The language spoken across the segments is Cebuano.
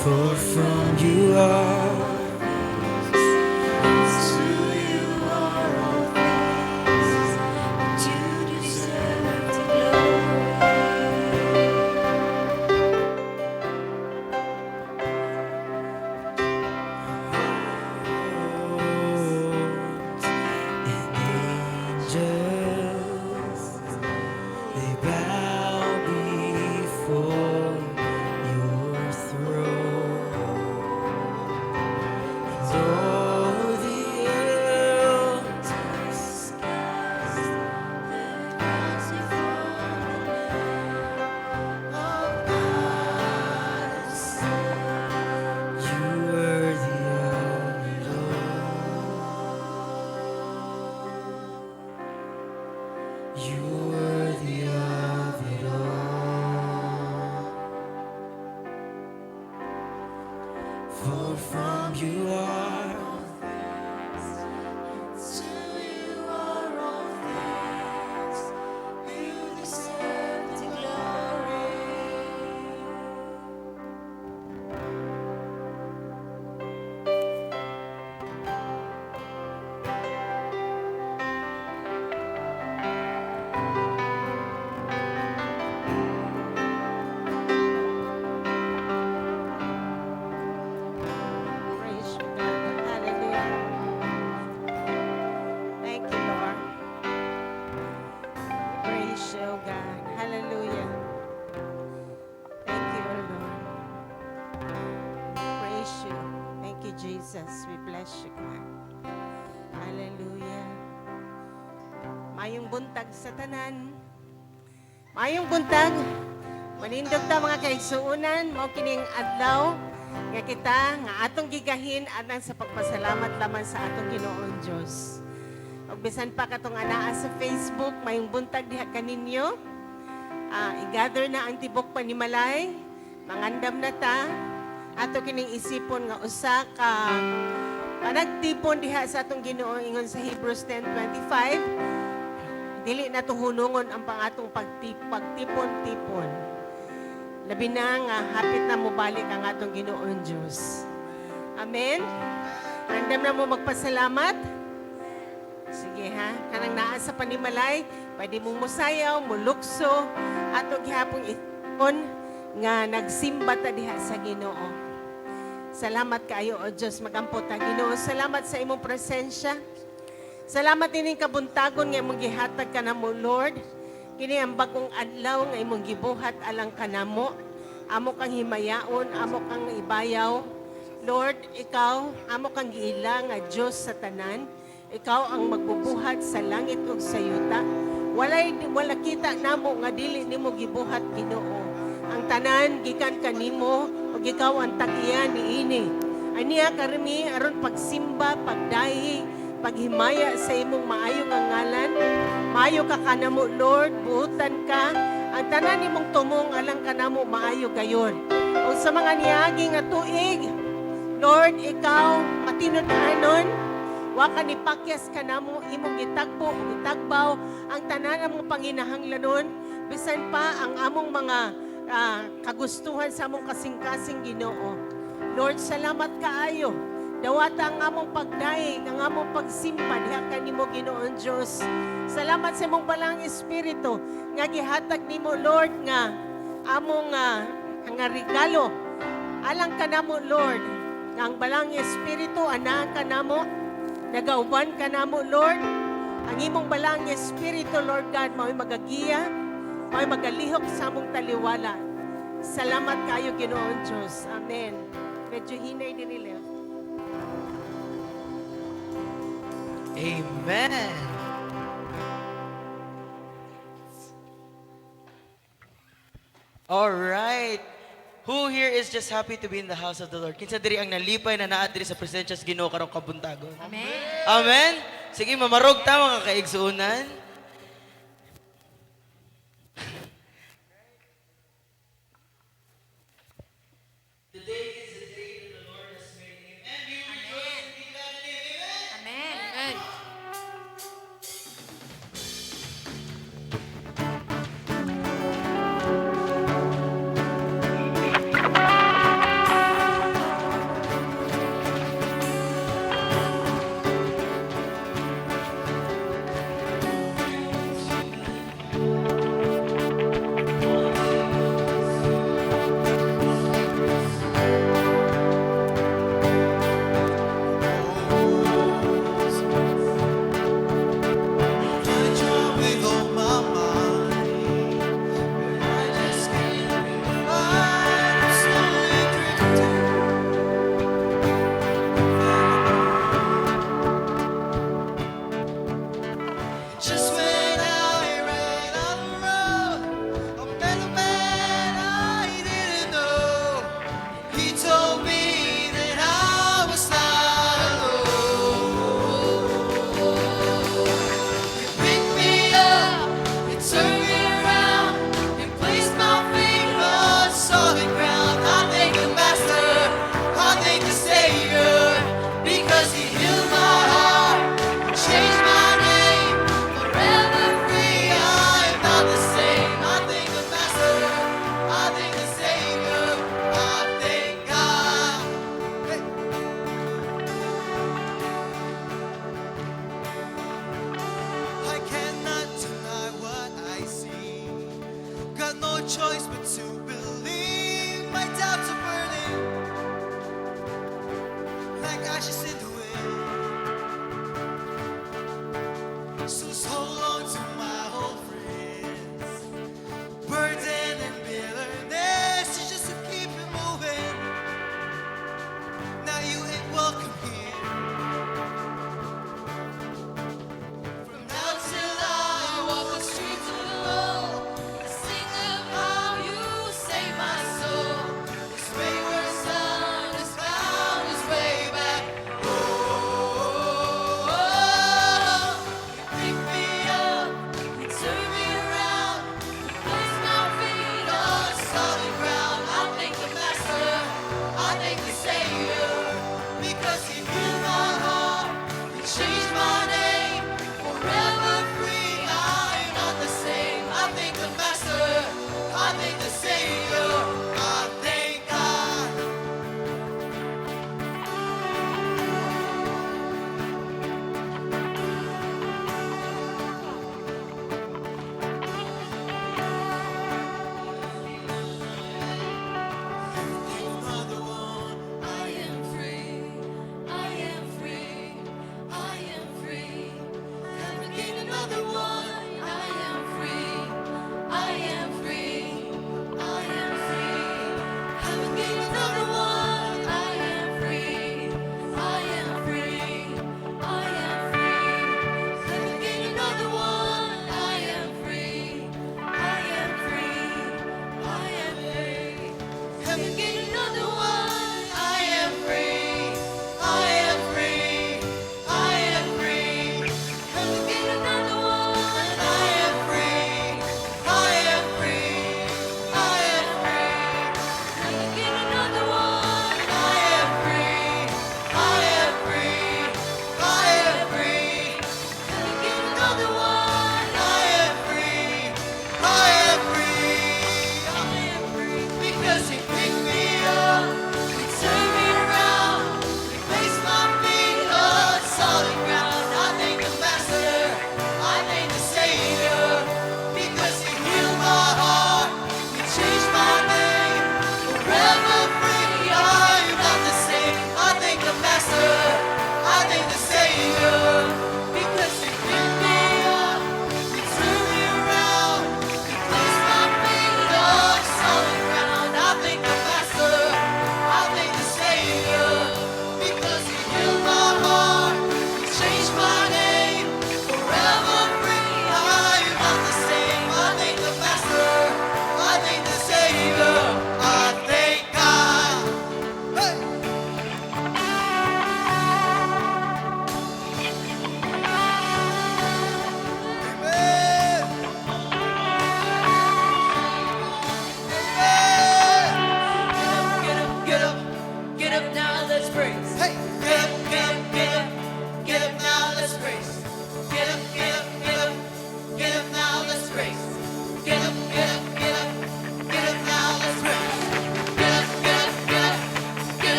For from you are To you are all things, and you deserve the glory. And angels, they bow before your throne. And all the elders Cast their crowns before the Lamb of God and say, You worthy of it all. You worthy of it all. For from you are To you are all things, you deserve the glory. Praise you, God. Hallelujah. Thank you, Lord. Praise you, God. Hallelujah. Thank you, Lord. Praise you. Thank you, Jesus. We bless you, God. Hallelujah. Mayong buntag sa tanan. Mayong buntag. Manindog ta, mga kaigsuunan, mao kining adlaw nga kita nga atong gigahin alang sa pagpasalamat lamang sa atong Ginoong Dios. Ug bisan pa katong anaa sa Facebook, mayong buntag diha kaninyo. I-gather na ang tibok panimalay, mangandam na ta. Ato kining isipon nga usa ka panagtipon diha sa atong Ginoo ingon sa Hebrews 10:25, dili na hunungon ang pangatong pagtipon-tipon. Labi na nga hapit na mobalik ang atong Ginoong Diyos. Amen? Andam na mo magpasalamat? Sige ha, kanang naa sa panimalay, pwede mong musayaw, mulukso, ato gihapong ipon nga nagsimba ta diha sa Ginoo. Salamat kaayo, O Diyos, magampo ta, Ginoo. Salamat sa imong presensya. Salamat ining kabuntagon nga imong gihatag kanamo, Lord. Kini ang bagong adlaw nga imong gibuhat alang kanamo. Amo kang himayaon, amo kang ibayaw. Lord, ikaw, amo kang giila nga Dios sa tanan. Ikaw ang magbubuhat sa langit ug sa yuta. Wala kita namo nga dili nimo gibuhat, Ginoo. Ang tanan gikan kanimo ug ikaw ang tag-iya niini. Aniya karmi aron pagsimba, pagdahi, paghimaya sa imong maayo nga ngalan. Maayo ka kanamo, Lord, buutan ka. Ang tanan nimong tumong alang kanamo maayo gayon. O sa mga niagi nga tuig, Lord, ikaw matinud-anon, wa ka ni pakyas kanamo, imong gitagbo o gitagbaw ang tanan among panginahanglanon, bisan pa ang among mga kagustuhan sa among kasing-kasing, Ginoo. Lord, salamat kaayo. Dawata ang among pagdaig, ang among pagsimba diha kanimo, Ginoong Dios. Salamat sa imong Balaang Espiritu nga gihatag nimo, Lord, nga among nga regalo. Alang kanamo, Lord, nga ang Balaang Espiritu anaa kanamo, nagauban kanamo, Lord. Ang imong Balaang Espiritu, Lord God, mao'y magagiya, mao'y magalihok sa among taliwala. Salamat kayo, Ginoong Diyos. Amen. Medyo hinay din nila. Amen. All right. Who here is just happy to be in the house of the Lord? Kinsa diri ang nalipay na naa diri sa presensya sa Ginoo karong kabuntagon? Amen. Amen. Sige, mamarog ta, mga kaigsuonan. Today is the day that the Lord has made. Amen. We rejoice and be glad in it. Amen. Amen.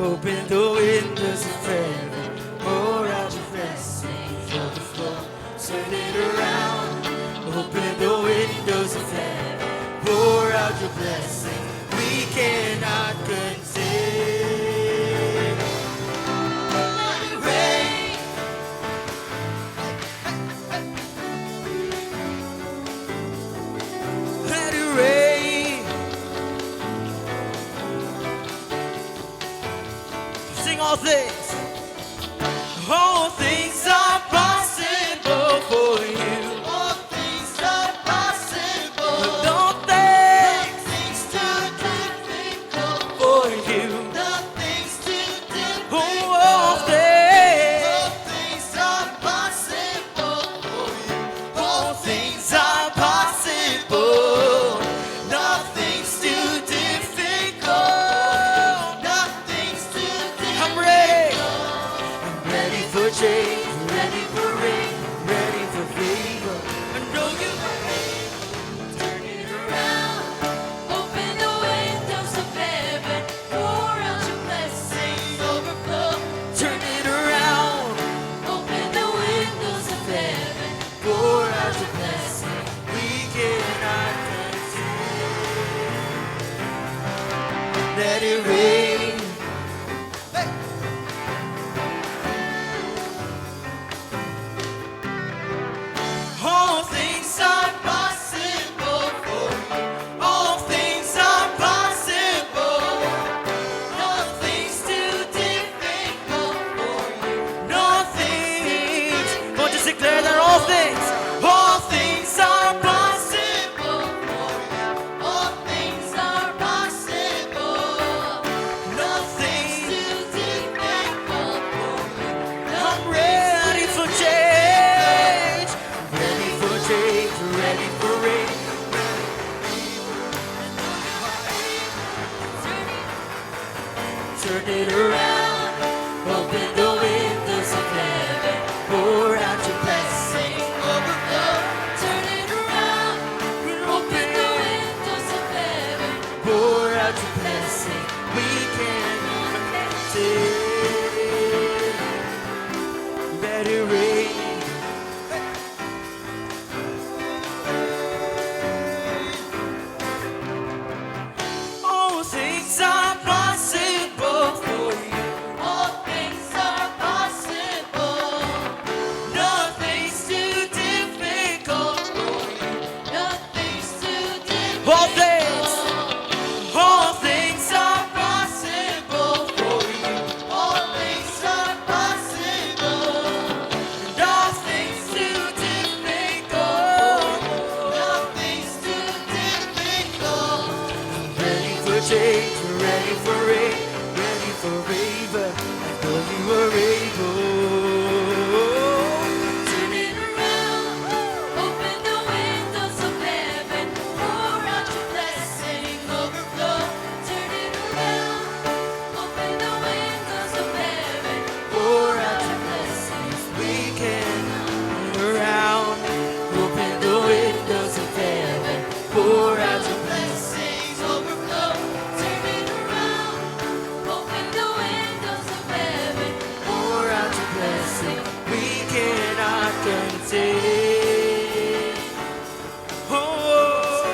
Open the windows of heaven. Pour out your blessings overflow. Turn it around. Open the windows of heaven. Pour out your blessing. We cannot contain. Let it rain. Let it rain. Sing all things. All things are possible for you. All things are possible. Nothing's Nothing's too difficult. For you. Nothing's too difficult. Oh, all things. All things are possible for you. All things are possible. Nothing's too difficult. Nothing's too difficult. I'm ready. I'm ready for change, ready for rain, ready for favor. I know you Turn it around. Open the windows of heaven. Pour out your blessings overflow. Turn it around. Open the windows of heaven. Pour out your blessing. We cannot contain. Let it rain. Hey. All things are possible for you. All things are possible. Nothing's too difficult for you. Nothing. Come on, just declare that all things are possible For you. All things are possible. Nothing. Too difficult for you. I'm ready for change. Ready for change. Ready for rain. Turn it Turn it around. Open the windows of heaven. Pour out your blessing. Overflow. Turn it around. Open the windows of heaven. Pour out your blessing. We can take. Let it rain. All things are possible for you. All things are possible. Nothing's too difficult for you. Nothing's too difficult. All things are possible for you. All things are possible. Nothing's too difficult. Nothing's too difficult. Ready for change, ready for rain, ready for favor. I know you are able. Turn it around. Open the windows of heaven. Pour out your blessing overflow. Turn it around. Open the windows of heaven. Pour out your blessings. We can turn around. Open the windows of heaven. Pour out your Blessings overflow. Turn it around. Open the windows of heaven. Pour out your blessing. We cannot contain. Oh.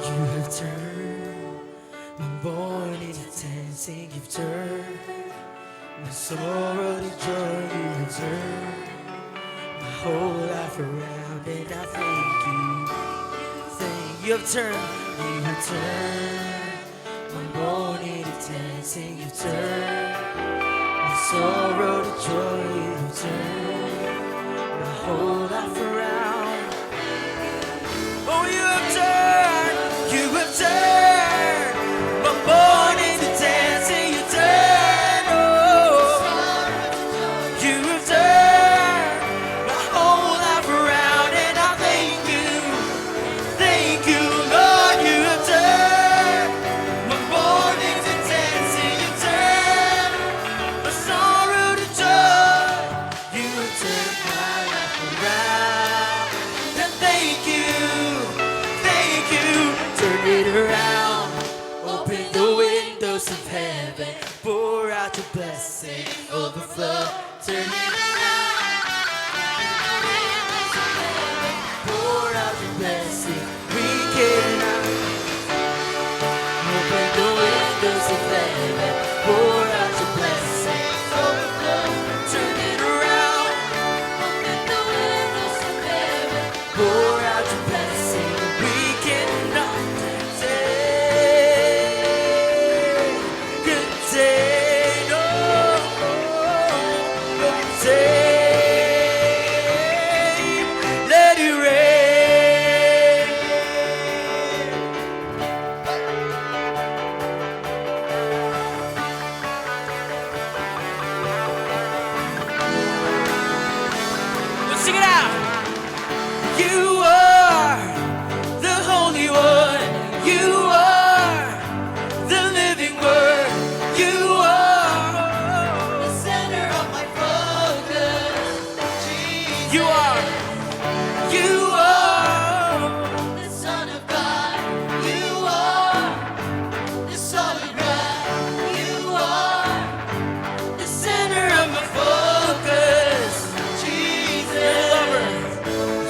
You have turned my mourning to dancing. You've turned my sorrow to joy. You have turned my whole life around, and I thank you. Thank you have turned my mourning to dancing. You've turned my sorrow to joy. You have turned my whole life around. Oh, you have turned my mourning to dancing. You turned, oh, you have turned my whole life around, and I thank you, Lord. You have turned my mourning to dancing. You turned my sorrow to joy. You have turned my life around. heaven, pour out your blessing, overflow. Turn it around. Windows of heaven, Pour out your blessing. We cannot open the windows of heaven. Pour out your blessing, overflow. Turn it around. Open the windows of heaven, Pour out your blessing. We cannot contain, contain, oh, contain. Let it rain. Let's sing it out. You are the Holy One. You are the living Word. You are. The center of my focus. Jesus, You are. You are. The Son of God. You are the solid rock. You are The center of my focus. Jesus. You're the lover.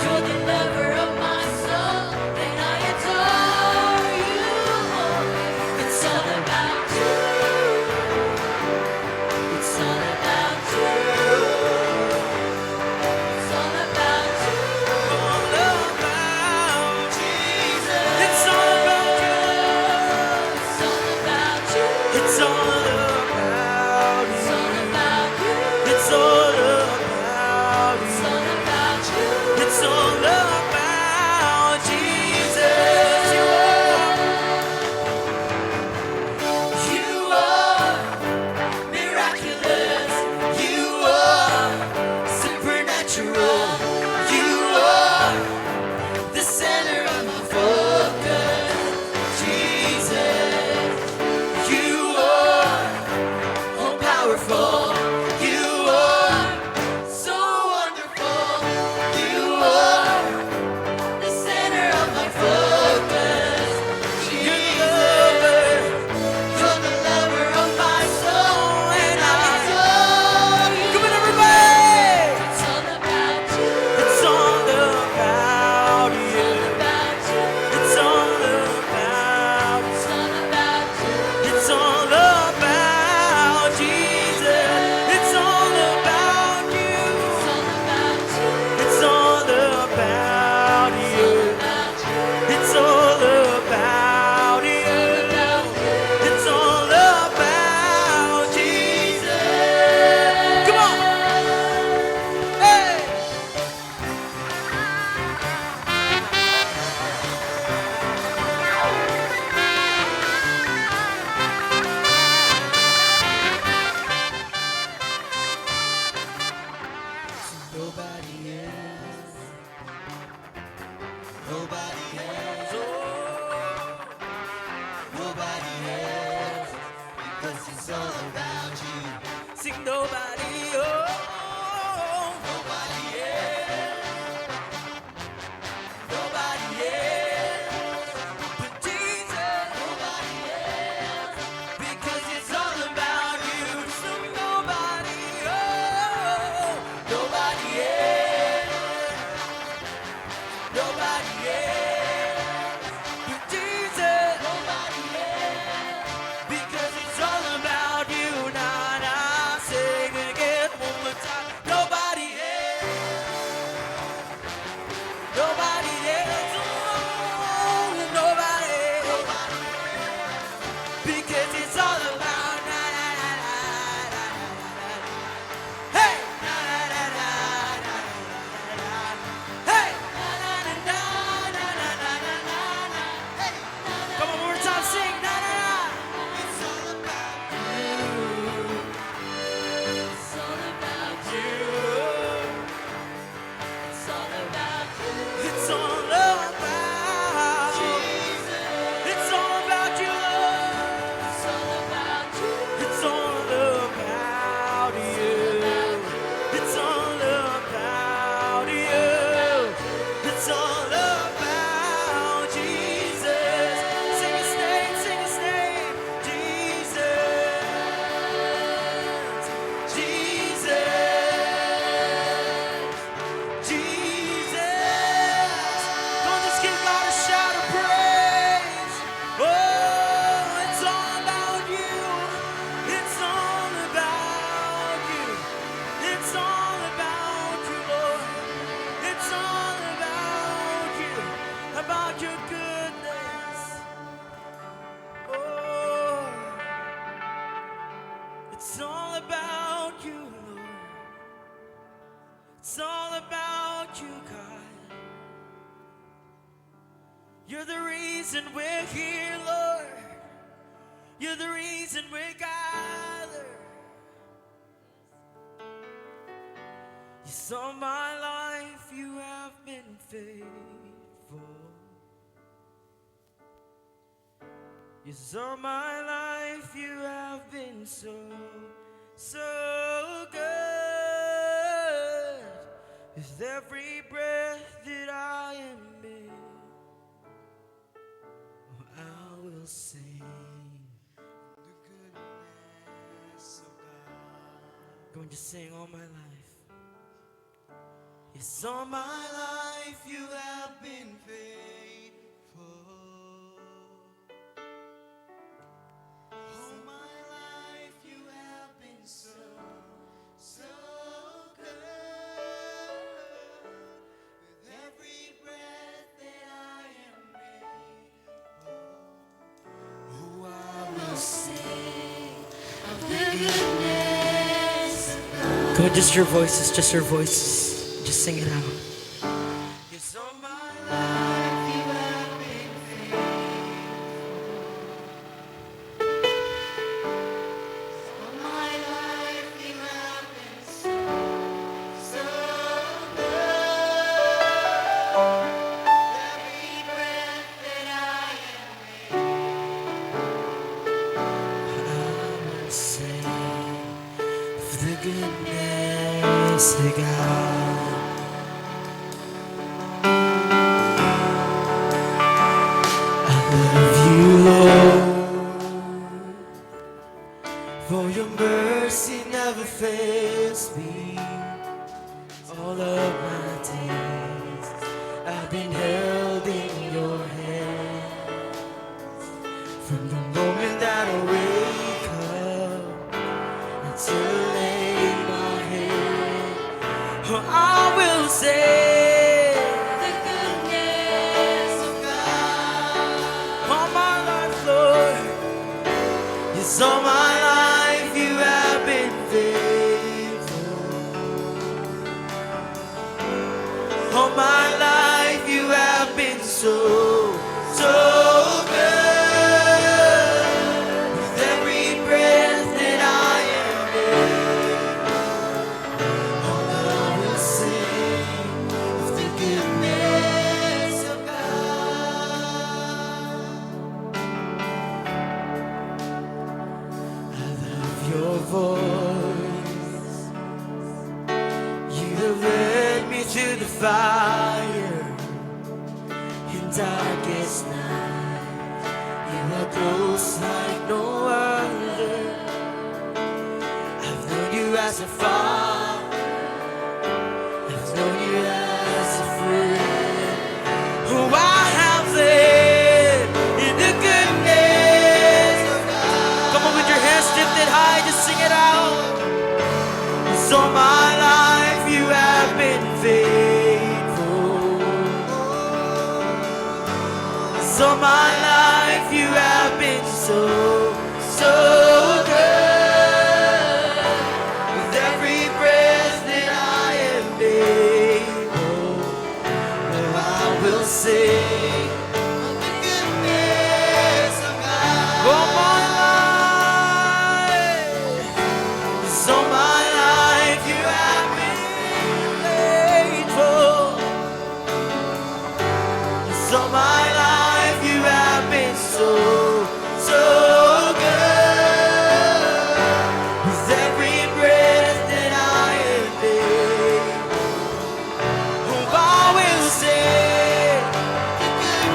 You're the lover of my soul, and I adore you. It's all about you. It's all about you. It's all about you. All about Jesus. It's all about you. It's all about you. It's all about It's you. all about you. It's all about It's you. all about you. It's all about Jesus. You are. You are miraculous. You are supernatural. You are the center of my focus. Jesus. You are all powerful. You are So wonderful. You are The center of my focus. You're the lover. You're the lover of my soul, And I I adore you. Come on, everybody! It's all about you. It's all about you. About you. It's all about. It's all about you. It's all about Jesus. It's all about you. It's all about you. It's all about you. About you. It's all about you. About you. It's all about Jesus. Come on. Hey. Nobody else. Nobody else. Oh, nobody else. Because it's all about you. Sing nobody, oh, nobody else. Nobody else but Jesus. Nobody else. Because it's all about you. So nobody, oh, nobody else. Nobody else but Jesus. Nobody else. Because it's all about you. Nah, nah, sing again. you, God. You're the reason we're here, Lord. You're the reason we're gathered. Yes, all my life you have been faithful. Yes, all my life you have been so, so good. With every breath that I am in, oh, I will sing The goodness of God. Go and just sing all my life. Yes, all my life you have been Faithful. All my life you have been so, so good. With every breath that I am able, oh, I will Sing of the goodness of God. Go on, just your voices, just your voices. Just sing it out. Yes, all my life you have been faithful. All my life you have been so, so good. Every breath that I am I will sing of the goodness of God. I love you, Lord, for your mercy never fails me. All of my days I've been held in your hand. From the moment that I wake up until I lay my head, oh, I will say The goodness of God. all my life, Lord, yes, all my life you have been faithful. All my life you have been so, so good. With every breath that I am able, I will sing of the goodness of God. I love your voice. You have led me through the fire in darkest night. You are close like no other. I've known you as a father. I've known you as a friend. Who I have lived in the goodness of God. Come on, with your hands lifted high, just sing it out. So my life you have been faithful. So my life you have been so, so good. With every breath that I am able, oh, I will sing of the goodness of God. All my life. So my life you have been faithful. So my life you have been so, so good. With every breath that I am able, oh, I will sing.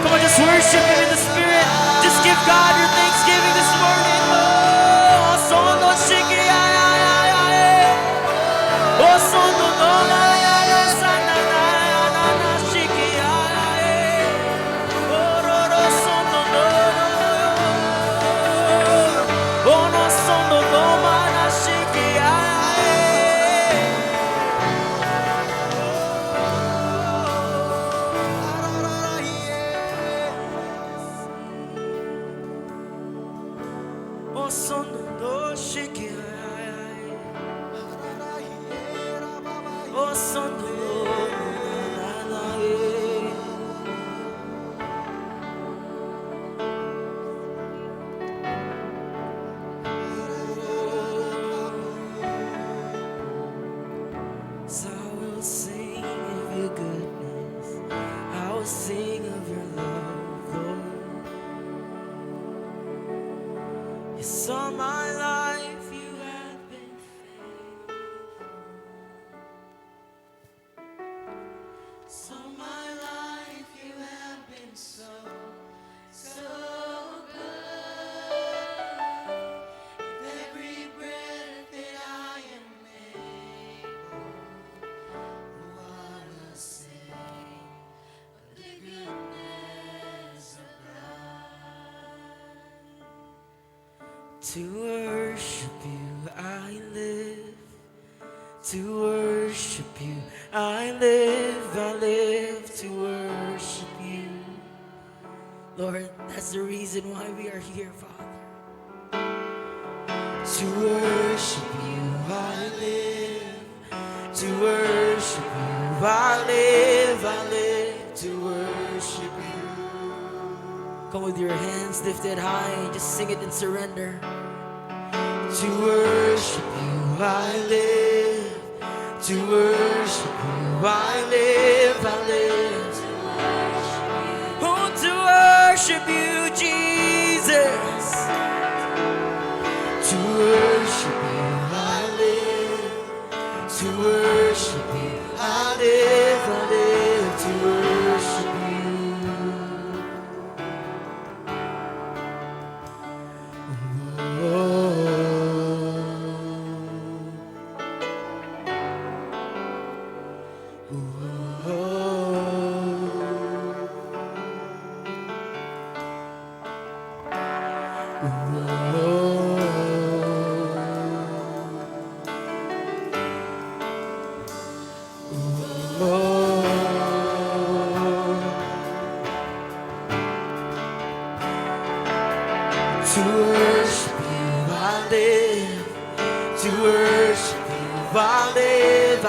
Come on, just worship Him in the Spirit. Just give God your thanksgiving this morning. Oh, sono shiki ay ay ay ay. Oh, sono no na ya ya sa na na na na shiki ay ay. Oh, ro ro sono no no yo. Oh, no sono no ma na shiki ay ay. Oh, sono no shiki ay ay. Oh, sono no na To worship you, I live. To worship you, I live to worship you. Lord, that's the reason why we are here, Father. To worship you, I live. To worship you, I live to worship you. Come with your hands lifted high, just sing it and surrender. To worship you, I live. To worship you, I live. Oh, to worship you, Jesus. To worship you, I live. To worship you, I live to worship you. Oh. Oh. To worship you, I live. To worship you, I live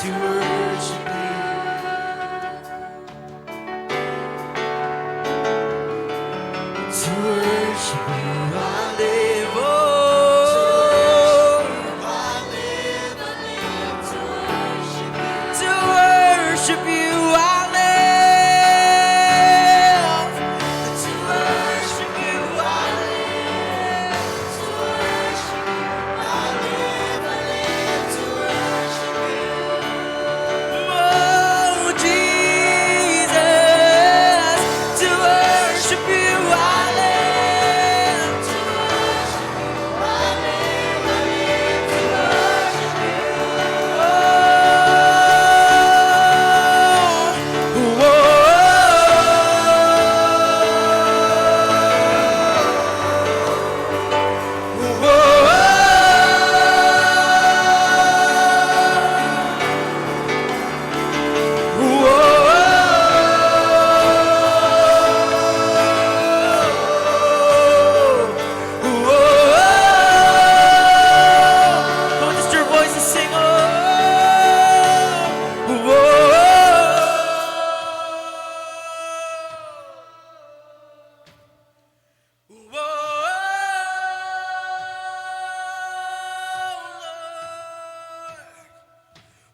to worship you. To worship you, I live. Oh, to worship you, I live. To worship you, I live. To worship you, I live to worship you. Oh, Jesus, to worship you, I live. To worship you, I live to worship you. Oh. Come on, just your voices sing. Oh, oh,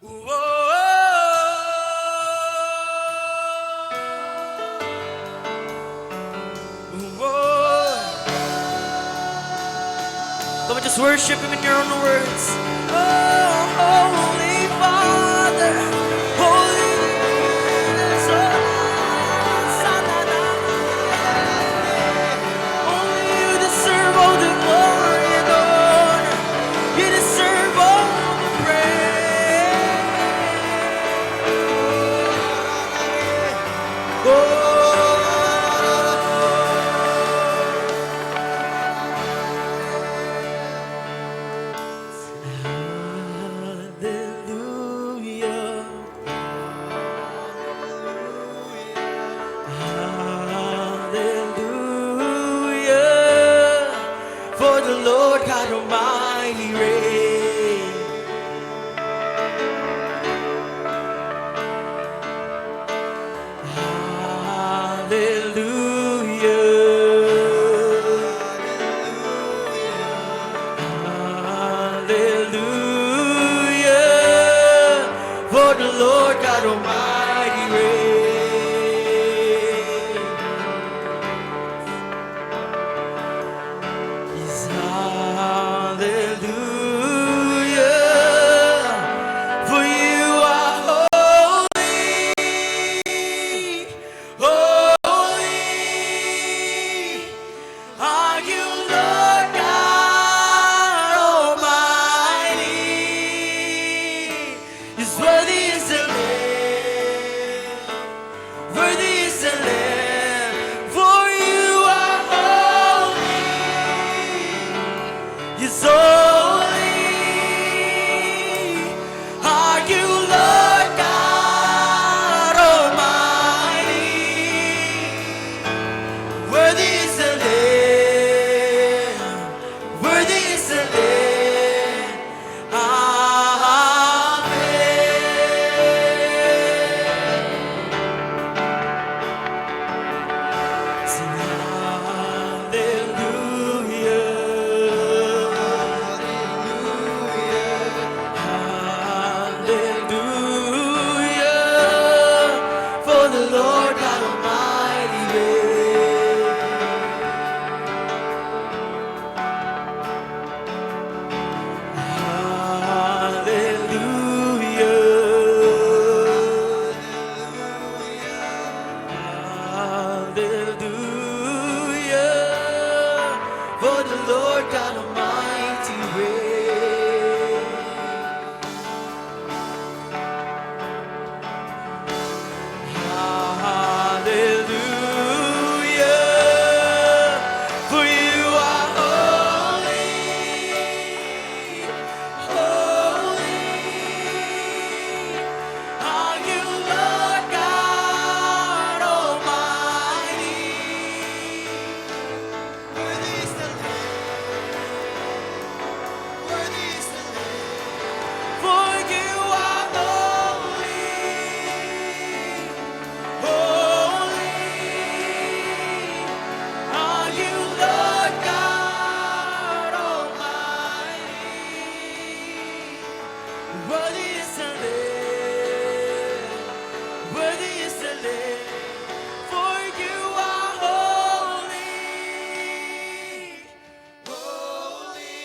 oh, Lord. Whoa. Come on, just worship Him in your own words. Oh, Holy Father, Holy is Only you deserve all the glory and honor. You deserve all the praise. Oh. Hallelujah. Hallelujah. For the Lord God Almighty reigns. Hallelujah. Hallelujah. For the Lord God Almighty reigns. Yes, hallelujah. For you are holy, holy. Are you Lord God Almighty? Is worthy is the Lamb. Yes, holy are you, Lord God Almighty. Worthy is the Lamb, worthy is the Lamb. Amen. Sing hallelujah. Hallelujah. For the Lord God Almighty reigns. Hallelujah. Hallelujah. For the Lord God Almighty reigns. Hallelujah. For you are holy, holy. Are you Lord God Almighty? Worthy is the Lamb. Worthy is the Lamb. For you are holy, holy. Are you Lord God Almighty? Worthy is the Lamb, worthy is the Lamb. For you are holy, holy.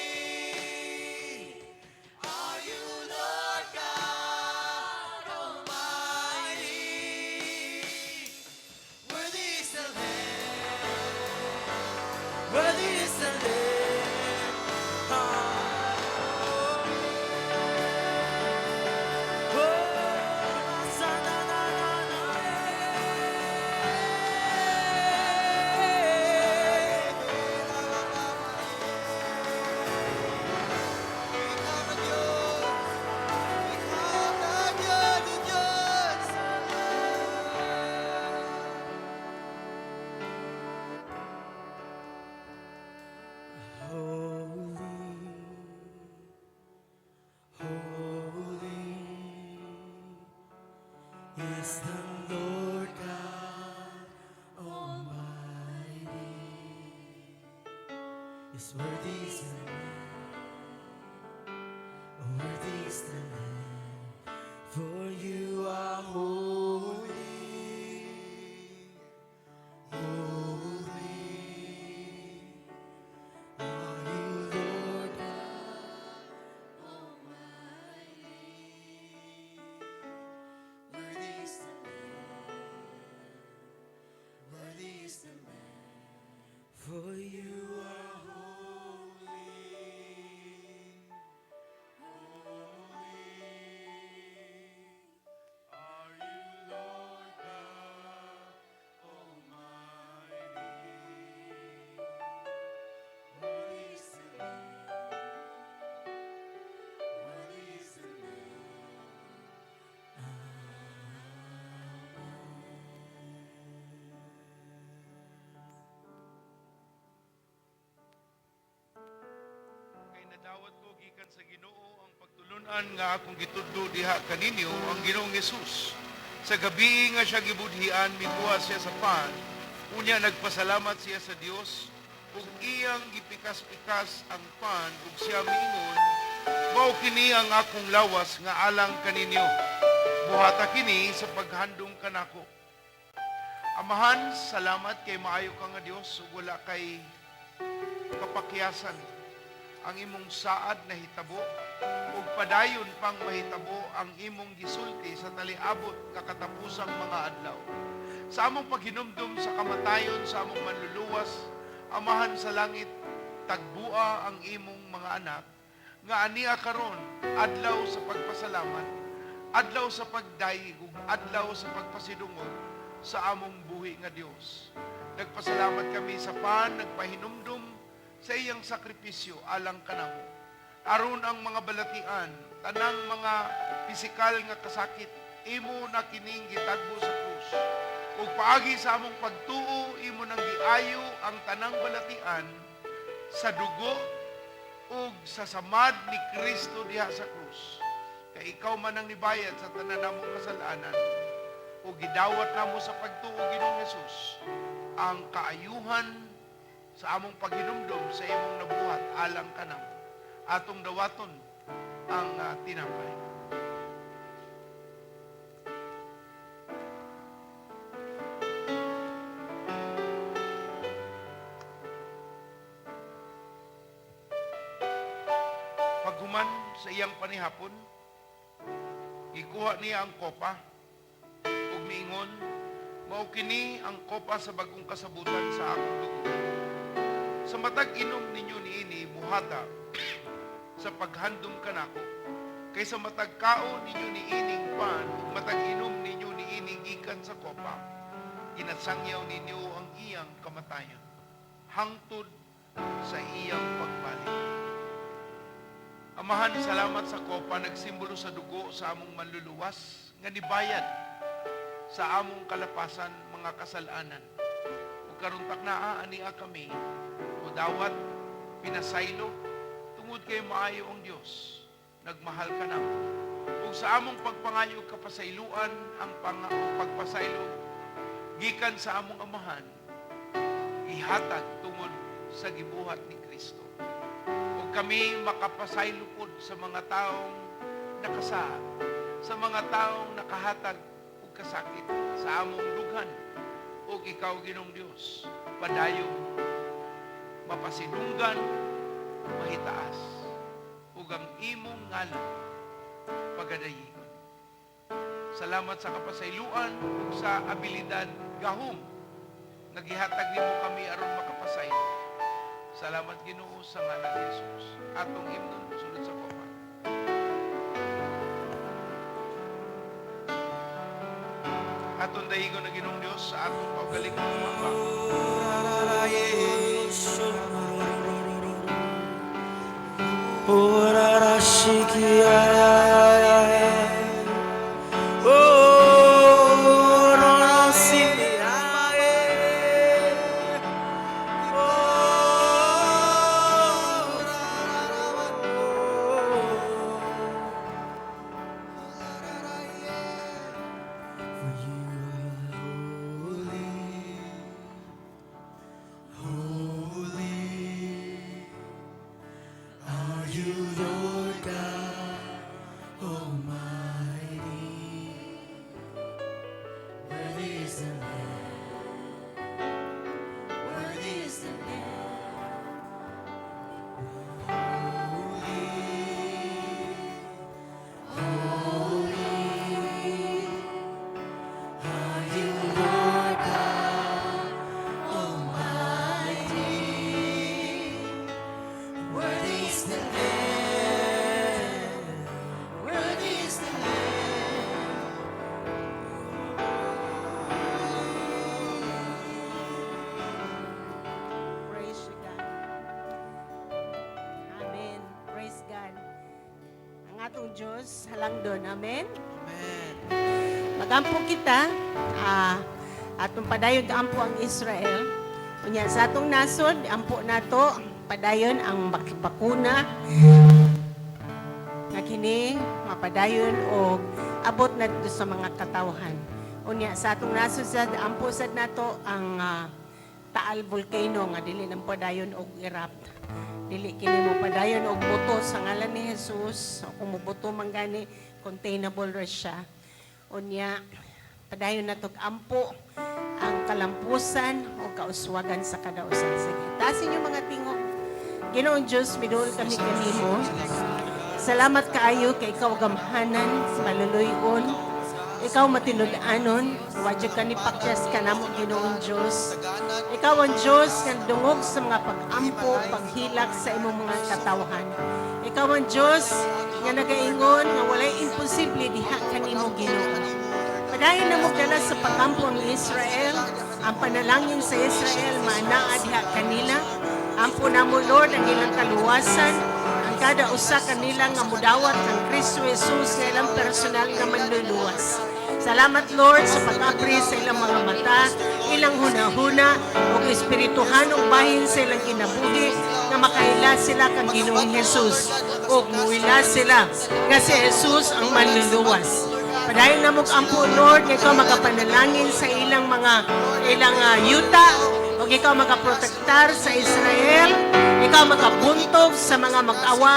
Are you Lord God Almighty? Worthy is the Lamb. Worthy is the Lamb. Oh, oh, sa na na na na, eh. Ikaw na Diyos. Ikaw na Diyos, Diyos. Holy, holy is the Lord God Almighty. Yes, worthy is the Lamb, worthy is the Lamb, for you are holy, holy. Are you Lord God Almighty? Worthy is the Lamb. Worthy is the Lamb. For you are holy, holy. Are you Lord God Almighty? Worthy is the Lamb. Worthy is the Lamb. Kay nadawat ko gikan sa Ginoo ang pagtulunan nga akong gitudlo diha kaninyo: ang Ginoong Hesus, sa gabi nga siya gibudhian, mikuha siya sa pan, unya nagpasalamat siya sa Dios ug iyang gipikas-pikas ang pan ug siya miingon, "Mao kini ang akong lawas nga alang kaninyo. Buhata kini sa paghandong kanako." Amahan, salamat kay maayo ka nga Dios ug wala kay kapakyasan. Ang imong saad nahitabo ug padayon pang mahitabo ang imong gisulti sa taliabot nga katapusang mga adlaw. Sa among paghinumdum sa kamatayon sa among manluluwas, Amahan sa langit, tagbua ang imong mga anak nga ania karon, adlaw sa pagpasalamat, adlaw sa pagdayeg ug adlaw sa pagpasidungog sa among buhi nga Dios. Nagpasalamat kami sa pan, nagpahinumdum sa iyang sakripisyo alang kanamo. Aron ang mga balatian, tanang mga pisikal nga kasakit, imo na kining gitagbo sa krus. Ug paagi sa among pagtuo, imo nang giayo ang tanang balatian sa dugo ug sa samad ni Kristo diha sa krus. Kay ikaw man ang nibayad sa tanan namong kasalanan ug gidawat namo sa pagtuo, Ginoong Hesus, ang kaayuhan sa among paghinumdom sa imong nabuhat alang kanamo. Atong dawaton ang tinapay. Paghuman sa iyang panihapon, gikuha niya ang kopa ug miingon, "Mao kini ang kopa sa bagong kasabutan sa akong dugo. Sa matag inom ninyo niini, muhata sa paghandom kanako. Kay sa matag kaon ninyo niining pan ug matag inom ninyo niini gikan sa kopa, ginasangyaw ninyo ang iyang kamatayon hangtod sa iyang pagbalik." Amahan, salamat sa kopa nagsimbolo sa dugo sa among Manluluwas nga nibayad sa among kalapasan mga kasalanan. Ug karon taknaa ania kami dawat pinasaylo tungod kay maayo ang Dios, nagmahal ka namo. Ug sa among pagpangayo og kapasayloan, ang pagpasaylo gikan sa among Amahan ihatag tungod sa gibuhat ni Kristo. Ug kami makapasaylo pod sa mga taong nakasala, sa mga taong nakahatag og kasakit sa among dughan. Ug ikaw, Ginoong Dios, padayong mapasinunggan, mahitaas ug ang imong ngalan pagadayigon. Salamat sa kapasayloan ug sa abilidad, gahom nga gihatag nimo kami aron makapasaylo. Salamat, Ginoo, sa ngalan ni Jesus. Atong himnon sulod sa kopa. Atong dayigon ang Ginoong Dios sa atong kaugalingong humambang. For you are holy, holy are you, Lord God Almighty. Worthy is the Lamb, worthy is the Lamb. Holy, holy are you, Lord God Almighty. Worthy is the Lamb, worthy is the Lamb. Praise you, God. Amen. Praise God. Ang atong Diyos, halangdon. Amen. Amen. Magampo kita, atong padayon ampo ang Israel. Unya sa atong nasod, ampo nato padayon ang bakuna nga kini mapadayon og abot na dito sa mga katawhan. Unya sa atong nasod sad, ampo sad nato ang Taal Volcano nga dili nang padayon og erupt. Dili kini mo padayon og buto sa ngalan ni Jesus. O kung mobuto man gani, containable ra siya. Unya padayon na tog ampo ang kalampusan o kauswagan sa kadausan. Sige, taasin yung mga tingog. Ginoong Diyos, miduol kami kanimo. Salamat kaayo kay ikaw gamhanan, maluluyon. Ikaw matinud-anon, wa jud ka ni pakyas kanamo, Ginoong Diyos. Ikaw ang Diyos nga dungog sa mga pag-ampo, paghilak sa imong mga katawhan. Ikaw ang Diyos nga nagaingon nga walay imposible diha kanimo, Ginoo. Padayon na mo dala sa pag-ampo ang Israel, ang panalangin sa Israel maanaa diha kanila. Ampo namo, Lord, ang ilang kaluwasan, ang kada usa kanila nga mudawat kang Kristo Jesus nga ilang personal nga manluluwas. Salamat, Lord, sa pag-abri sa ilang mga mata, ilang hunahuna, ug espirituhanong bahin sa ilang kinabuhi nga makaila sila kang Ginoong Jesus ug muila sila nga si Jesus ang manluluwas. Padayon namog ampo, Lord, nga ikaw magapanalangin sa ilang mga ilang yuta ug ikaw magaprotektar sa Israel, ikaw magabuntog sa mga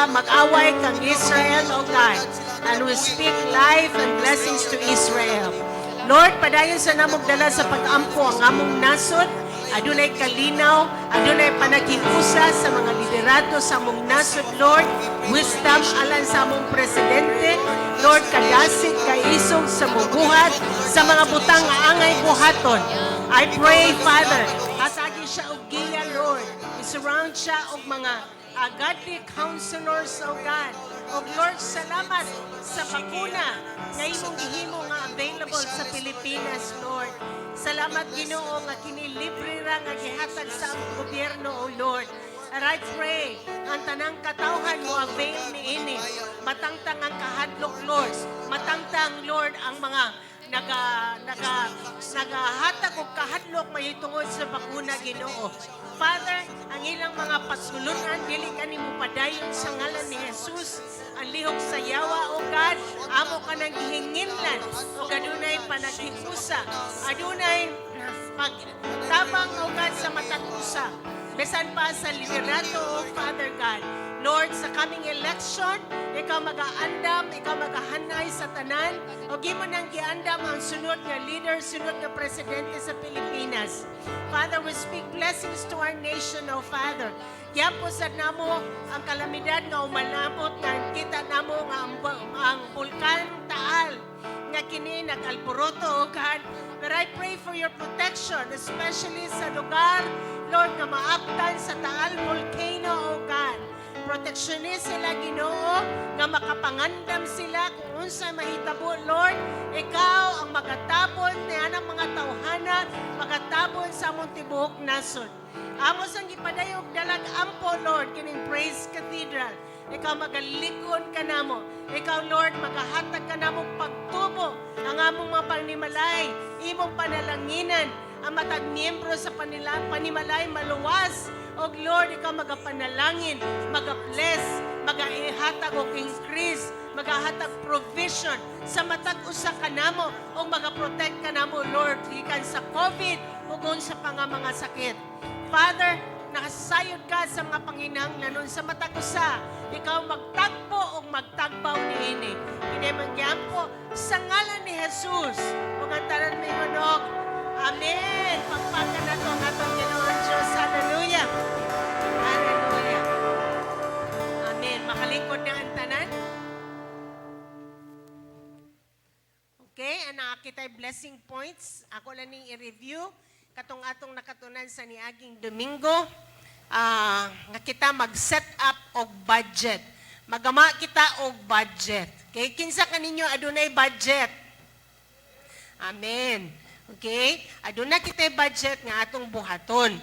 mag-away kang Israel, O God. And we speak life and blessings to Israel. Lord, padayon sa namog dala sa pag-ampo ang among nasod. Adunay kalinaw, adunay panaghiusa sa mga liderato sa among nasod, Lord. Wisdom alang sa among presidente. Lord, kadasig, kaisog sa mubuhat, sa mga butang nga angay buhaton. I pray, Father, hatagi siya og giya, Lord. I-surround siya og mga godly counselors, O God. O Lord, salamat sa bakuna nga imong gihimo nga available sa Pilipinas, Lord. Salamat, Ginoo, nga kini libre ra nga gihatag sa among gobyerno, O Lord. And I pray, ang tanang katawhan mo avail niini. Matangtang ang kahadlok, Lord. Matangtang, Lord, ang mga naga naga nagahatag og kahadlok mahitungod sa bakuna, Ginoo. Father, ang ilang mga pagtulunan dili kani mo padayon sa ngalan ni Jesus. Ang lihok sa yawa, O God, amo ka nang gihinginlan o adunay panaghiusa. Adunay pagtabang, O God, sa matag usa. Bisan pa sa liderato, O Father God. Lord, sa coming election, ikaw mag-aandam, ikaw magahanay sa tanan, o imo nang giandam ang sunod nga leader, sunod nga presidente sa Pilipinas. Father, we speak blessings to our nation, O Father. Giampo sa namo ang kalamidad nga umalabot nga kita namo nga ang bulkan Taal nga kini nag-alboroto, O God. But I pray for your protection, especially sa lugar, Lord, nga maabtan sa Taal Volcano, O God. Proteksyonis sila, Ginoo, nga makapangandam sila kung unsa mahitabo, Lord. Ikaw ang magatabon ni anang mga tawhana, magatabon sa among tibuok nasod. Amo sang gipadayog dalag ampo, Lord, kining Praise Cathedral. Ikaw magalikon ka namo. Ikaw, Lord, magahatag ka namo pagtubo ang among mga panimalay, imong panalanginan, ang matag miyembro sa panimalay maluwas. Og Lord, ikaw magapanalangin, magabless, magahatag og increase, magahatag provision sa matag usa kanamo o magaprotect kanamo, Lord, gikan sa COVID ug sa pa nga mga sakit. Father, nakasayod ka sa mga panginahanglanon sa matag usa. Ikaw magtagpo o magtagbaw niini. Kini manggiampo sa ngalan ni Jesus. Ug ang tanan moingon og Amen. Pagpakan nato ang atong Ginoong Diyos. Hallelujah. Hallelujah. Amen. Makalingkod na ang tanan. Okay, ang nakakita blessing points. Ako lang ning i-review katong atong nakatunan sa niaging Domingo. Nga kita mag-set up og budget. Magama kita og budget. Okay, kinsa kaninyo adunay budget? Amen. Okay? Aduna kita budget nga atong buhaton.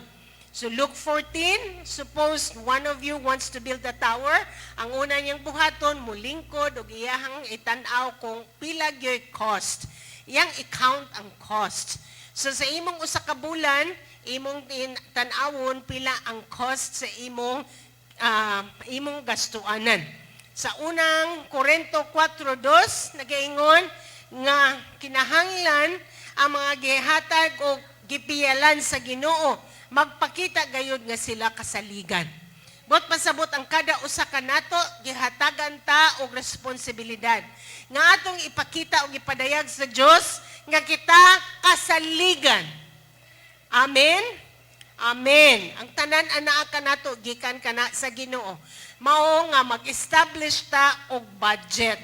So Luke 14, suppose one of you wants to build a tower, ang una niyang buhaton, mulingkod og iyahang itan-aw kung pila gyoy cost. Iyang i-count ang cost. So sa imong usa ka bulan, imong tan-awon pila ang cost sa imong gastuanan. Sa unang Korento 4:2 nagaingon nga kinahanglan ang mga gihatag o gipiyalan sa Ginoo magpakita gayud nga sila kasaligan. Buot pasabot, ang kada usa kanato gihatagan ta og responsibilidad nga atong ipakita og ipadayag sa Dios nga kita kasaligan. Amen. Amen. Ang tanan anaa kanato gikan kana sa Ginoo. Mao nga mag-establish ta og budget.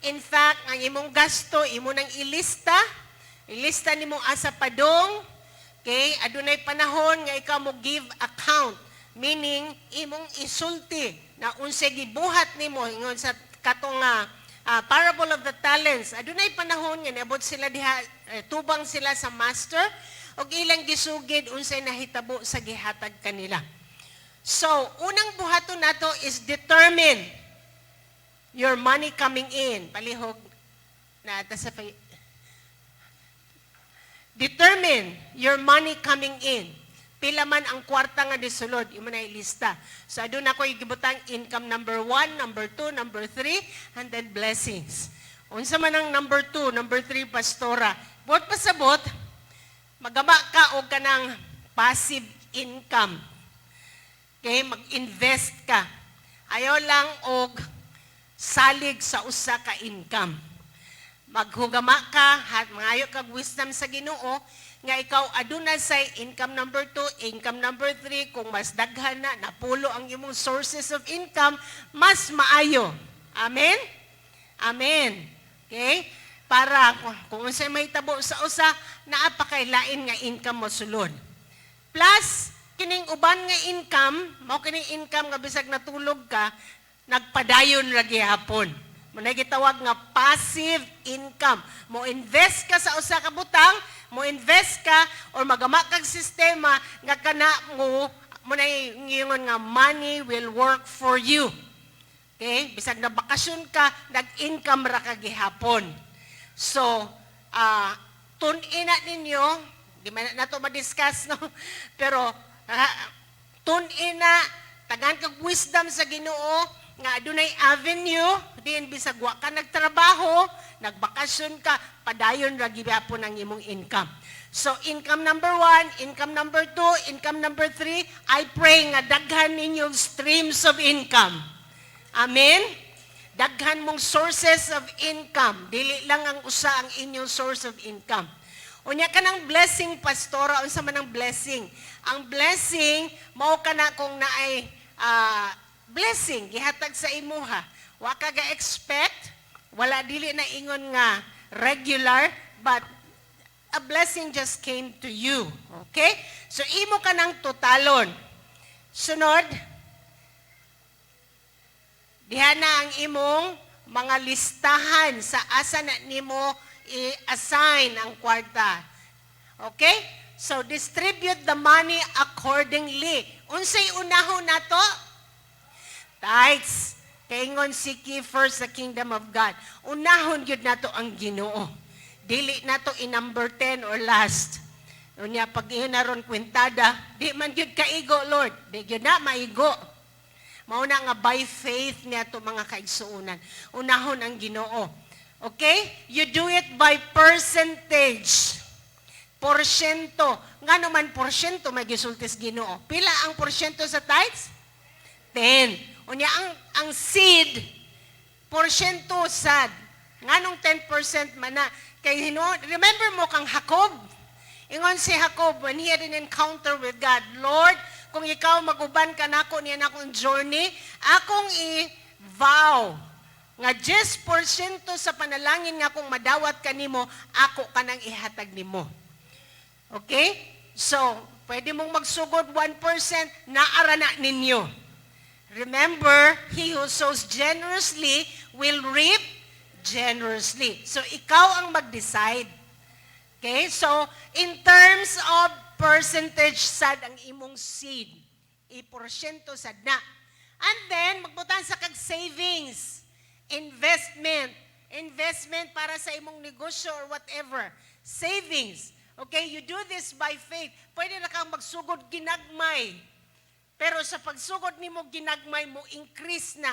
In fact, ang imong gasto imo nang ilista, ilista nimo asa padong. Okay, adunay panahon nga ikaw mo give account, meaning imong isulti na unsay gibuhat nimo ingon sa katong parable of the talents. Adunay panahon nga niabot sila diha, tubang sila sa master ug ilang gisugid unsay nahitabo sa gihatag kanila. So, unang buhaton nato is determine your money coming in. Palihog na ta sa determine your money coming in. Pila man ang kwarta nga disulod, imo na ilista. So aduna ko gibutang income number 1, number 2, number 3, and then blessings. Unsa man ang number 2, number 3, Pastora? Buot pasabot, magama ka og kanang passive income. Okay, mag-invest ka. Ayaw lang og salig sa usa ka income. Maghugama ka, hat mangayo kag wisdom sa Ginoo nga ikaw aduna say income number 2, income number 3, kung mas daghan na, napulo ang imong sources of income, mas maayo. Amen? Amen. Okay? Para kung unsay mahitabo sa usa, naa pa kay lain nga income mo sulod. Plus, kining uban nga income, mao kining income nga bisag natulog ka, nagpadayon ra gihapon. Mao na gitawag nga passive income. Mo invest ka sa usa ka butang, mo invest ka or magama kag sistema nga kana mo mo na ngingon nga money will work for you. Okay? Bisag na bakasyon ka, nag-income ra ka gihapon. So, tun-ina ninyo, di man na nato ma-discuss, no? Pero, tun-ina, tagaan kag wisdom sa Ginoo, nga adunay avenue, diin bisag wa ka nagtrabaho, nagbakasyon ka, padayon ra gihapon ang imong income. So, income number 1, income number 2, income number 3, I pray nga daghan ninyong streams of income. Amen? Daghan mong sources of income. Dili lang ang usa ang inyong source of income. Unya kanang blessing, Pastora, unsa man ang blessing? Ang blessing, mao kana kung naay blessing gihatag sa imuha. Wa ka ga-expect, wala, dili na ingon nga regular, but a blessing just came to you. Okay? So imo ka nang totalon. Sunod, diha na ang imong mga listahan sa asa na nimo i-assign ang kwarta. Okay? So distribute the money accordingly. Unsay unahon nato? Tithes. Kay ingon, "Seek ye first the kingdom of God." Unahon gyud nato ang Ginoo. Dili nato i number 10 or last. Unya pag iyon na ron kwintada, di man gyud kaigo, Lord. Di gyud na maigo. Mao na nga by faith niya to, mga kaigsuonan. Unahon ang Ginoo. Okay? You do it by percentage. Porsyento. Nga naman porsyento may gisultis Ginoo? Pila ang porsyento sa tithes? 10. Unya ang seed, porsyento sad. Nganong 10% man na? Kay remember mo kang Jacob? Ingon si Jacob when he had an encounter with God, "Lord, kung ikaw maguban ka nako niya na akong journey, akong i-vow nga 10% sa panalangin nga kung madawat kanimo, ako kanang ihatag nimo." Okay? So, pwede mong magsugod 1%, naara na ninyo. Remember, he who sows generously will reap generously. So, ikaw ang mag-decide. Okay? So, in terms of percentage sad ang imong seed, i-porsyento sad na. And then, magbutan sa kag savings, investment, investment para sa imong negosyo or whatever. Savings. Okay, you do this by faith. Pwede na kang magsugod ginagmay. Pero sa pagsugod nimo ginagmay mo, increase na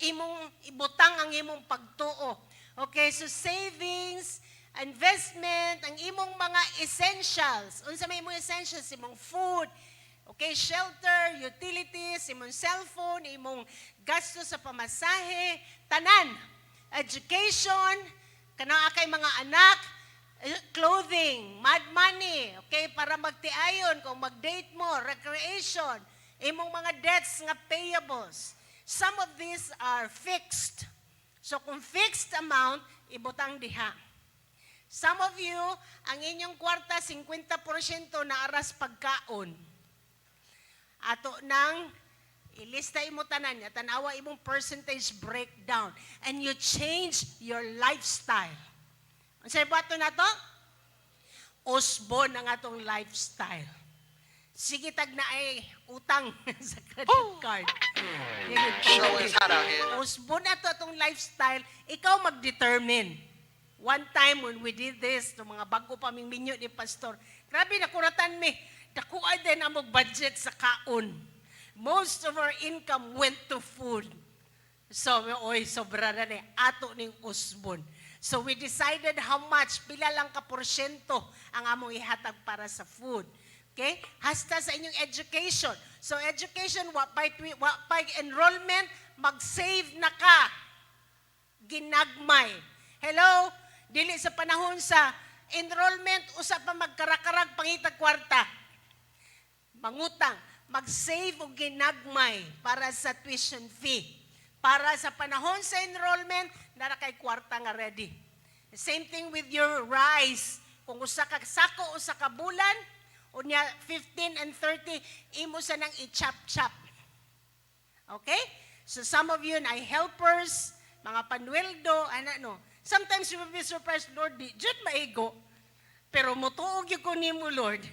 imong ibutang ang imong pagtuo. Okay, so savings, investment, ang imong mga essentials. Unsa may imong essentials? Imong food, okay, shelter, utilities, imong cellphone, imong gasto sa pamasahe, tanan. Education, kanang akay mga anak, clothing, mad money, okay, para magtiayon kung mag-date mo, recreation, imong mga debts nga payables. Some of these are fixed. So kung fixed amount, ibutang diha. Some of you, ang inyong kwarta, 50% na aras pagkaon. Ato nang ilista imo tanan, ya tanawa imong percentage breakdown and you change your lifestyle. Unsay buhaton nato? Usbon ang atong lifestyle. Sige tag na ay utang sa credit card. Sure is hot out here. Usbon na to atong lifestyle, ikaw mag-determine. One time when we did this, to mga bago pa ming minyo ni Pastor, grabe nakuratan mi. Dakuha din among budget sa kaon. Most of our income went to food. So, oy, sobra na ni ato ning usbon. So we decided how much, pila lang ka porsyento ang among ihatag para sa food. Okay? Hasta sa inyong education. So education, wa pay enrollment, mag-save na ka. Ginagmay. Hello? Dili sa panahon sa enrollment, usa pa magkarakarag pangitag kwarta. Mangutang, mag-save og ginagmay para sa tuition fee. Para sa panahon sa enrollment, nara kay kwarta nga ready. Same thing with your rice. Kung usa ka sako usa ka bulan, unya 15 and 30, imo sa nang i-chop-chop. Okay? So some of you ay helpers, mga panweldo, ana no. Sometimes you will be surprised, "Lord, di jud maigo." Pero mutuog gyud ko nimo, Lord,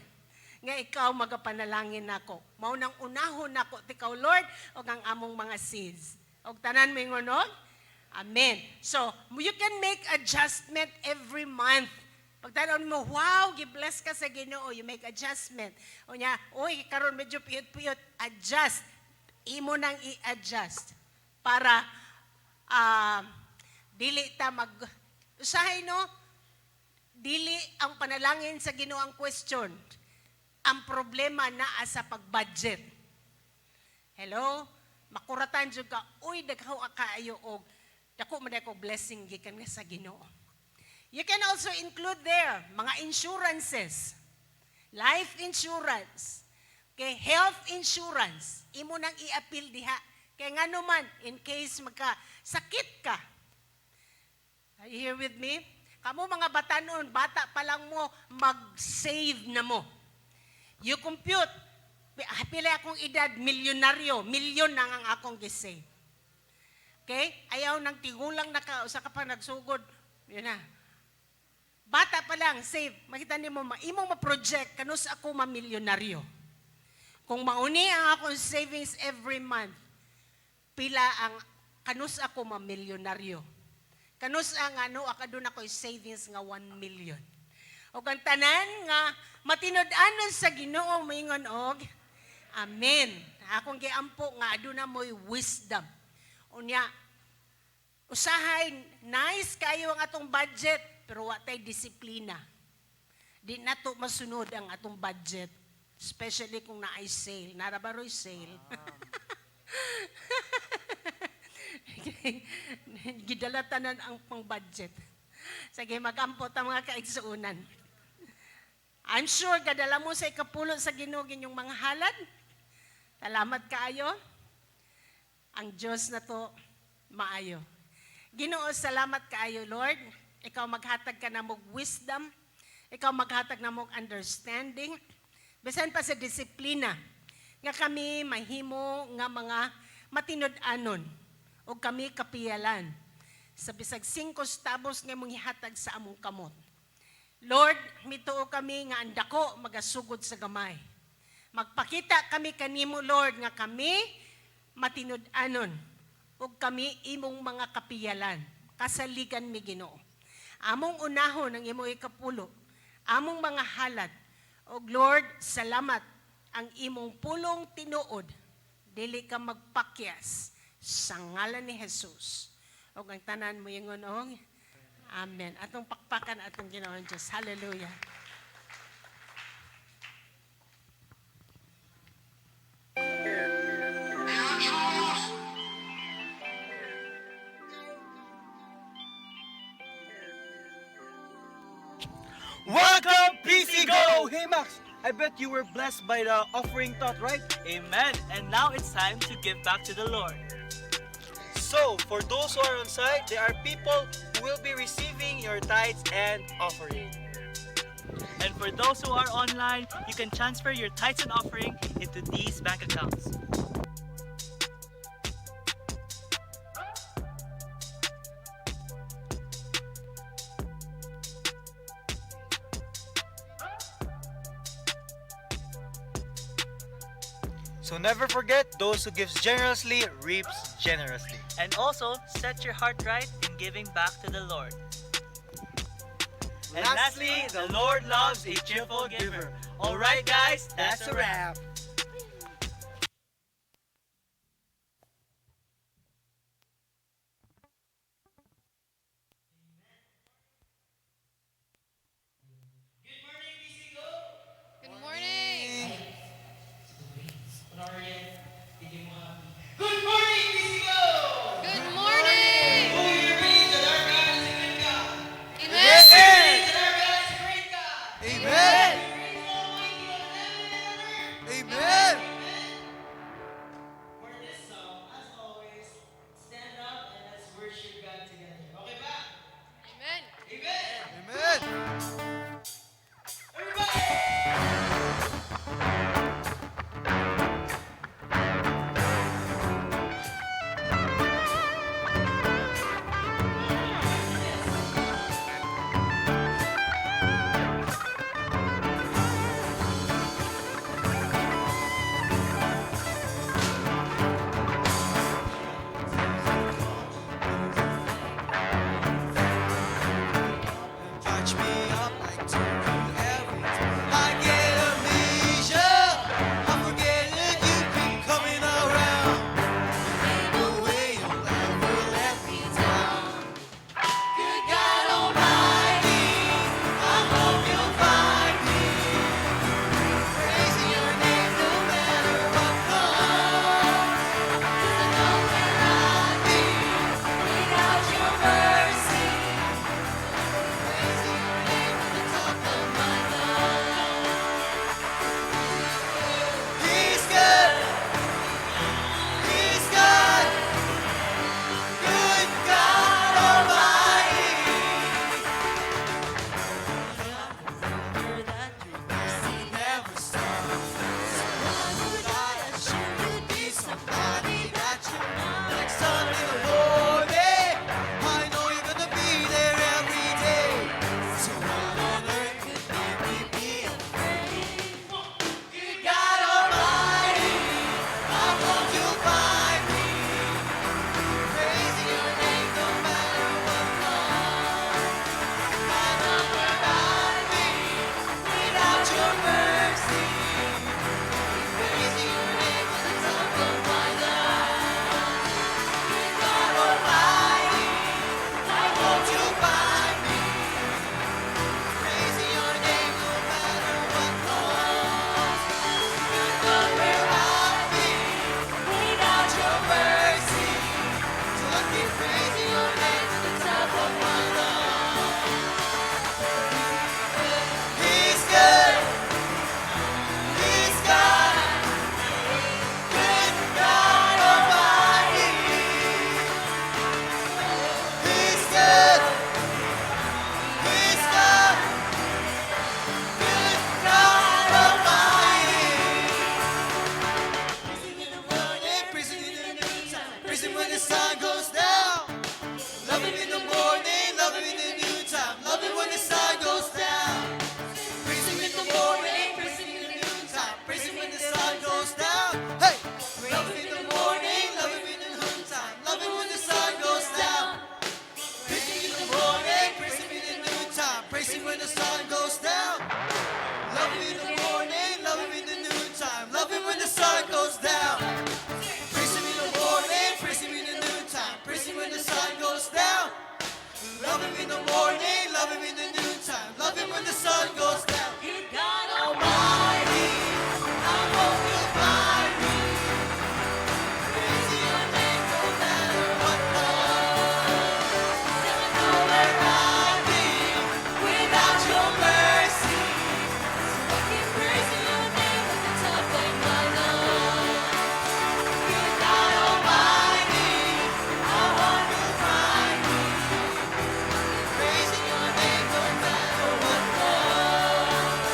nga ikaw magapanalangin nako. Mao nang unahon nako tikaw, Lord, ug ang among mga seeds. Og tanan moingon og amen. So, you can make adjustment every month. Pagtan mo, wow, gi-bless ka sa Ginoo, you make adjustment. Unya, uy, karon medyo piyot-piyot, adjust. Imo nang i-adjust para dili ta mag usahay no, dili ang panalangin sa Ginoo ang question. Ang problema naa sa pag-budget. Hello? Makuratan jud ka, uy, daghaw kaayo og dako man ko blessing gikan nga sa Ginoo. You can also include there mga insurances. Life insurance. Okay, health insurance. Imo nang i-appeal diha. Kay ngano man in case magka sakit ka. Are you here with me? Kamo mga batanon, bata pa lang mo, mag-save na mo. You compute, pila akong edad, milyonaryo, milyon na ang akong gisave. Okay? Ayaw nang tigulang na ka, usa ka pa nagsugod, yun na. Bata pa lang, save. Makita nimo, imong ma-project, kanus ako mamilyonaryo. Kung mauni ang akong savings every month, pila ang kanus ako mamilyonaryo. Kanus ang ano, akadun ako savings nga 1 million. O ang tanan nga matinud-anon sa Ginoo moingon og amen. Akong giampo nga aduna mo'y wisdom. Unya, usahay nice kayo ang atong budget pero wa tay disiplina. Di nato masunod ang atong budget, especially kung naay sale. Nara ba ro'y sale? Gidala tanan ang pang-budget. Sige, magampo ta mga kaigsuunan. I'm sure gadala mo sa ikapulo sa Ginoo inyong mga halad. Salamat kaayo. Ang Diyos na to maayo. Ginoo, salamat kaayo, Lord. Ikaw maghatag ka na mog wisdom. Ikaw maghatag na mog understanding. Bisan pa sa disiplina nga kami mahimo nga mga matinud-anon o kami kapiyalan sa bisag 5 centavos nga imong ihatag sa among kamot. Lord, mituo kami nga ang dako magasugod sa gamay. Magpakita kami kanimo, Lord, nga kami matinud-anon ug kami imong mga kapiyalan. Kasaligan mi, Ginoo. Among unahon ang imong ikapulo, among mga halad. Og Lord, salamat ang imong pulong tinuod. Dili ka magpakyas sa ngalan ni Jesus. Og ang tanan mo ingon og amen. Atong pakpakan atong Ginoong Diyos. Hallelujah. Welcome, PC Go! Hey, Max, I bet you were blessed by the offering thought, right? Amen. And now it's time to give back to the Lord. So, for those who are on site, there are people who will be receiving your tithes and offering. And for those who are online, you can transfer your tithes and offering into these bank accounts. So never forget, those who gives generously reaps generously. And also, set your heart right in giving back to the Lord. And lastly, the Lord loves a cheerful giver. Alright guys, that's a wrap. Good morning! Good morning, BCO! Good morning! Who here believes that our God is a good God? Amen! That our God is a great God? Amen. Praise Almighty of heaven and earth! Amen. For this song, as always, stand up and let's worship God together. Okay ba? Amen! Amen! Amen. Everybody! Patch me up like to every time I get amnesia. I forget it, you keep coming around. Ain't no way you'll ever let me down. Good God Almighty, I hope you'll find me praising your name no matter what comes. 'Cause I know where I'd be without your mercy. Praising your name at the top of My lungs. He's good. He's good. Good God Almighty. That your mercy never stops. So why would I assume you'd be somebody that you're not? Like sun in the morning, I know you're gonna be there every day. So what on earth could make me be afraid? Good God Almighty, I hope you'll find me praising your name no matter what comes. I know where I'd be without your mercy. Praising your name at the top of my lungs. Good God Almighty, I hope you'll find me praising your name no matter what comes. Where I'd be without your mercy. So I keep praising your name to the top of my lungs. He's good. He's God. Good God Almighty. He's good. He's God. Good God Almighty. Praise Him in the morning, praise Him in the noontime, praise Him when the sun goes down. Love Him in the morning, love Him in the noontime, love Him when the sun goes down. Praise Him in the morning, praise Him in the noontime, praise Him when the sun goes down. Hey! Love Him in the morning, love Him in the noontime, love Him when the sun goes down. Praise Him in the morning, praise Him in the noontime, praise Him when the sun goes down. Love Him in the morning, love Him in the noontime, love Him when the sun goes down. Praise Him in the morning, praise Him in the noontime, praise Him when the sun goes down. Love Him in the morning, love Him in the noontime, love Him when the sun goes down. Good God Almighty, I hope you'll find me praising your name no matter what comes. I know where I'd be without your mercy. I keep praising your name at the top of my lungs. Good God Almighty, I hope you'll find me praising your name no matter what comes.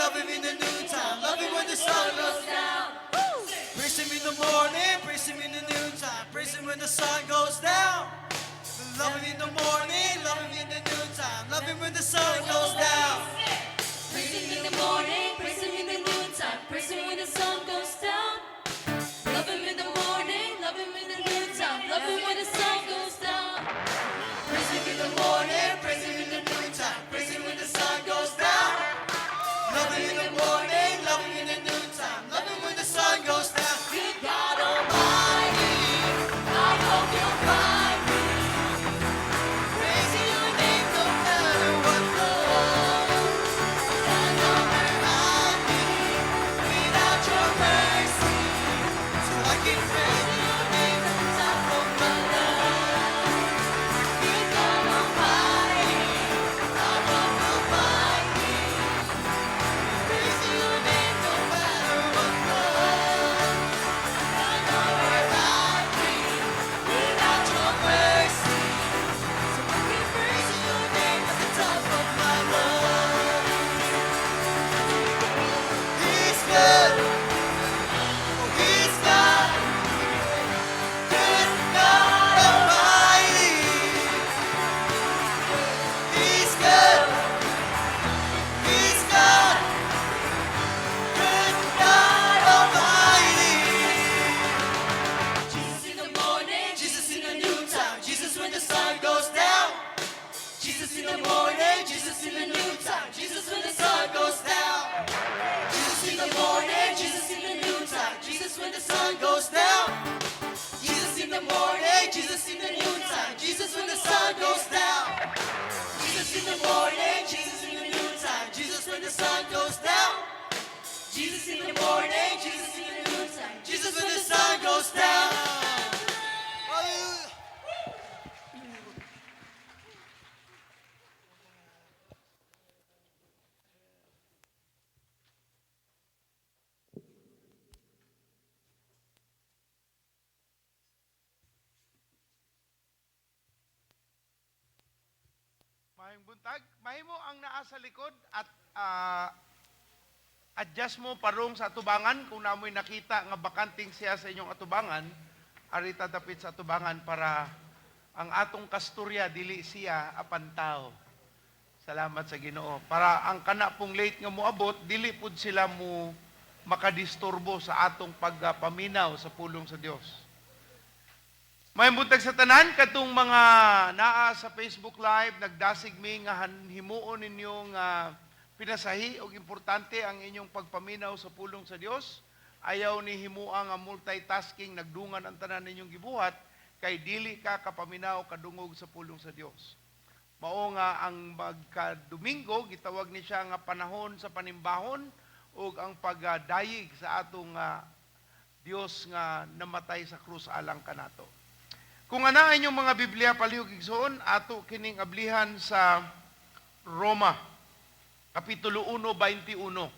love Him in the noontime, love Him when the sun goes down. Praise Him in the morning, praise Him in the noontime, praise Him when the sun goes down. Love Him in the morning, love Him in the noontime, love Him when the sun goes down. Praise Him in the morning, praise Him in the noontime, praise Him when the sun goes down. Love Him in the morning, love Him in the noontime, love Him when the sun goes down. Praise Him in the morning, praise Him in the noontime, praise Him when the sun goes down. Love Him in the morning, love Him in the noontime, love Him when the sun goes down. Good God Almighty, I hope you'll find me. Praising Your name no matter what goes. I know where I'd be without Your mercy. So I can praise Your name at the top of my lungs. Good God Almighty, I hope you'll find me. Praising Your name no matter what goes. I know where I'd be without Your mercy. So I can praise Your name at the top of my lungs. He's good. Oh, He's God. Good God Almighty. He's good. He's God. Good God Almighty. Jesus in the morning, Jesus in the noontime, Jesus when the sun goes down. Jesus in the morning, Jesus in the noontime, Jesus when the sun goes down. Jesus in the morning, Jesus in the noontime, Jesus when the sun goes down. Jesus in the morning, Jesus in the noontime, Jesus when the sun goes down. Jesus in the morning, Jesus in the noontime, Jesus when the sun goes down. Jesus in the morning, Jesus in the noontime, Jesus when the sun goes down. Hallelujah. Maayong buntag. Mahimo ang naa sa likod at adjust mo parong sa atubangan kung naa moy nakita nga bakanteng siya sa inyong atubangan, arita dapit sa atubangan para ang atong kasturya dili siya apan tao. Salamat sa Ginoo. Para ang kana pong late nga moabot, dili pud sila mo makadisturbo sa atong pagpaminaw sa pulong sa Dios. Maayong buntag sa tanan katong mga naa sa Facebook Live, nagdasig mi nga himuon ninyo nga pinasahi og importante ang inyong pagpaminaw sa pulong sa Dios. Ayaw ni himua nga multitasking, nagdungan ang tanan ninyong gibuhat kay dili ka kapaminaw kadungog sa pulong sa Dios. Mao nga ang magka-Domingo gitawag ni siya nga panahon sa panimbahon ug ang pagdayig sa atong Dios nga namatay sa krus alang kanato. Kung ana inyong mga Biblia, palihog igsoon, ato kining ablihan sa Roma Kapitulo 1:21.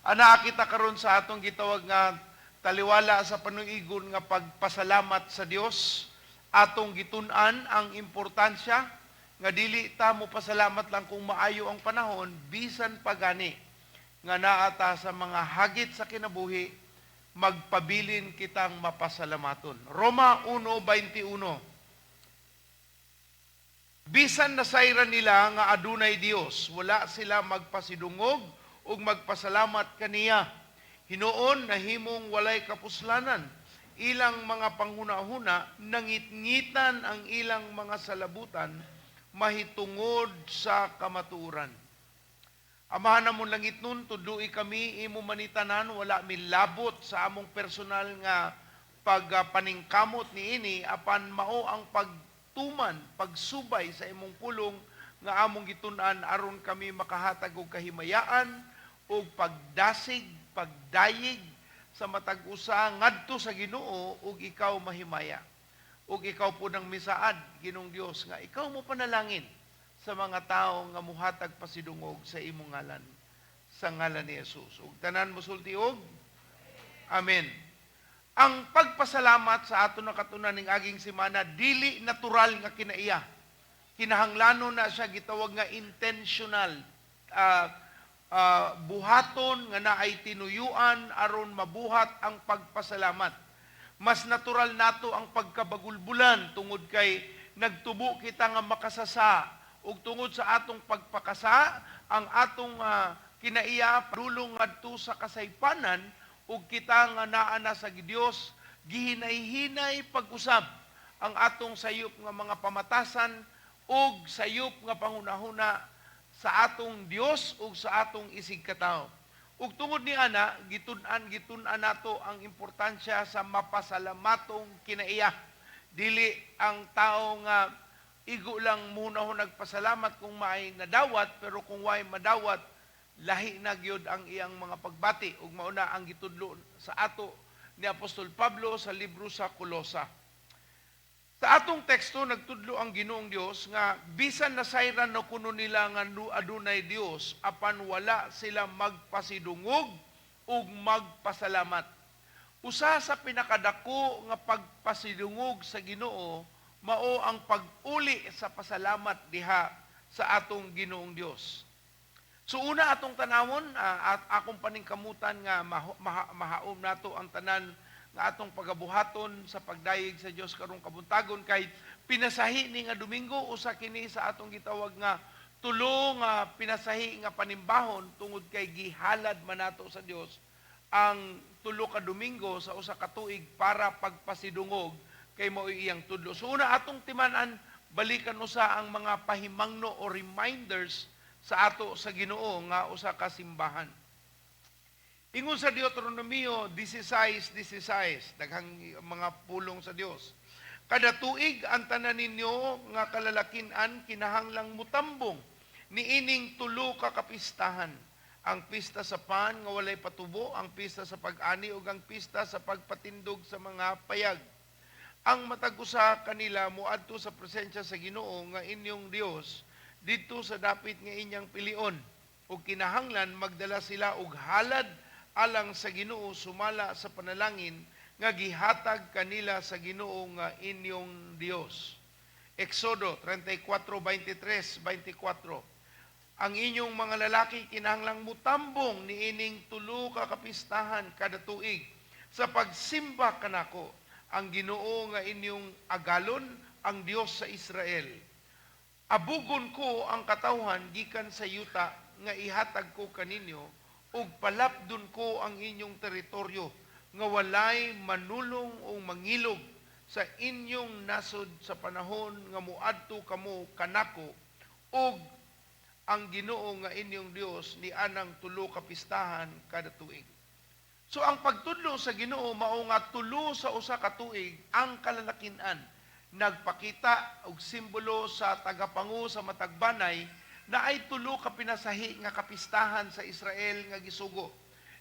Ana kita karon sa atong gitawag nga taliwala sa panuigon nga pagpasalamat sa Dios, atong gitun-an ang importansya nga dili ta mo pasalamat lang kung maayo ang panahon, bisan pagani nga naa ta sa mga hagit sa kinabuhi, magpabilin kitang mapasalamaton. Roma 1:21. Bisan nasayran nila nga adunay Dios, wala sila magpasidungog ug magpasalamat kaniya. Hinuon nahimong walay kapuslanan ilang mga panghuna-huna, nangitngitan ang ilang mga salabutan mahitungod sa kamatuoran. Amahan namon langitnon, tudloi kami imo manitanan, wala mi labot sa among personal nga pagpaningkamot niini, apan mao ang pagtuman, pagsubay sa imong pulong nga among gitun-an aron kami makahatag og kahimayaan ug pagdasig, pagdayig sa matag usa ngadto sa Ginoo ug ikaw mahimaya. Ug ikaw po nang misaad, Ginoong Dios, nga ikaw mo panalangin sa mga tao nga muhatag pasidungog sa imong ngalan, sa ngalan ni Jesus. Ug tanan mosulti og amen. Ang pagpasalamat sa ato nakatunan ning aging semana dili natural nga kinaiya. Kinahanglanon na siya gitawag nga intentional. buhaton nga naay tinuyuan aron mabuhat ang pagpasalamat. Mas natural nato ang pagkabagulbulan tungod kay nagtubo kita nga makasasa ug tungod sa atong pagpakasa ang atong kinaiya padulong ngadto sa kasaypanan ug kita nga naa na sa Dios gihinay-hinay pag-usab ang atong sayop nga mga pamatasan ug sayop nga panghunahuna sa atong Dios ug sa atong isigkatawo. Ug tungod ni ana, gitun-an nato ang importansya sa mapasalamatong kinaiya. Dili ang tao nga igo lang muna ho nagpasalamat kung maay nadawat, pero kung way madawat, lahi na gyud ang iyang mga pagbati ug mauna ang gitudlo sa ato ni Apostol Pablo sa libro sa Kolosa. Sa atong teksto nagtudlo ang Ginoong Dios nga bisan nasayran na kuno nila nga adunay Dios, apan wala sila magpasidungog ug magpasalamat. Usa sa pinakadako nga pagpasidungog sa Ginoo mao ang pag-uli sa pasalamat diha sa atong Ginoong Dios. So una atong tanawon, at akong paningkamutan nga mahaom nato ang tanan nga atong pagabuhaton sa pagdayeg sa Dios karong kabuntagon kay pinasahi ni nga Domingo, usa kini sa atong gitawag nga tulo nga pinasahi nga panimbahon tungod kay gihalad man nato sa Dios ang tulo ka Domingo sa usa ka tuig para pagpasidungog kay mao iyang tudlo. So una atong timan-an, balikan usa ang mga pahimangno o reminders sa ato sa Ginoo nga usa ka simbahan. Ingon sa Deuteronomio 16:16, daghang mga pulong sa Dios. Kada tuig ang tanan ninyo nga kalalakinan kinahanglang mutambong niining tulo ka kapistahan: ang pista sa pan nga walay patubo, ang pista sa pag-ani ug ang pista sa pagpatindog sa mga payag. Ang matag usa kanila moadto sa presensya sa Ginoo nga inyong Dios didto sa dapit nga inyang pilion ug kinahanglan magdala sila og halad alang sa Ginoo sumala sa panalangin nga gihatag kanila sa Ginoo nga inyong Dios. Exodo 34:23, 24. Ang inyong mga lalaki kinahanglang mutambong niining tulo ka kapistahan kada tuig sa pagsimba kanako, ang Ginoo nga inyong agalon, ang Dios sa Israel. Abugon ko ang katawhan gikan sa yuta nga ihatag ko kaninyo ug palapdon ko ang inyong teritoryo nga walay manulong o mangilog sa inyong nasod sa panahon nga moadto kamo kanako ug ang Ginoo nga inyong Dios ni anang tulo ka pistahan kada tuig. So ang pagtudlo sa Ginoo mao nga tulo sa usa ka tuig ang kalalakinan nagpakita og simbolo sa tagapangu sa matag banay na ay tulo ka pinasahi nga kapistahan sa Israel nga gisugo.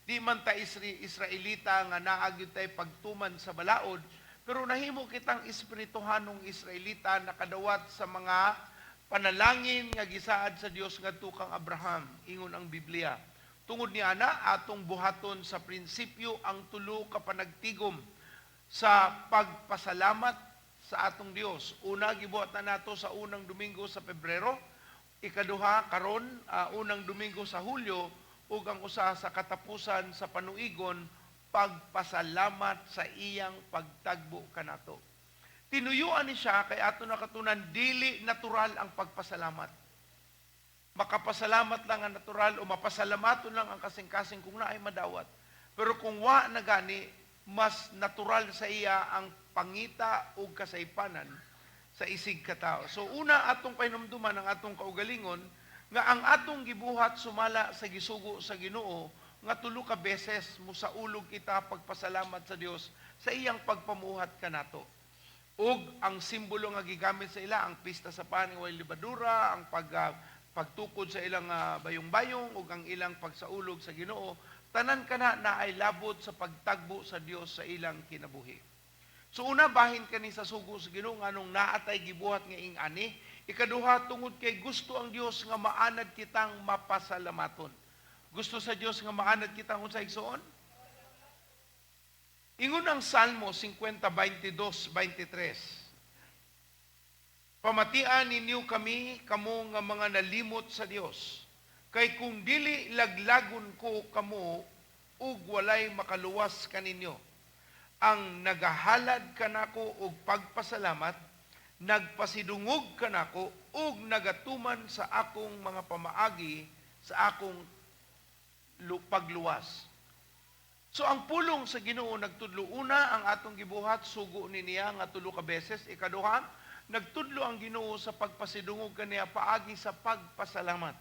Di man ta Israelita nga naa gyud tay pagtuman sa balaod, pero nahimo kitang espirituhanong Israelita nakadawat sa mga panalangin nga gisaad sa Dios ngadto kang Abraham, ingon ang Biblia. Tungod ni ana, atong buhaton sa prinsipyo ang tulo ka panagtigom sa pagpasalamat sa atong Dios. Una, gibuhat na nato sa unang Domingo sa Pebrero, ikaduha karon unang Domingo sa Hulyo, ug ang usa sa katapusan sa panuigon, pagpasalamat sa iyang pagtagbo kanato. Tinuyuan ni siya kay ato nakatunan dili natural ang pagpasalamat. Makapasalamat lang ang natural o mapasalamaton lang ang kasing-kasing kung naay madawat. Pero kung wa na gani, mas natural sa iya ang pangita o kasaypanan sa isig katao. So una atong pahinumduman ang atong kaugalingon nga ang atong gibuhat sumala sa gisugo sa Ginoo nga tulo ka beses musaulog kita pagpasalamat sa Dios sa iyang pagpamuhat kanato. Ug ang simbolo nga gigamit sa ila ang pista sa pan nga walay lebadura, ang pagtukod sa ilang bayong-bayong ug ang ilang pagsaulog sa Ginoo, tanan kana naay labot sa pagtagbo sa Dios sa ilang kinabuhi. So una, bahin kani sa sugo sa Ginoo nganong naatay gibuhat nga ing-ani. Ikaduha, tungod kay gusto ang Dios nga maanad kitang mapasalamaton. Gusto sa Dios nga maanad kitang unsa, igsoon? Ingon ang Salmo 50:22, 23. Pamatian ninyo kami, kamo nga mga nalimot sa Dios. Kay kung dili, laglagon ko kamo ug walay makaluwas kaninyo. Ang nagahalad kanako og pagpasalamat, nagpasidungog kanako ug nagatuman sa akong mga pamaagi sa akong pagluwas. So ang pulong sa Ginoo nagtudlo, una, ang atong gibuhat sugo ni niya nga tulo ka beses. Ikaduha, nagtudlo ang Ginoo sa pagpasidungog kaniya paagi sa pagpasalamat.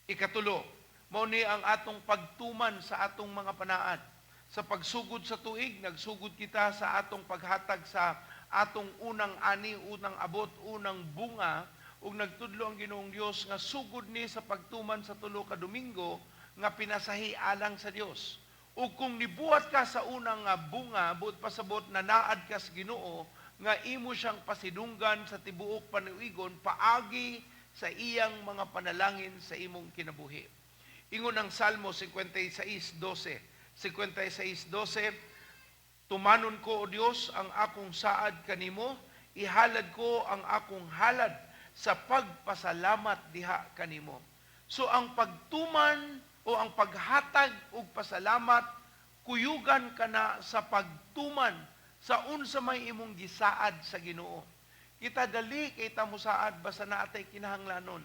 Ikatulo, mao ni ang atong pagtuman sa atong mga panaad. Sa pagsugod sa tuig, nagsugod kita sa atong paghatag sa atong unang ani, unang abot, unang bunga, ug nagtudlo ang Ginoong Dios nga sugod ni sa pagtuman sa 3 ka Domingo nga pinasahi alang sa Dios. Ug kung nibuhat ka sa unang nga bunga, buot pasabot na naad ka sa Ginoo nga imo siyang pasidunggan sa tibuok panuigon paagi sa iyang mga panalangin sa imong kinabuhi. Ingon ang Salmo 56:12. 56:12, "Tumanon ko, O Dios, ang akong saad kanimo, ihalad ko ang akong halad sa pagpasalamat diha kanimo." So ang pagtuman o ang paghatag og pasalamat, kuyugan kana sa pagtuman sa unsa may imong gisaad sa Ginoo. Kita, dali kay ta mosaad basta naa tay kinahanglanon.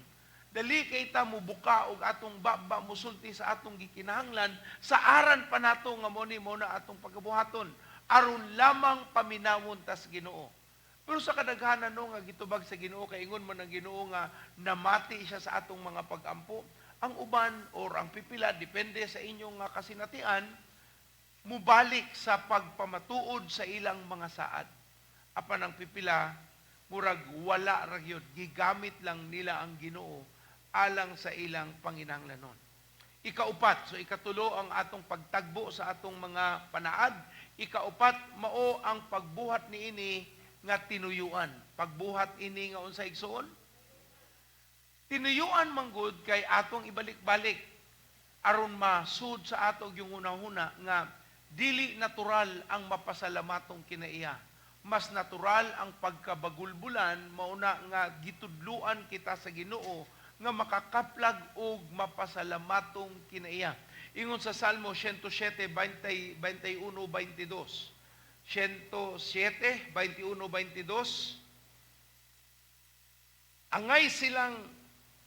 Dali kay ta mo buka og atong baba, musulti sa atong gikinahanglan sa aran pa nato nga mo ni mo na atong pagabuhaton aron lamang paminawon tas Ginoo. Pero sa kadaghanan, no, nga gitubag sa Ginoo, kay ingon man ang Ginoo nga namati siya sa atong mga pagampo, ang uban or ang pipila, depende sa inyong nga kasinatian, mubalik sa pagpamatuod sa ilang mga saad. Apan ang pipila, murag wala ra gyud, gigamit lang nila ang Ginoo alang sa ilang panginahanglanon. Ikaupat, so ikatulo ang atong pagtagbo sa atong mga panaad. Ikaupat, mao ang pagbuhat niini nga tinuyuan. Pagbuhat ini nga unsa, igsuon? Tinuyuan manggod kay atong ibalik-balik aron masud sa ato yung hunahuna nga dili natural ang mapasalamatong kinaiya. Mas natural ang pagkabagulbulan. Mauna nga gitudluan kita sa Ginoo nga makakaplag og mapasalamatong kinaiya. Ingon sa Salmo 107, 20, 21, 22. 107, 21, 22. "Angay silang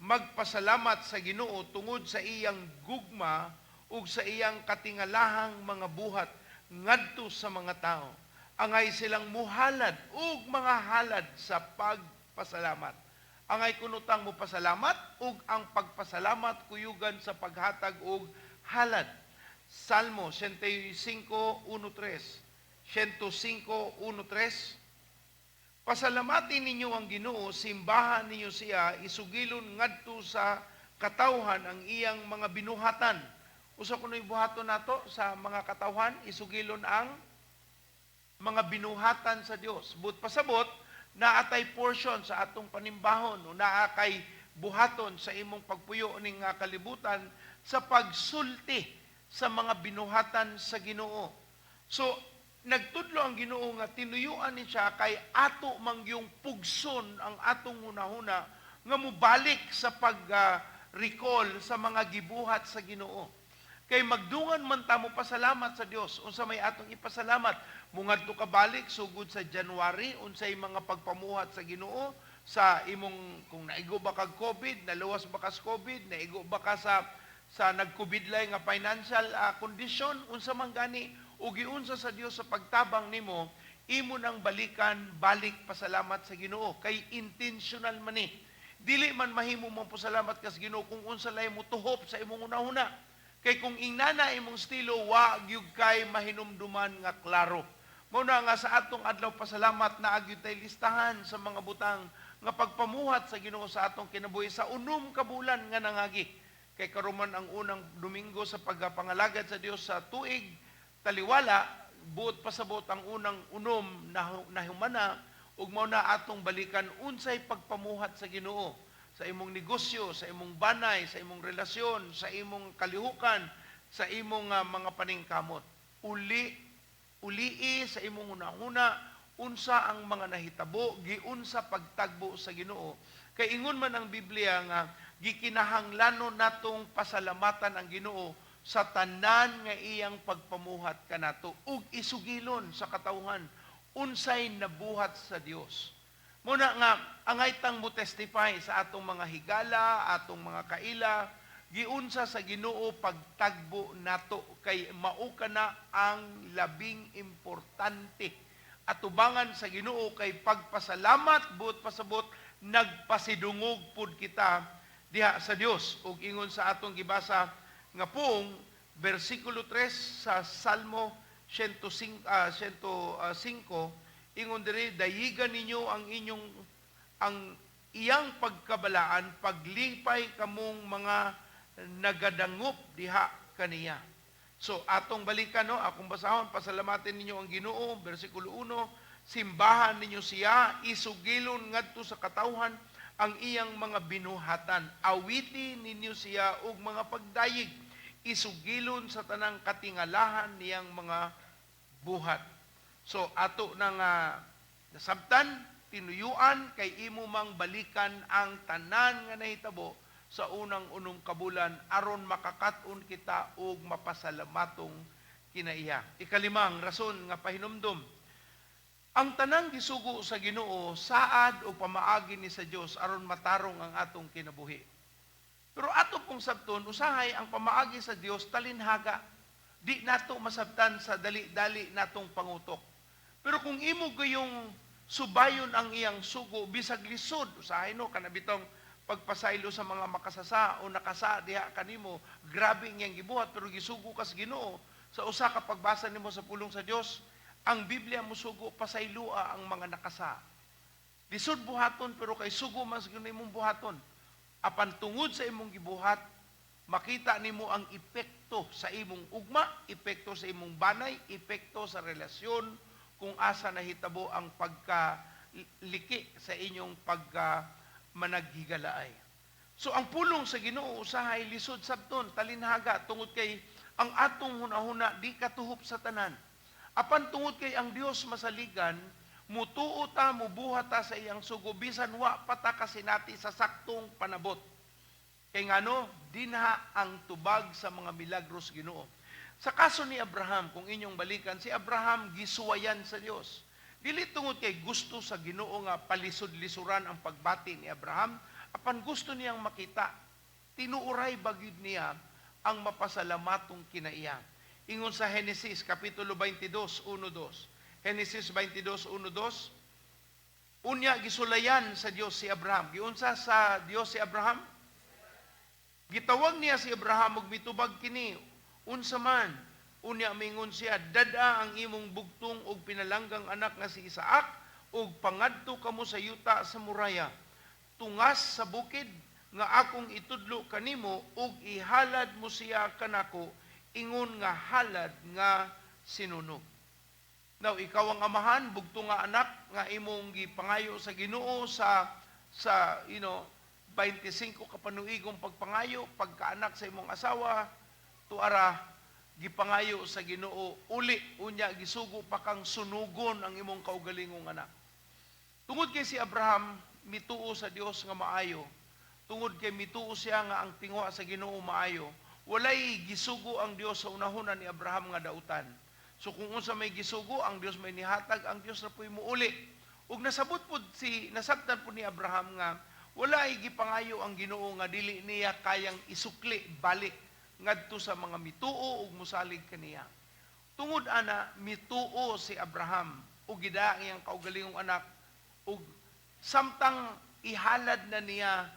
magpasalamat sa Ginoo tungod sa iyang gugma ug sa iyang katingalahang mga buhat ngadto sa mga tao. Angay silang muhalad ug mga halad sa pagpasalamat." Angay kuno tang mopasalamat ug ang pagpasalamat kuyugan sa paghatag og halad. Salmo 105:1-3. 105:1-3. "Pasalamatin ninyo ang Ginoo, simbahan ninyo siya, isugilon ngadto sa katawhan ang iyang mga binuhatan." Usa kuno'y buhaton nato sa mga katawhan, isugilon ang mga binuhatan sa Dios. But pasabot, naa tay portion sa atong panimbahon o naa kay buhaton sa imong pagpuyo ning nga kalibutan sa pagsulti sa mga binuhatan sa Ginoo. So, nagtudlo ang Ginoo nga tinuyuan ni siya kay ato mangyung pugson ang atong hunahuna nga mubalik sa pag recall sa mga gibuhat sa Ginoo. Kay magdungan man ta mo pasalamat sa Dios, unsa may atong ipasalamat? Mungadto ka balik sugod sa January, unsay mga pagpamuhat sa Ginoo sa imong, kung naigo ba kag COVID, naluwas ba ka sa COVID, naigo ba ka sa nagkubidlay nga financial condition, unsa man gani ug giunsa sa Dios sa pagtabang nimo, imo nang balikan, balik pasalamat sa Ginoo kay intentional man ni. Dili man mahimo mo pasalamat kas Ginoo kung unsa lay mo tuhop sa imong hunahuna. Kay kung ingnana imong estilo, wa gyud kay mahinumduman nga klaro. Mao na nga sa atong adlaw pasalamat, naa gyud tay listahan sa mga butang nga pagpamuhat sa Ginoo sa atong kinabuhi sa 6 ka bulan nga nangagi. Kay karon man ang unang Domingo sa pagpangalagad sa Dios sa tuig taliwala, buot pasabot ang unang unom na nahumana ug mao na atong balikan unsay pagpamuhat sa Ginoo sa imong negosyo, sa imong banay, sa imong relasyon, sa imong kalihukan, sa imong mga paningkamot. Ulii sa imong hunahuna unsa ang mga nahitabo, giunsa pagtagbo sa Ginoo. Kay ingon man ang Biblia nga Gikinahanglanon natong pasalamatan ang Ginoo sa tanan nga iyang pagpamuhat kanato ug isugilon sa katawhan unsay nabuhat sa Dios. Muna nga angay tang mo testify sa atong mga higala, atong mga kaila, giunsa sa Ginoo pagtagbo nato, kay mao kana ang labing importante. Atubangan sa Ginoo kay pagpasalamat, buot pasabot nagpasidungog pud kita diha sa Dios. Ug ingon sa atong gibasa nga pong bersikulo 3 sa Salmo 105, 105, ingon diri, "Dayigan ninyo ang inyong ang iyang pagkabalaan, paglipay kamong mga nagadangop diha kaniya." So atong balikan, no, akong basahon, "Pasalamatin ninyo ang Ginoo," bersikulo 1, "Simbahan ninyo siya, isugilon ngadto sa katawhan ang iyang mga binuhatan. Awiti ninyo siya og mga pagdayeg, isugilon sa tanang katingalahan niyang mga buhat." So ato na nga nasabtan, tinuyuan kay imo mang balikan ang tanan nga nahitabo sa unang 6 ka bulan aron makakaton kita og mapasalamatong kinaiya. Ikalimang rason nga pahinumdom: ang tanang gisugo sa Ginoo saad o pamaagi ni sa Dios aron matarong ang atong kinabuhi. Pero ato pong sabton, usahay ang pamaagi sa Dios talinhaga. Di nato masabtan sa dali-dali natong pangutok. Pero kung imo gayong subayon ang iyang sugo bisag lisod, usahay, no, kana bitong pagpasaylo sa mga makasasa o nakasa diha kanimo, grabe iyang gibuhat, pero gisugo ka sa Ginoo. Sa usa ka pagbasa nimo sa pulong sa Dios, ang Biblia mosugo pasayloa ang mga nakasa. Lisod buhaton, pero kay sugo man sa Ginoo, imong buhaton. Apan tungod sa imong gibuhat, makita nimo ang epekto sa imong ugma, epekto sa imong banay, epekto sa relasyon kung asa nahitabo ang pagkaliki sa inyong pagka managhigalaay. So ang pulong sa Ginoo usahay lisod sabton, talinhaga, tungod kay ang atong hunahuna di katuhop sa tanan. Apan tungod kay ang Dios masaligan, mutuo ta, mubuhat ta sa iyang sugo bisan wa pa ta kasinati sa saktong panabot. Kay ngano, dinha ang tubag sa mga milagros Ginoo. Sa kaso ni Abraham, kung inyong balikan, si Abraham gisuwayan sa Dios. Dili tungod kay gusto sa Ginoo nga palisod-lisuran ang pagbati ni Abraham, apan gusto niyang makita, tinuuray ba gyud niya ang mapasalamatong kinaiya. Ingon sa Genesis kapitulo 22, 1-2. Genesis 22, 1-2. Unya gisulayan sa Dios si Abraham. Giunsa sa Dios si Abraham? Gitawag niya si Abraham ug mitubag kini, "Unsa man?" Unya mingon siya, "Dad-a ang imong bugtong ug pinalanggang anak nga si Isaac ug pangadto kamo sa yuta sa Moriah. Tungas sa bukid nga akong itudlo kanimo, ug ihalad mo siya kanako ingon nga halad nga sinunog." Now, ikaw ang amahan, bugtong nga anak nga imong gipangayo sa Ginoo sa 25 ka panuigong pagpangayo, pagkaanak sa imong asawa, tuara gipangayo sa Ginoo uli, unya gisugo pa kang sunugon ang imong kaugalingong anak. Tungod kay si Abraham mituo sa Dios nga maayo, tungod kay mituo siya nga ang tinguha sa Ginoo maayo, walay gisugo ang Dios sa unahuna ni Abraham nga dautan. So kung unsa may gisugo, ang Dios may nihatag, ang Dios na pu'y muuli. Ug nasabot pud si nasabtan pud ni Abraham nga wala ay gipangayo ang Ginoo nga dili niya kayang isukli balik ngadto sa mga mituo ug musalig kaniya. Tungod ana, mituo si Abraham ug gidaa ang iyang kaugalingong anak, ug samtang ihalad na niya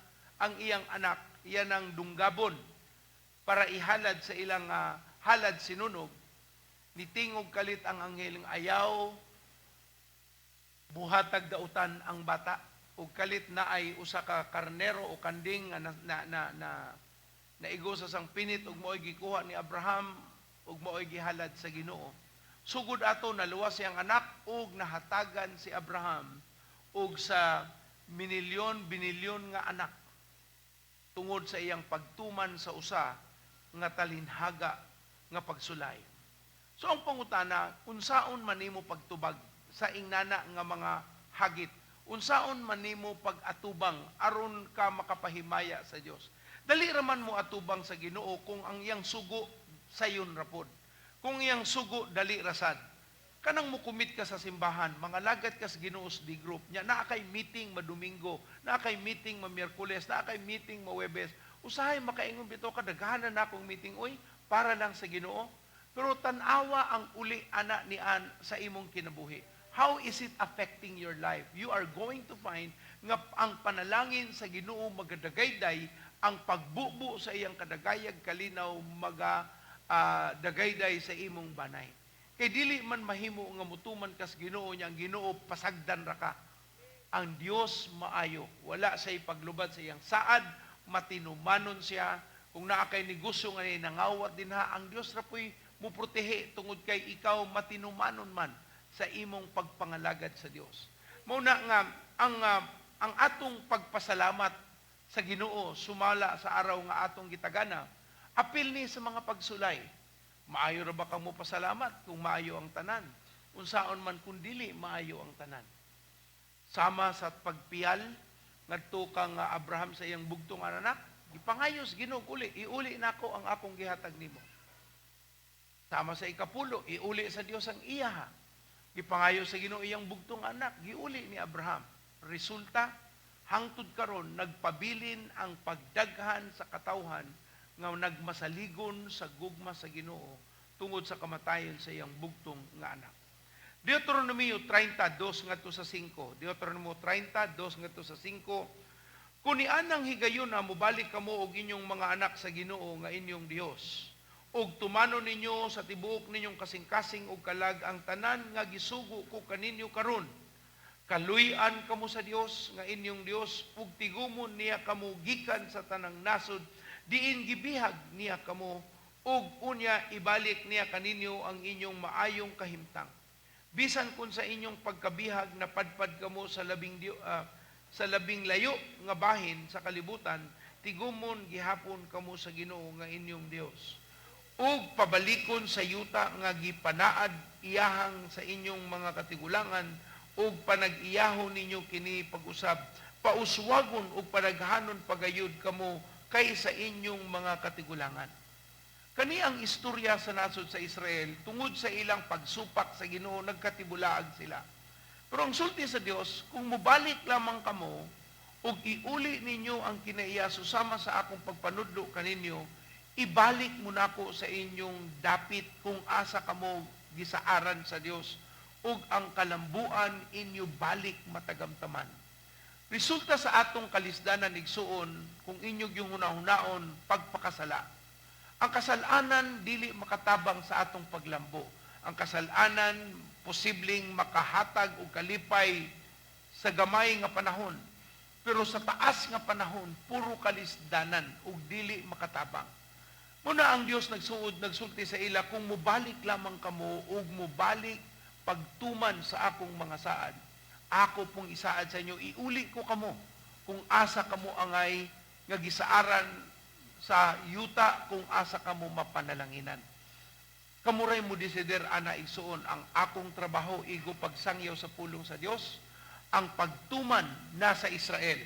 ang iyang anak, iyan ang dunggabon para ihalad sa ilang halad sinunog, nitingog kalit ang anghel, "Ayaw buhatag dautan ang bata," ug kalit na ay usa ka karnero o kanding nga na naigo sa sang pinit ug mao'y gikuha ni Abraham ug mao'y gihalad sa Ginoo. Sugod ato, naluwas siyang anak ug nahatagan si Abraham og sa minilyon binilyon nga anak tungod sa iyang pagtuman sa usa nga talinhaga nga pagsulay. So ang pangutana, unsaon man nimo pagtubag sa ingnana nga mga hagit? Unsaon man nimo pag-atubang aron ka makapahimaya sa Dios? Dali ra man mo atubang sa Ginoo kung ang iyang sugo sayon ra pod. Kung iyang sugo dali ra sad. Kanang mo-commit ka sa simbahan, mangalagat ka sa Ginoo sa D group nya, naa kay meeting ma-Domingo, naa kay meeting ma Miyerkules, naa kay meeting ma Webes. Usahay makaingon bitaw ka, "Daghanan na akong meeting oy, para lang sa Ginoo." Pero tan-awa ang uli ana ni an sa imong kinabuhi. How is it affecting your life? You are going to find nga ang panalangin sa Ginoo magadagayday, ang pagbubo sa iyang kadagayag kalinaw maga dagayday sa imong banay. Kay dili man mahimo nga mutuman kas Ginoo nya ang Ginoo pasagdan ra ka. Ang Dios maayo, wala say paglubad sa iyang saad, matinumanon siya. Kung naa kay negosyo nga nangawat dinha, ang Dios ra po'y muprotehe tungod kay ikaw matinumanon man sa imong pagpangalagad sa Dios. Mao na nga ang atong pagpasalamat sa Ginoo sumala sa araw nga atong gitagana, apil ni sa mga pagsulay. Maayo ra ba kang mopasalamat kung maayo ang tanan? Unsaon man kung dili maayo ang tanan? Sama sa pagpiyal ngadto kang Abraham sa iyang bugtong anak, gipangayos Ginoo uli, "Iuli nako ang akong gihatag nimo." Sama sa ikapulo, iuli sa Dios ang iyaha. Gipangayo sa Ginoo iyang bugtong anak, giuli ni Abraham. Resulta, hangtod karon nagpabilin ang pagdaghan sa katawhan nga nagmasaligon sa gugma sa Ginoo tungod sa kamatayon sa iyang bugtong nga anak. Deuteronomio 30:2 ngadto sa 5. Deuteronomio 30:2 ngadto sa 5. "Kung nianang higayuna mobalik kamo og inyong mga anak sa Ginoo nga inyong Dios, ug tumanon ninyo sa tibuok ninyong kasing-kasing ug kalag ang tanan nga gisugo ko kaninyo karon, kaluy-an kamo sa Dios nga inyong Dios ug tigumon niya kamo gikan sa tanang nasod diin gibihag niya kamo, ug unya ibalik niya kaninyo ang inyong maayong kahimtang. Bisan kung sa inyong pagkabihag napadpad kamo sa labing layo nga bahin sa kalibutan, tigumon gihapon kamo sa Ginoo nga inyong Dios ug pabalikon sa yuta nga gipanaad iyahang sa inyong mga katigulangan, ug panag-iyahon ninyo kini pag-usab. Pauswagon ug panaghanon pagayod kamo kaysa inyong mga katigulangan." Kani ang istorya sa nasod sa Israel tungod sa ilang pagsupak sa Ginoo, nagkatibulaag sila. Pero ang sulti sa Dios, "Kung mobalik lamang kamo ug iuli ninyo ang kinaiya susama sa akong pagpanudlo kaninyo, ibalik mo nako sa inyong dapit kung asa kamo gisaaran sa Dios, ug ang kalambuan inyo balik matagamtaman." Resulta sa atong kalisdanan, igsuon, kung inyong yung hunahunaon, pagpakasala. Ang kasalanan dili makatabang sa atong paglambo. Ang kasalanan posibleng makahatag og kalipay sa gamay nga panahon. Pero sa taas nga panahon, puro kalisdanan ug dili makatabang. Muna ang Dios nagsuod, nagsulti sa ila, "Kung mobalik lamang kamo ug mobalik pagtuman sa akong mga saad, ako pong isaad sa inyo, iuli ko kamo kung asa kamo angay nga gisaaran sa yuta kung asa kamo mapanalanginan." Kamuray mo desider ana, igsuon, ang akong trabaho igo pagsangyaw sa pulong sa Dios, ang pagtuman nasa Israel.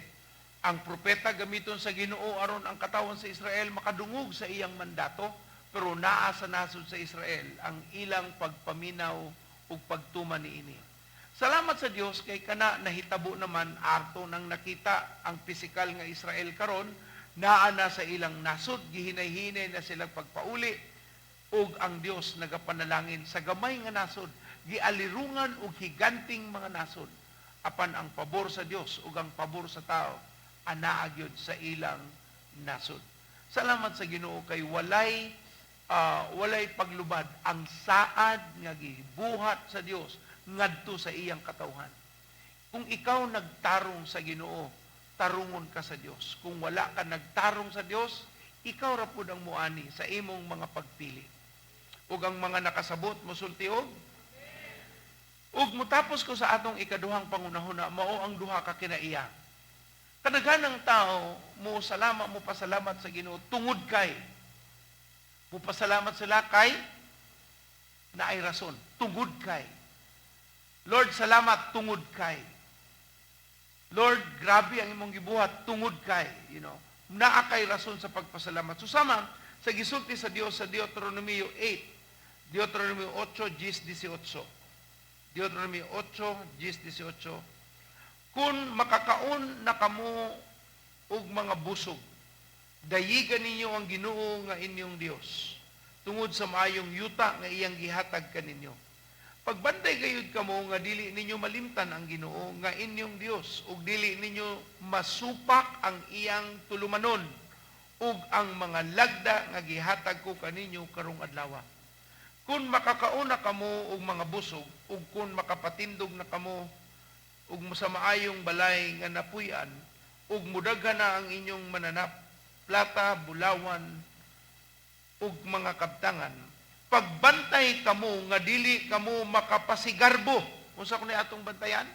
Ang propeta gamiton sa Ginoo aron ang katawan sa Israel makadungog sa iyang mandato, pero naa sa nasod sa Israel ang ilang pagpaminaw ug pagtuman niini. Salamat sa Dios kay kana nahitabo naman, arto nang nakita ang pisikal nga Israel karon, naa na sa ilang nasod, gihinay-hinay na silang pagpauli ug ang Dios nagapanalangin sa gamay nga nasod, gialirungan og higanting mga nasod. Apan ang pabor sa Dios ug ang pabor sa tao anaa gyud sa ilang nasod. Salamat sa Ginoo kay walay paglubad ang saad nga gibuhat sa Dios ngadto sa iyang katawhan. Kung ikaw nagtarong sa Ginoo, tarungon ka sa Dios. Kung wala ka nagtarong sa Dios, ikaw ra pud ang muani sa imong mga pagpili. Ug ang mga nakasabot mosulti og mutapos ko sa atong ikaduhang pangunahuna, mao ang duha ka kinaiya. Kadaghanang tao mo salamat, mo pasalamat sa Ginoo tungod kay mo pasalamat sila kay naay rason, tungod kay. "Lord, salamat tungod kay." Lord, grabe ang imong gibuhat tungod kay naa kay rason sa pagpasalamat. So sama sa gisulti sa Dios sa Deuteronomio 8, Deuteronomio 8, 10, 18. Deuteronomio 8, 10, 18. Kung makakaon na kamo og mga busog, dayigan ninyo ang Ginoo nga inyong Dios tungod sa maayong yuta nga iyang gihatag kaninyo. Pagbantay gayud kamo nga dili ninyo malimtan ang Ginoo nga inyong Dios ug dili ninyo masupak ang iyang tulumanon ug ang mga lagda nga gihatag ko kaninyo karong adlaw. Kung makakaon na kamo og mga busog ug kung makapatindog na kamo ug sa maayong balay nga napuy-an ug mudaghan na ang inyong mananap, plata, bulawan ug mga kabtangan, pagbantay kamo nga dili kamo makapasigarbo. Unsa kuno atong bantayan?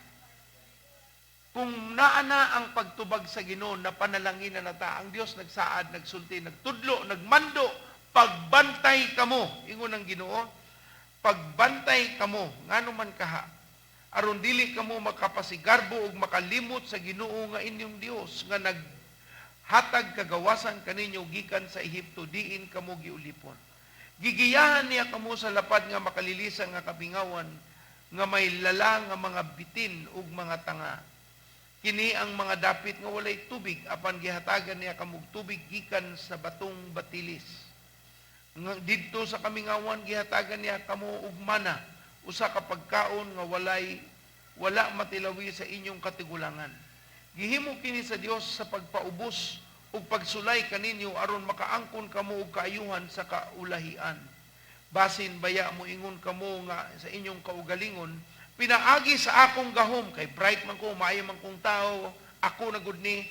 Kung naa na ang pagtubag sa Ginoo, na panalangin na nata, ang Dios nagsaad, nagsulti, nagtudlo, nagmando, pagbantay kamo, ingon ang Ginoo, pagbantay kamo, ngano man kaha, aron dili kamo makapasigarbo ug makalimot sa Ginoo nga inyong Dios nga naghatag kagawasan kaninyo gikan sa Ehipto, diin kamo giulipon. Gigiyahan niya kamo sa lapad nga makalilisan nga kamingawan nga may lala nga mga bitin ug mga tanga. Kini ang mga dapit nga walay tubig, apan gihatagan niya kamog tubig gikan sa batong batilis. Nga didto sa kamingawan gihatagan niya kamo og mana, usa ka pagkaon nga wala matilawi sa inyong katigulangan. Gihimo kini sa Dios sa pagpaubos ug pagsulay kaninyo aron makaangkon kamo og kaayuhan sa kaulahian. Basin baya moingon kamo nga sa inyong kaugalingon, pinaagi sa akong gahom, kay bright man ko, maayo man kong tao, ako na gud ni.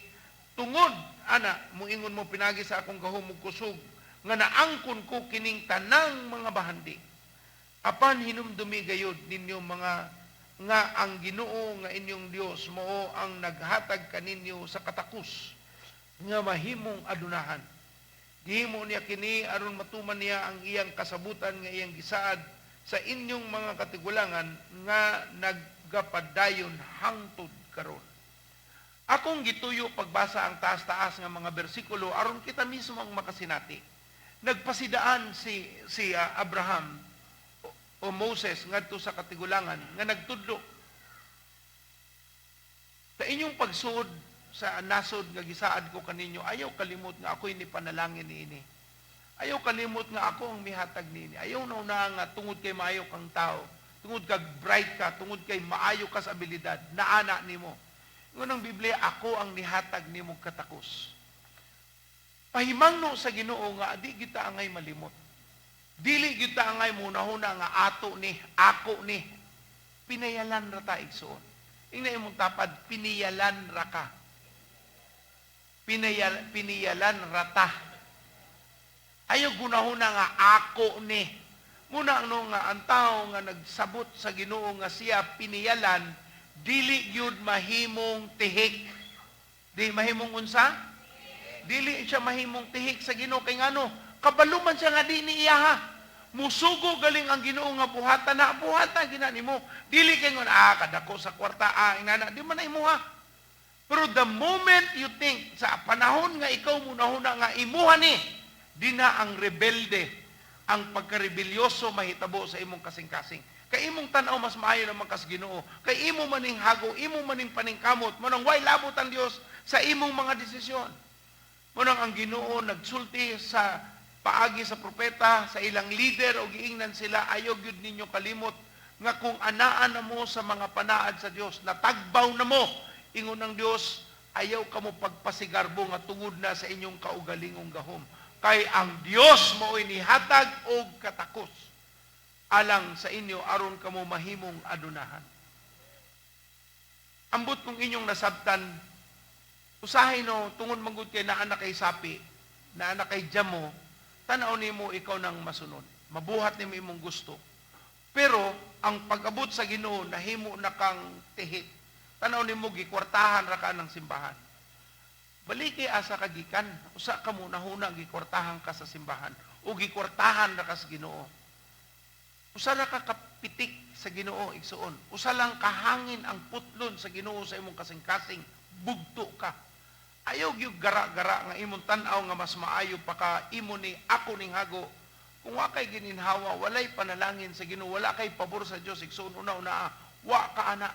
Tungod ana, moingon mo, pinaagi sa akong gahom ug kusog nga naangkon ko kining tanang mga bahandi. Apan hinumdumi gayud ninyo mga nga ang Ginoo nga inyong Dios mao ang naghatag kaninyo sa katakos nga mahimong adunahan. Gihimo niya kini aron matuman niya ang iyang kasabutan nga iyang gisaad sa inyong mga katigulangan nga naggapadayon hangtod karon. Akong gituyo pagbasa ang taas-taas nga mga bersikulo aron kita mismo ang makasinati. Nagpasidaan si Abraham o Moses ngadto sa katigulangan nga nagtudlo. Sa inyong pagsuod sa nasod nga gisaad ko kaninyo, ayaw kalimot nga ako'y ni panalangin niini. Ayaw kalimot nga ako ang mihatag niini. Ayaw na nga tungod kay maayo kang tao, tungod kag bright ka, tungod kay maayo ka sa abilidad, naana nimo. Ingon ang Biblia, ako ang nihatag nimo katakos. Pahimangno sa Ginoo nga di kita angay malimot. Dili kita angay munahuna nga ato ni, ako ni. Pinayalan ra ta, igsuon. Ingna imong tapad, piniyalan ra ka. Piniyalan ra ta. Ayaw gunahuna nga ako ni. Muna no nga ang tao nga nagsabot sa Ginoo nga siya piniyalan, dili gyud mahimong tihik. Di mahimong unsa? Dili siya mahimong tihik sa Ginoo kay ngano? Kabalo man siya nga di ni iyaha. Musugo galing ang Ginoo nga buhatan na buhatan gina nimo. Dili kay ngon kadako sa kwarta ingana di man na imuha. Pero the moment you think sa panahon nga ikaw munahuna nga imuha ni, di na ang rebelde, ang pagkarebelyoso mahitabo sa imong kasing-kasing. Kay imong tan-aw mas maayo naman kas Ginoo. Kay imo maning hago, imo maning paningkamot, manang way labot ang Dios sa imong mga desisyon. Munang ang Ginoo nagsulti sa paagi sa propeta, sa ilang leader o giingnan sila, ayaw gyud ninyo kalimot nga kung anaan na mo sa mga panaad sa Dios, natagbaw na mo, ingon ng Dios, ayaw kamo pagpasigarbo nga tungod na sa inyong kaugalingong gahom. Kay ang Dios mao'y nihatag og katakos alang sa inyo aron kamo mahimong adunahan. Ambot kung inyong nasabtan, usahay no, tungod manggod kay naa na kay sapi, naa na kay jamo, tan-aw nimo ikaw nang masunod. Mabuhat nimo imong gusto. Pero ang pag-abot sa Ginoo nahimo na kang tihik. Tan-aw nimo gikwartahan ra ka ng simbahan. Baliki asa ka gikan, usa ka mo nahuna gikwartahan ka sa simbahan o gikwartahan ra ka sa Ginoo. Usa ra ka pitik sa Ginoo, igsuon, usa lang ka hangin ang putlon sa Ginoo sa imong kasing-kasing, bugto ka. Ayaw gyud gara-gara nga imong tan-aw nga mas maayo pa ka, imo ni ako ning hago. Kung wa kay gininhawa, walay panalangin sa Ginoo, wala kay pabor sa Dios, igsuon, una-una, wa ka ana.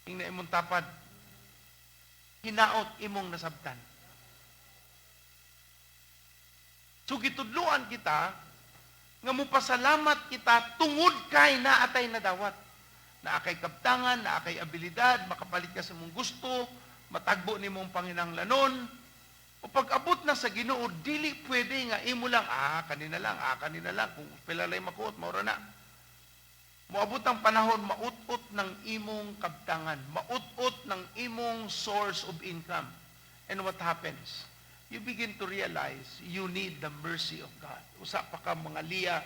Ingna imong tapad, hinaot imong nasabtan. So gitudluan kita nga mupasalamat kita tungod kay naatay nadawat. Naa kay kabtangan, naa kay abilidad, makapalit ka sa imong gusto, matagbo nimong panginahanglanon. O pag-abot na sa Ginoo, dili pwede nga imo lang, kanina lang, kanina lang, kung pila lay makuot, maura na. Moabot ang panahon, maut-ut ng imong kabtangan, maut-ut ng imong source of income. And what happens? You begin to realize you need the mercy of God. Usa pa ka mga liya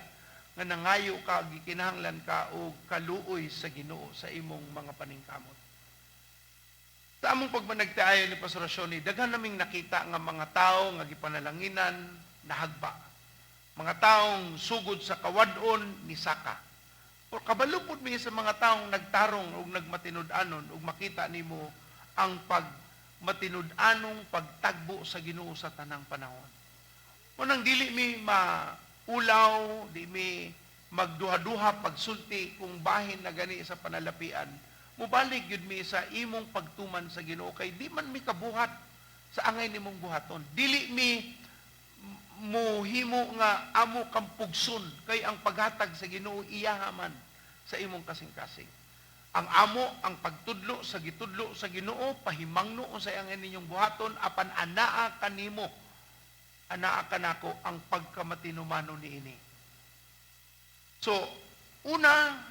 nga nangayo ka, gikinahanglan ka og kaluoy sa Ginoo sa imong mga paningkamot. Sa among pagmanagtiayon ni Pastor Shoni, daghan naming nakita nga mga tao nga gipanalanginan nahagba. Mga taong sugod sa kawad-on ni saka. O kabalo pud mi sa mga taong nagtarong ug nagmatinud-anon ug makita nimo ang pagmatinud-anong pagtagbo sa Ginoo sa tanang panahon. Unang dili mi maulaw, di mi magduha-duha pagsulti kung bahin na gani sa panalapian. Mubalik gyud mi sa imong pagtuman sa Ginoo kay di man mi kabuhat sa angay nimong buhaton. Dili mi muhimo nga amo kang pugson kay ang paghatag sa Ginoo iyaha man sa imong kasing-kasing. Ang amo ang pagtudlo sa gitudlo sa Ginoo, pahimangno unsay ang ninyong buhaton apan anaa kanimo, anaa kanako ang pagkamatinumano niini. So, una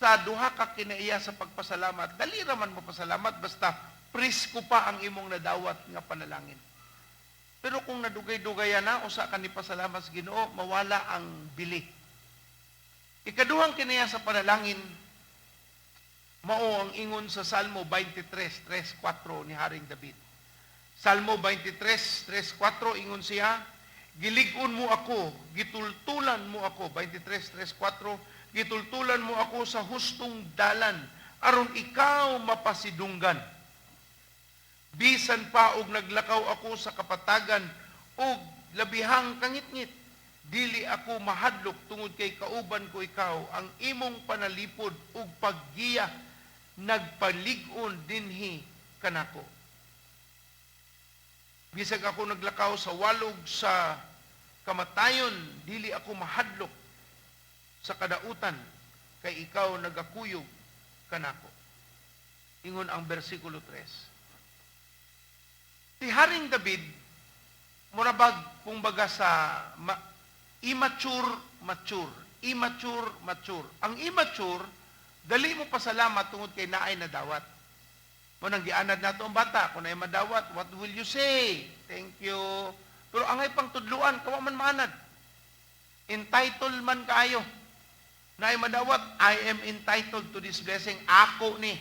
sa duha ka kinaiya sa pagpasalamat, dali ra man mapasalamat basta presko pa ang imong nadawat nga panalangin. Pero kung nadugay-dugay na, usa ka ni pasalamat sa Ginoo, mawala ang bili. Ikaduhang kinaiya sa panalangin, mao ang ingon sa Salmo 23:3-4 ni Haring David. Salmo 23:3-4, ingon siya, "Gilig-on mo ako, gitultulan mo ako." 23:3-4, "Gitultulan mo ako sa hustong dalan, aron ikaw mapasidunggan. Bisan pa og naglakaw ako sa kapatagan og labihang kangitngit, dili ako mahadlok tungod kay kauban ko ikaw, ang imong panalipod ug paggiya nagpalig-on dinhi kanako. Bisag ako naglakaw sa walog sa kamatayon, dili ako mahadlok sa kadautan, kay ikaw nagakuyog kanako." Ingon ang versikulo 3. Si Haring David, murabag kumbaga sa immature, mature, immature, mature. Ang immature, dali mo pasalamat tungod kay naay nadawat. Mo nang gianad nato ang bata, kung naay madawat, what will you say? Thank you. Pero angay pang tudluan, kawa man maanad. Entitled man kaayo. Naay madawat, I am entitled to this blessing, ako ni.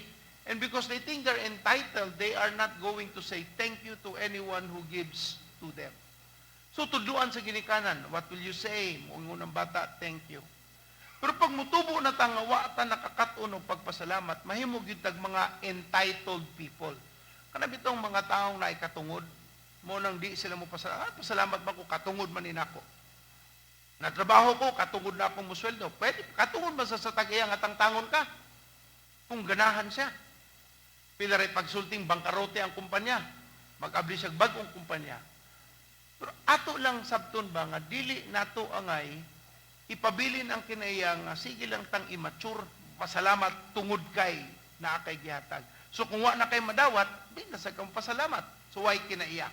And because they think they're entitled, they are not going to say thank you to anyone who gives to them. So tudluan sa ginikanan, what will you say? Muingon ang bata, thank you. Pero pag mutubo na ta nga wa ta nakakaton og pagpasalamat, mahimo gyud tag mga entitled people. Kana bitong mga taong naay katungod, mo nang di sila mo pasalamat, pasalamat ba ko, katungod man ni nako. Natrabaho ko, katungod na akong musweldo. Pwede, katungod man sa tag-iya nga tangtangon ka. Kung ganahan siya. Pila ray pagsulting, bangkarote ang kumpanya. Mag-abli siya bagong kumpanya. Pero ato lang sabton ba nga dili nato angay ipabilin ang kinaiya nga sige lang tang immature, pasalamat tungod kay naa kay gihatag. So kung wa na kay madawat, di na sa kang pasalamat. So why kinaiya?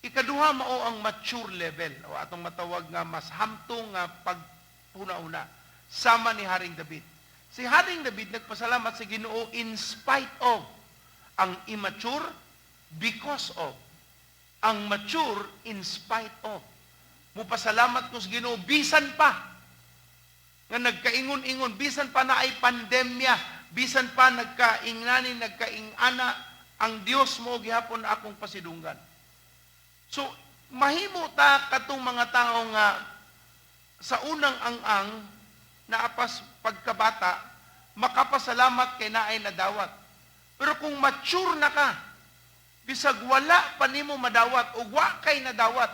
Ikaduha mao ang mature level o atong matawag nga mas hamtong nga pagpuna-una sama ni Haring David. Si Haring David nagpasalamat sa Ginoo in spite of ang immature, because of ang mature, in spite of. Mupasalamat ko sa Ginoo bisan pa nga nagkaingon-ingon, bisan pa na ay pandemya, bisan pa nagkaingnani, nagkaingana, ang Dios mo gihapon na akong pasidunggan. So, mahimo ta katong mga tao nga Sa unang ang-ang, naapas pagkabata, makapasalamat kay naay nadawat. Pero kung mature na ka, bisag wala pa nimo madawat o wa kay nadawat,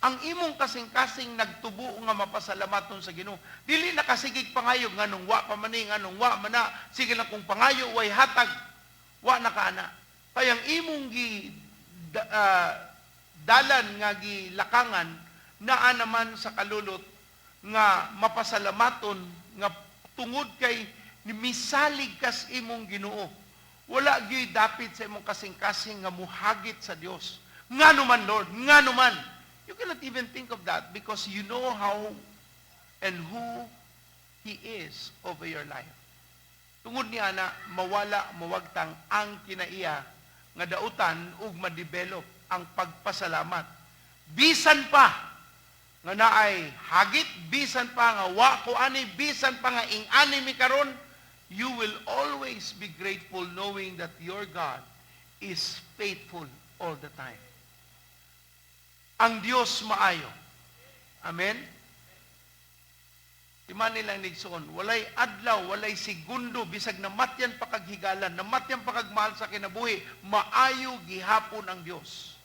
ang imong kasing-kasing nagtubo nga mapasalamaton sa Ginoo. Dili na kasigig pangayo nganong wa pa man ni, nganong wa man na, sige lang kung pangayo way hatag, wa na ka ana. Kaya ang imong gi dalan nga gilakangan naa naman sa kalulot nga mapasalamaton nga tungod kay misalig kas imong Ginoo. Wala gyud dapit sa imong kasing-kasing nga muhagit sa Dios. Ngano man, Lord, ngano man. You cannot even think of that because you know how and who He is over your life. Tungod niya na mawala, mawagtang ang kinaiya nga dautan ug ma-develop ang pagpasalamat. Bisan pa nga naay hagit, bisan pa nga wa ko ani, bisan pa nga ing-ani mi karon, you will always be grateful knowing that your God is faithful all the time. Ang Dios maayo. Amen? Di man nilang nigsuon, walay adlaw, walay segundo, bisag namatyan pa kag higalan, namatyan pa kag mahal sa kinabuhi, maayo gihapon ang Dios.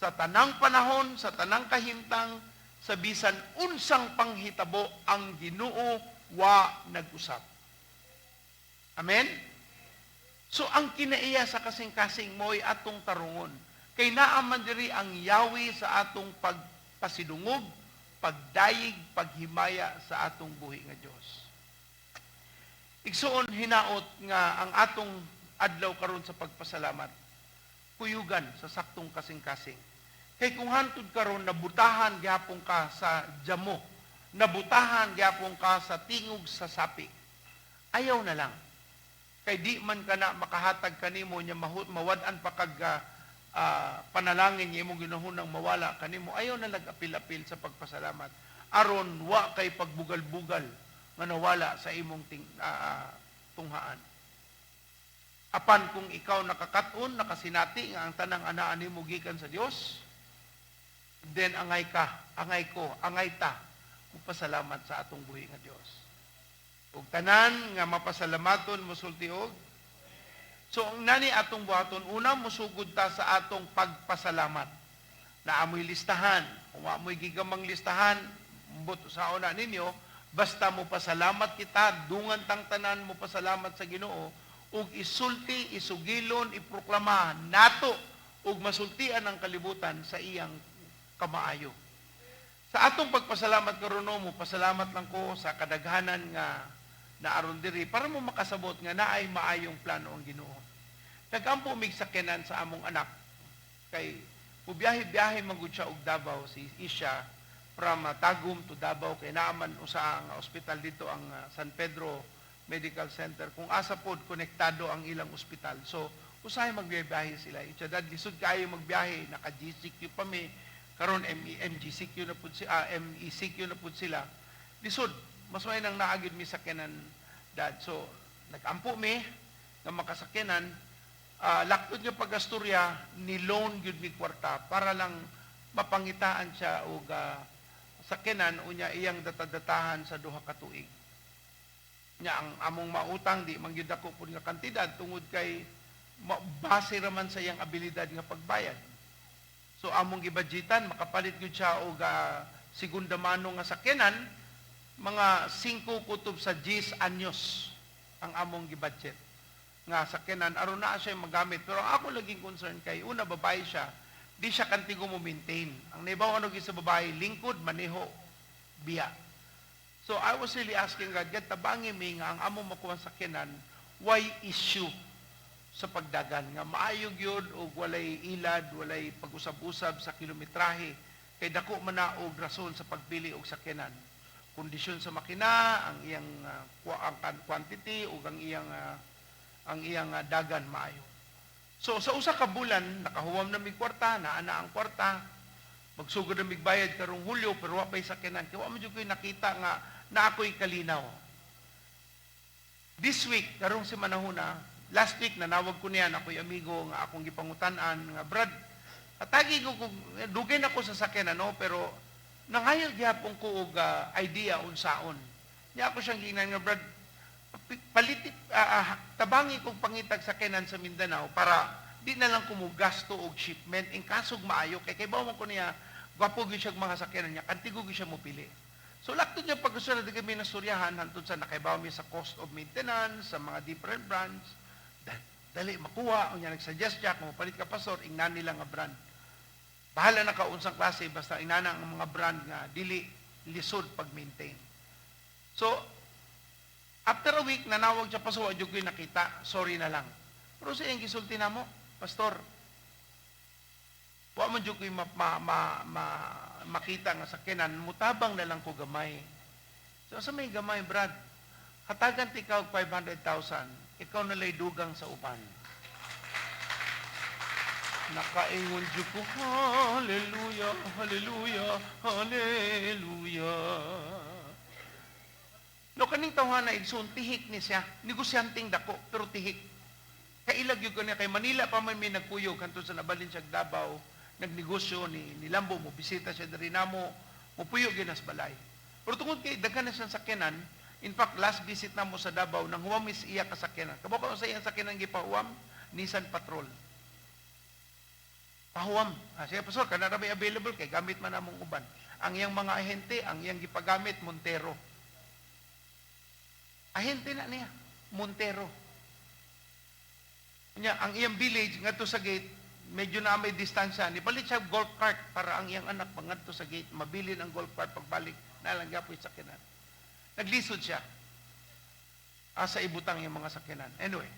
Sa tanang panahon, sa tanang kahimtang, sa bisan unsang panghitabo, ang Ginoo wa nag-usab. Amen? So ang kinaiya sa kasing-kasing mo'y atong tarungon. Kay naa man diri ang yawi sa atong pagpasidungog, pagdayig, paghimaya sa atong buhi nga Dios. Igsuon, hinaot nga ang atong adlaw karon sa pagpasalamat kuyugan sa saktong kasing-kasing. Kay kung hantod karon nabutahan gihapon ka sa jamo, nabutahan gihapon ka sa tingog sa sapi, ayaw na lang. Kay di man ka na makahatag kanimo nya mawad-an pa kag panalangin nga imong ginahunang mawala kanimo, ayaw na lag apil-apil sa pagpasalamat. Aron wa kay pagbugal-bugal nga nawala sa imong tunghaan. Apan kung ikaw nakakaton, nakasinati nga ang tanang anaan nimo gikan sa Dios, then angay ka, angay ko, angay ta pasalamat sa atong buhi nga Dios. Ug tanan nga mapasalamaton mosulti og. So ang nani atong buhaton, una, musugod ta sa atong pagpasalamat. Naamoy listahan, kung amoy gigamang listahan, but sa una ninyo, basta mo pasalamat kita, dungan tang tanan mo pasalamat sa Ginoo, ug isulti, isugilon, iproklama nato ug masultian ang kalibutan sa iyang kamaayo. Sa atong pagpasalamat karon, mo pasalamat lang ko sa kadaghanan nga naaron diri para mo makasabot nga naay maayong plano ang Ginoo. Nagampo mig sakyanan sa among anak kay mubiyahe-biyahe man gud siya og Davao, si Isha, from Tagum to Davao kay naa man usa ang ospital dito, ang San Pedro Medical Center, kung asa pod konektado ang ilang ospital. So usahay magbiyahe sila. Isha, "Dad, lisod kaayo magbiyahe, naka GCQ pa mi karon, MGCQ na pud si MECQ na pud sila. Lisod, mas may nang naa gyud mi sakyanan, Dad." So nagampo mi nga makasakyanan. Laktod nga pag-asturya, ni loan gyud mi kwarta para lang mapangitaan siya og sakyanan unya iyang datadatahan sa 2 ka tuig. Nya ang among mautang di man gyud dako pud nga kantidad tungod kay base raman sa iyang abilidad nga pagbayad. So among gibudgetan makapalit gyud siya og segunda mano nga sakyanan, mga 5 kutob sa 10 anyos ang among gibudget nga sakyanan aron naa siya magamit. Pero ang ako laging concern kay una, babae siya, di siya kantigo mo maintain. Ang naibaw ano sa babae, lingkod, maneho, biya. So I was really asking God, "God, tabangi mi nga ang among makuha sakyanan why issue sa pagdagan, nga maayo gyud og walay ilad, walay pag-usab-usab sa kilometrahe," kay dako man na og rason sa pagpili og sakyanan, kondisyon sa makina, ang iyang ang quantity ug ang iyang dagan maayo. So sa 1 ka bulan nakahuwam na mig kwarta, naa na ang kwarta. Magsugod na mig bayad karong Hulyo, pero wa pa'y sakyanan. Kay wa man jud ko'y nakita nga na ako'y kalinaw. This week, karong semanahuna, last week nanawag ko niya, ako'y amigo nga akong gipangutan-an nga, "Brad, atagi ko kung dugay na ko sa sakyanan, no, pero Nangayo gyapon ko og idea unsaon. Nya ako siyang giingnan nga, "Brad, palit, tabangi kong pangitag sakyanan sa Mindanao para di na lang ko gasto og shipment in kasog maayo kay kay mo ko niya, gwapo gyud siya mga sakyanan niya, kantigo gyud siya mopili." So laktod niya pag gusto na kami nasturyahan hantod sa nakaibaw mi sa cost of maintenance sa mga different brands, dali makuha. Unya nagsuggest siya, "Kung palit ka, Pastor, ingnan nila nga brand. Bahala na ka unsang klase, basta inana ang mga brand nga dili lisod pag-maintain." So after a week, nanawag siya, "Pastor, wa jud ko'y nakita, sorry na lang." Pero sa iyang gisulti namo, "Pastor, wa man jud ko'y makita nga sakyanan, mutabang na lang ko gamay." "So sa may gamay, Brad?" "Hatagan ti ikaw og 500,000, ikaw na lay dugang sa uban." Nakaingon jud ko, "Hallelujah, hallelujah, hallelujah." No kaning tawhana, igsoon, tihik ni siya, negosyanteng dako pero tihik. Kailag yun ko niya kay Manila pa man may nagkuyog hantod sa nabalin siya Davao, nagnegosyo ni nilambo mo bisita siya diri namo, mupuyo gyud nas balay. Pero tungod kay daghan na siyang sakyanan, in fact last visit namo sa Davao nang huwam is iya kasakyanan. Kabalo ka sa iyang sakyanan gipahuwam? Nissan Patrol. Pahuwam. "Ah, sige, Pastor, kana ra may available kay gamit man namong uban." Ang iyang mga ahente, ang iyang gipagamit Montero. Ahente na niya, Montero. Nya, ang iyang village ngadto sa gate, medyo na may distansya. Nipalit siya golf cart para ang iyang anak mangadto sa gate, mabilin ang golf cart pagbalik, na lang gyapon sakyanan. Naglisod siya. Asa ibutang yung mga sakyanan. Anyway,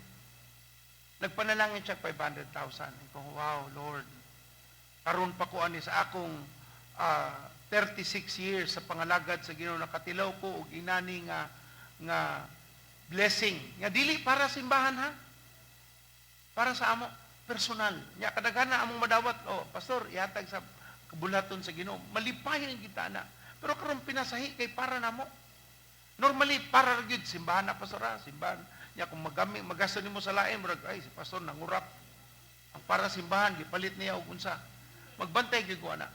nagpanalangin siya 500,000. Ko, "Wow, Lord. Karon pa ko ani sa akong 36 years sa pangalagad sa Ginoo, nakatilaw ko og inani nga blessing nga dili para simbahan ha, para sa amo personal." Nya kadaghan na among madawat, "Oh, Pastor, ihatag sa kabulaton sa Ginoo." Malipayon kita na. Pero karon pinasahi kay para namo. Normally para ra gyud simbahan na, Pastor, ha, simbahan. Nya kung magami magasto nimo sa lain, murag, "Ay, si pastor nangurap. Ang para simbahan gipalit niya og unsa." Magbantay gyud ko ana.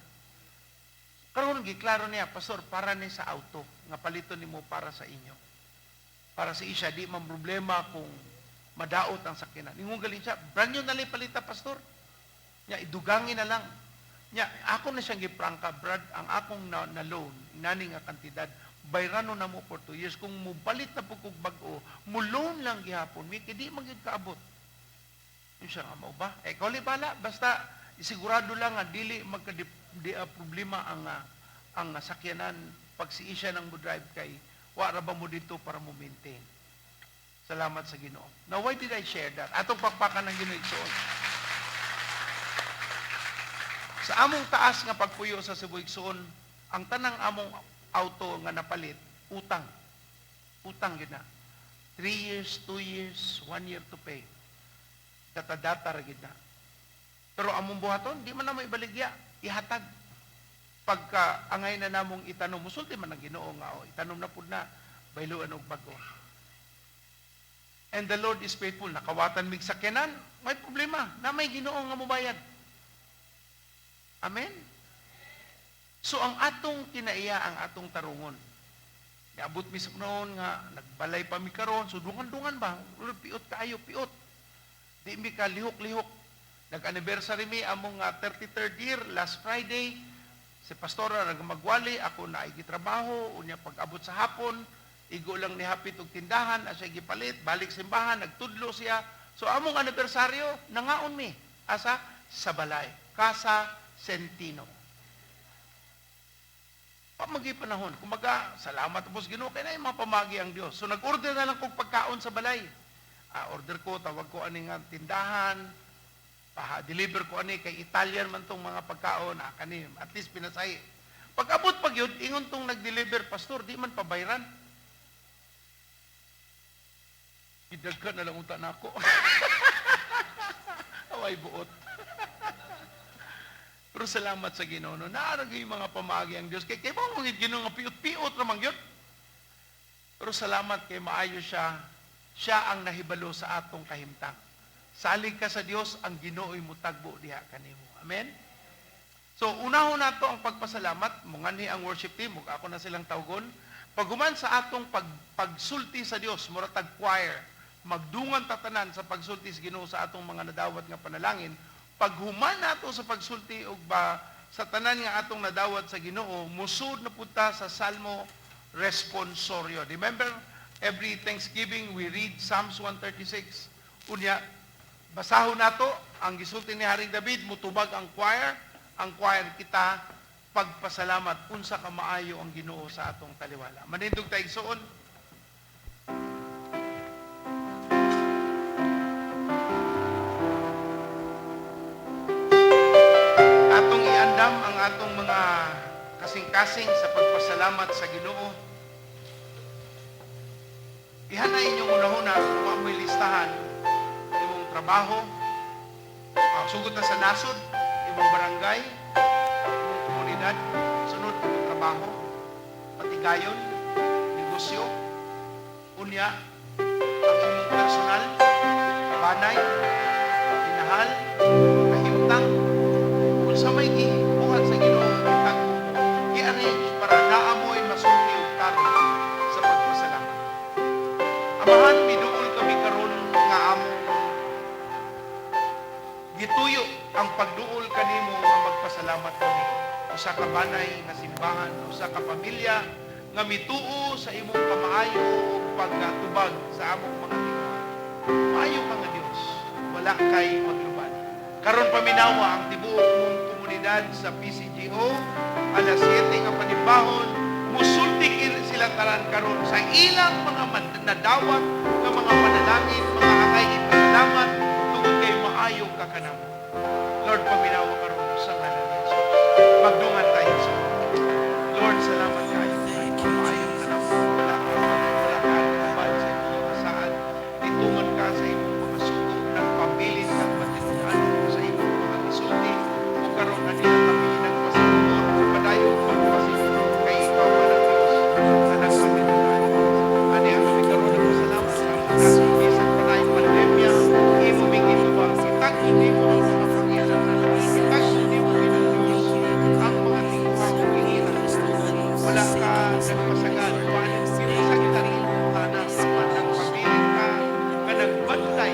Karon giklaro niya, "Pastor, para ni sa auto nga paliton nimo para sa inyo." Para sa isya di man problema kung madaot ang sakyanan. Ingon galing siya, "Brand new na lang palita, Pastor. Nya idugangin na lang." Nya ako na siyang giprangka, "Brad, ang akong na loan, nani nga kantidad, bayrano na mo for 2 years. Kung mubalit na po kog bag-o, mo loan lang gihapon, mi kay di man gyud kaabot." Yun siya nga, "Mao ba? Eh, ikaw bala, basta isigurado lang nga dili magka problema ang sakyanan pag si isya nang mo drive kay wa ra ba mo dito para mo maintain." Salamat sa Ginoo. Now, why did I share that? Atong pakpakan ng Ginoo, igsoon. Sa among taas nga pagpuyo sa Cebu, igsoon, ang tanang among auto nga napalit, utang. Utang gyud na. 3 years, 2 years, 1 year to pay. Data-data ra gyud na. Pero among buhaton, di man namo ibaligya, ihatag. Pagka angay na namong itanom, musulti man ang Ginoo nga, "Oh, itanom na pud na, bayluan og bag-o." And the Lord is faithful. Nakawatan mig sakyanan, may problema na may Ginoo nga mobayad. Amen? So ang atong kinaiya, ang atong tarungon. Niabot mi sa panahon nga nagbalay pa mi karon, so dungan-dungan ba? Piot kaayo, piot. Di mi ka lihok-lihok. Nag-anniversary mi among 33rd year last Friday. Si pastora nagmagwali, ako na ay gitrabaho, unya pag-abot sa hapon, igo lang ni hapit og tindahan, asya gipalit, balik simbahan, nagtudlo siya. So among anibersaryo, nangaon mi asa sa balay, Casa Centino. Pamagi panahon. Kumaga, salamat po sa Ginoo kay na mga pamagi ang Dios. So nag-order na lang kog pagkaon sa balay. Ah, order ko, tawag ko ani nga tindahan, pa deliver ko ani kay Italian man tong mga pagkaon, kani at least pinasahi. Pag abot pag yun, ingon tong nag-deliver, "Pastor, di man pabayran." Gidaghan na lang unta nako. Away buot. Pero salamat sa Ginoo, no. Naa yung mga pamaagi ang Dios. Kay mo mo Ginoo nga piot-piot ra man gyud. Pero salamat kay maayo siya. Siya ang nahibalo sa atong kahimtang. Salig ka sa Dios, ang Ginoo'y mutagbo diha kanimo. Amen. So unahon nato ang pagpasalamat, munganhi ang worship team, ug ako na silang tawgon. Paghuman sa atong pagsulti sa Dios, mura tag choir, magdungan tatanan sa pagsulti sa Ginoo sa atong mga nadawat nga panalangin. Paghuman nato sa pagsulti og ba sa tanan nga atong nadawat sa Ginoo, musud na pud ta sa Salmo responsorio. Remember, every Thanksgiving we read Psalms 136. Unya, basahon nato ang gisulti ni Haring David, mutubag ang choir kita pagpasalamat unsa ka maayo ang Ginoo sa atong taliwala. Manindog ta, igsoon. Atong iandam ang atong mga kasing-kasing sa pagpasalamat sa Ginoo. Ihanay inyong unahuna kung amoy listahan imong trabaho, sugod na sa nasod, imong barangay, imong komunidad, sunod imong trabaho, patigayon, negosyo, unya, ang imong personal, banay, minahal, kahimtang, kung sa may gibuhat sa Ginoo, itag i-arrange para naamoy masulti og tarong sa pagpasalamat. Amahan, miduol kami karon nga among gituyo ang pagduol kanimo nga magpasalamat kami. Usa ka banay nga simbahan, usa ka pamilya nga mituo sa imong kamaayo ug pagkatubag sa among mga tinguha. Maayo ka nga Dios, wala kay maglubad. Karon paminawa ang tibuok mong komunidad sa PCGO, alas 7 nga panimbahon, musulti sila tanan karon sa ilang mga nadawat nga mga panalangin, mga angay ipasalamat tungod kay maayo ka kanamo. Lord, paminawa karon sa ngalan ni Jesus. Magdungan tayo sa Lord, salamat kaayo. Maayo ka namo. Wala ka lubad sa imong mga saad. Nituman ka sa imong mga sugo, nagpabilin ka matinud-anon sa imong mga gisulti. Ug karon kanila kami nagpasiguro, padayon magpasiguro kay ikaw man ang Dios nga nagpatinud-an. Ani ang kami karon nagpasalamat sa among nasod bisan pa naay pandemya, imo ming gitubag. Itagyo nimo ang mga pangyayari. Itagyo nimo, Ginoong Dios, ang mga tinguha ug gihira. Wala ka nagpasagad, wala ginisagdan imong mga anak, apan nagpabilin ka, nga nagbantay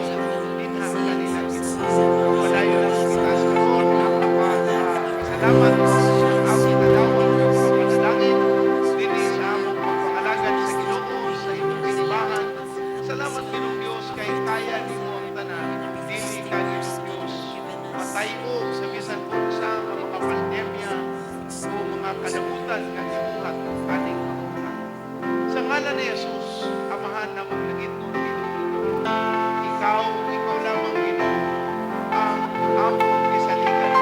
dinha kanila, Ginoo. Padayon lang kita sa karon ang pasalamat ang among nadawat nga mga panalangin dinhi sa among pagpangalagad sa Ginoo sa imong simbahan. Salamat, Ginoong Dios, kay kaya nimo ang tanan. Dili ka, Ginoong Dios, matay-og sa bisan unsa nga mga pandemya o mga kadamutan nga gibuhat aning mga butang. Sa ngalan ni Jesus, Amahan namong langitnon, ikaw, ikaw lamang, Ginoo, ang among gisaligan,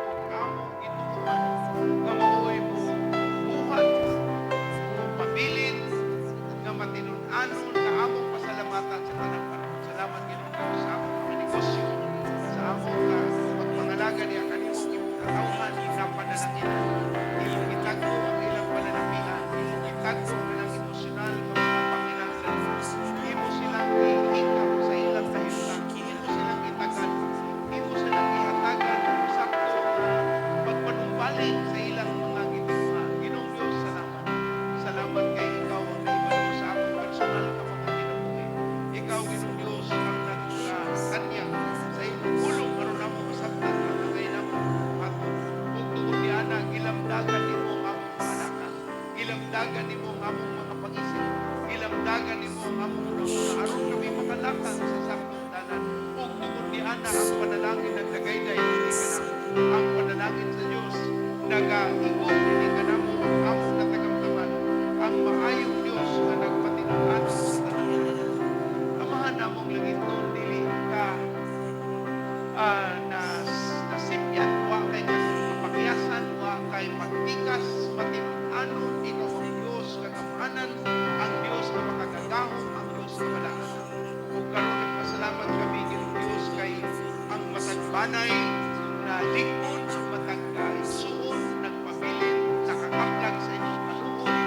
ug among gituohan nga maoy mo buhat o pabilin nga matinud-anon nga among pasalamatan sa tanang panahon. Salamat, Ginoong Dios, sa among mga negosyo, sa among pagpangalaga niya kanimong imong katawhan na panalangin. Imong gitagbo ang ilang pananapian, imong gitagbo ang ilang emosyonal nga mga panginahanglan. Imo silang ihikap sa ilang kahimtang, imo silang itagan, imo silang ihatagan og sakto nga pagpanumbalik sa ilang mga gitinguha. Ginoong Dios, salamat. Salamat kay ikaw ang naibalo sa among personal nga mga kinabuhi. Ikaw, Ginoong Dios, ang nagkanyag sa imong pulong aron amo masabtan ang angay namo buhaton. Ug tungod niana, gilamdagan nimo ang among mga lakang. Gilamdagan nimo ang among mga pag-isip. Gilamdagan nimo ang among hunahuna aron kami makalakang sa saktong dalan. Ug tungod niana, ang panalangin nagdagayday dinhi kanamo. Ang panalangin sa Dios nagaigom dinhi kanamo ug among natagamtaman ang maayong Dios nga nagpatinud-anon sa tanan. Amahan namong langitnon, dili ka na nasipyan, wa kay kapakyasan, wa kay pagtikas, matinud-anon, ikaw ang Dios nga gamhanan, ang Dios nga makagagahom, ang Dios nga balaan. Ug karon nagpasalamat kami, Ginoong Dios, kay ang matag banay na lig-on, ang matag igsuon, nagpabilin, nakakaplag sa imong kaluoy.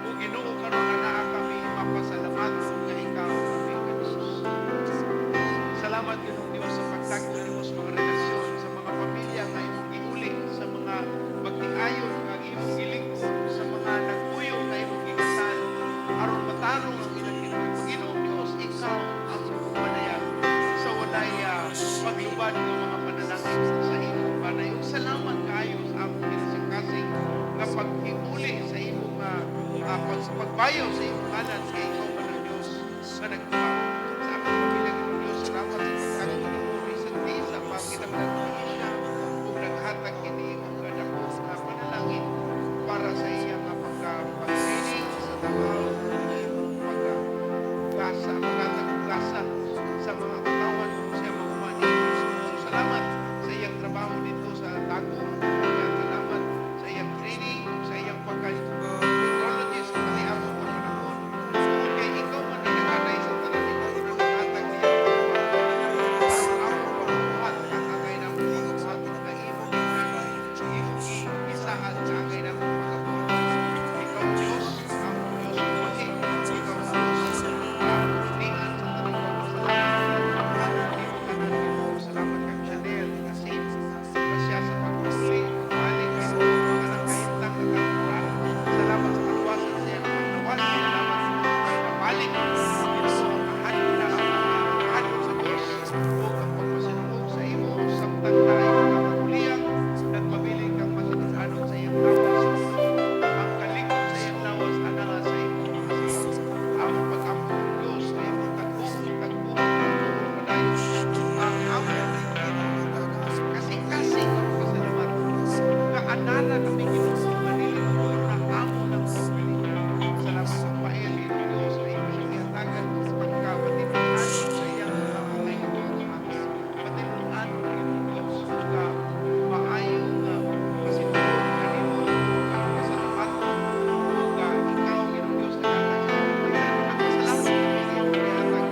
Ug Ginoo, karon na naa kami mapasalamat nga ikaw aming Dios. Salamat, Ginoong Dios, sa pagtagpo nimo sa mga relasyon, sa mga pamilya nga imong giuli, sa mga Pagbayaw sa imong ngalan kay ikaw man ang Dios nga nagtubag sa akong pamilya. Ginoong Dios, salamat sa paghatag nimo recently sa pagkinahanglan siya ug naghatag kini og dako nga panalangin para sa iya nga pagka pag-training sa Davao ug imong pagkasa, paghatag og gasa sa mga katawan kung siya mahuman. So salamat sa iyang trabaho dito sa Tagum. Kaya salamat sa iyang training, sa iyang pagka meteorologist kani among nga panahon. Tungod kay ikaw man ang naganay sa tanan, ikaw man ang naghatag niyang pagbuhat. Aron among pagbuhat, ang angay namong pagbuhat nga imong imong gisaad sa angay namong pagbuhat. Ikaw Diyos, among Diyos, buhi. Ikaw Diyos, ang pulian sa tanang pagpasalamat. Among tanan, Ginoo, salamat kang Chanel, Kasim, na siya sa pagpuli, pagbalik, Ginoo, kanang kahintang nakaturan. Salamat sa kaluwasan sa iyang paglawas. Salamat kay nabalik, Ginoo, ang kahadlok na ang kahadlok sa Diyos ug ang pagpasinungog sa imo samtang tayo mga kaguliyang nagpabilin kang matinud-anon sa iyang lawas. Ang kalikot sa iyang lawas anaa sa imong makasama. Among pag-ampo ng Diyos ay among tagbo, tagbo, tagbo, padayon. Ang among kasing-kasing ang pasalamat nga anara kami, Ginoo, nga dili mo na amo ng pagpili. Salamat sa pael, Ginoo Diyos, ay imo siyang gihatagan pagka matinud-anon sa iyang angay nga pagbuhat. Matinud-anon, Ginoo Diyos, nga maayo nga pasinulog kanimo ang pasalamaton ug nga ikaw, Ginoo Diyos, naghatag sa iyang abilidad. Nagpasalamat kami nga imong gihatag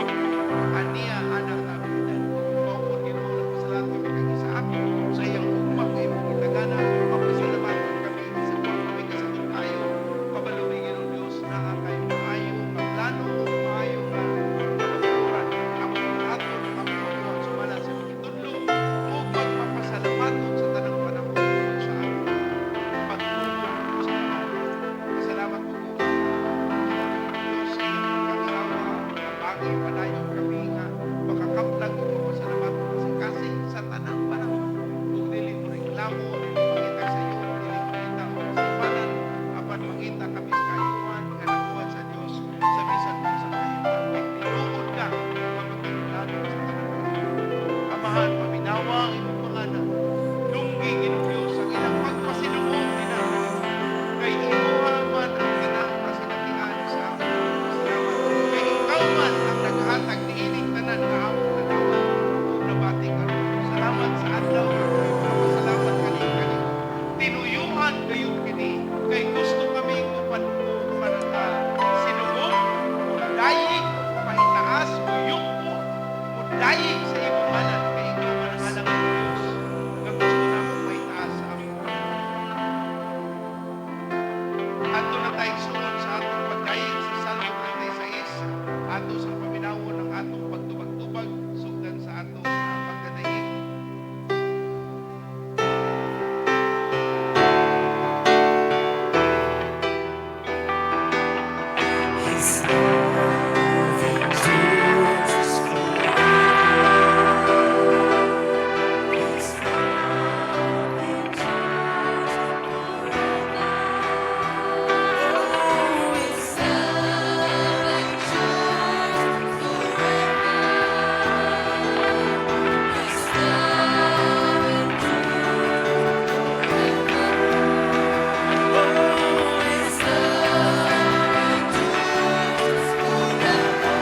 aniya ana nga abilidad. Mao pod, Ginoo, nagpasalamat kami kang Isaac sa iyang ugma nga imong gitagana. Mapasalamaton kami bisan wa kami kasabot kayo. Kabalo mi, Ginoo Diyos, naa kay maayo nga plano, maayo nga kamatuoran. Among buhaton ang among pagbuhat sumala sa imong gitudlo ug magpapasalamaton sa tanang panahon tungod sa among pagtubod sa tanan. Salamat po ko, Diyos, sa iyong pagkakasawa. Kabagi padayon kami nga makakaplag ug mapasalamat kasing-kasing sa tanang panahon. Ug dili mo reklamo, dili mangita sa iyo, dili mangita og kasipanan, apan mangita kami sa kaayuhan nga nakuha sa Dios sa bisan sa kahimtang. Kay tinuod ka nga matinud-anon sa tanang panahon. Amahan, paminawa ang imong mga anak. Lunggi, Ginoong Diyos, ang ilang pagpasinungog dinahon. Kay imuha man ang tanang kasinakian sa among pasalamat. Kay ikaw man ang naghatag niining tanan nga among nadawat ug nabati karon. Salamat sa adlaw karon. Pasalamat kani kani. Tinuyuhan kayo kini kay gusto kami upan sinugong, mudayig, pahitaas, muyukpo, mudayig sa imong ngalan kay ikaw man ang alang ng Diyos nga gusto namong pahitaas sa among. Adto na tayo suod sa atong pagdayeg sa Salmo 36. Ato sa paminawon ang atong pagtubag-tubag sugdan sa atong pagdadayeg. His love endures forever. His love endures forever. Oh, His love endures forever. His love endures forever. Oh, His love endures forever.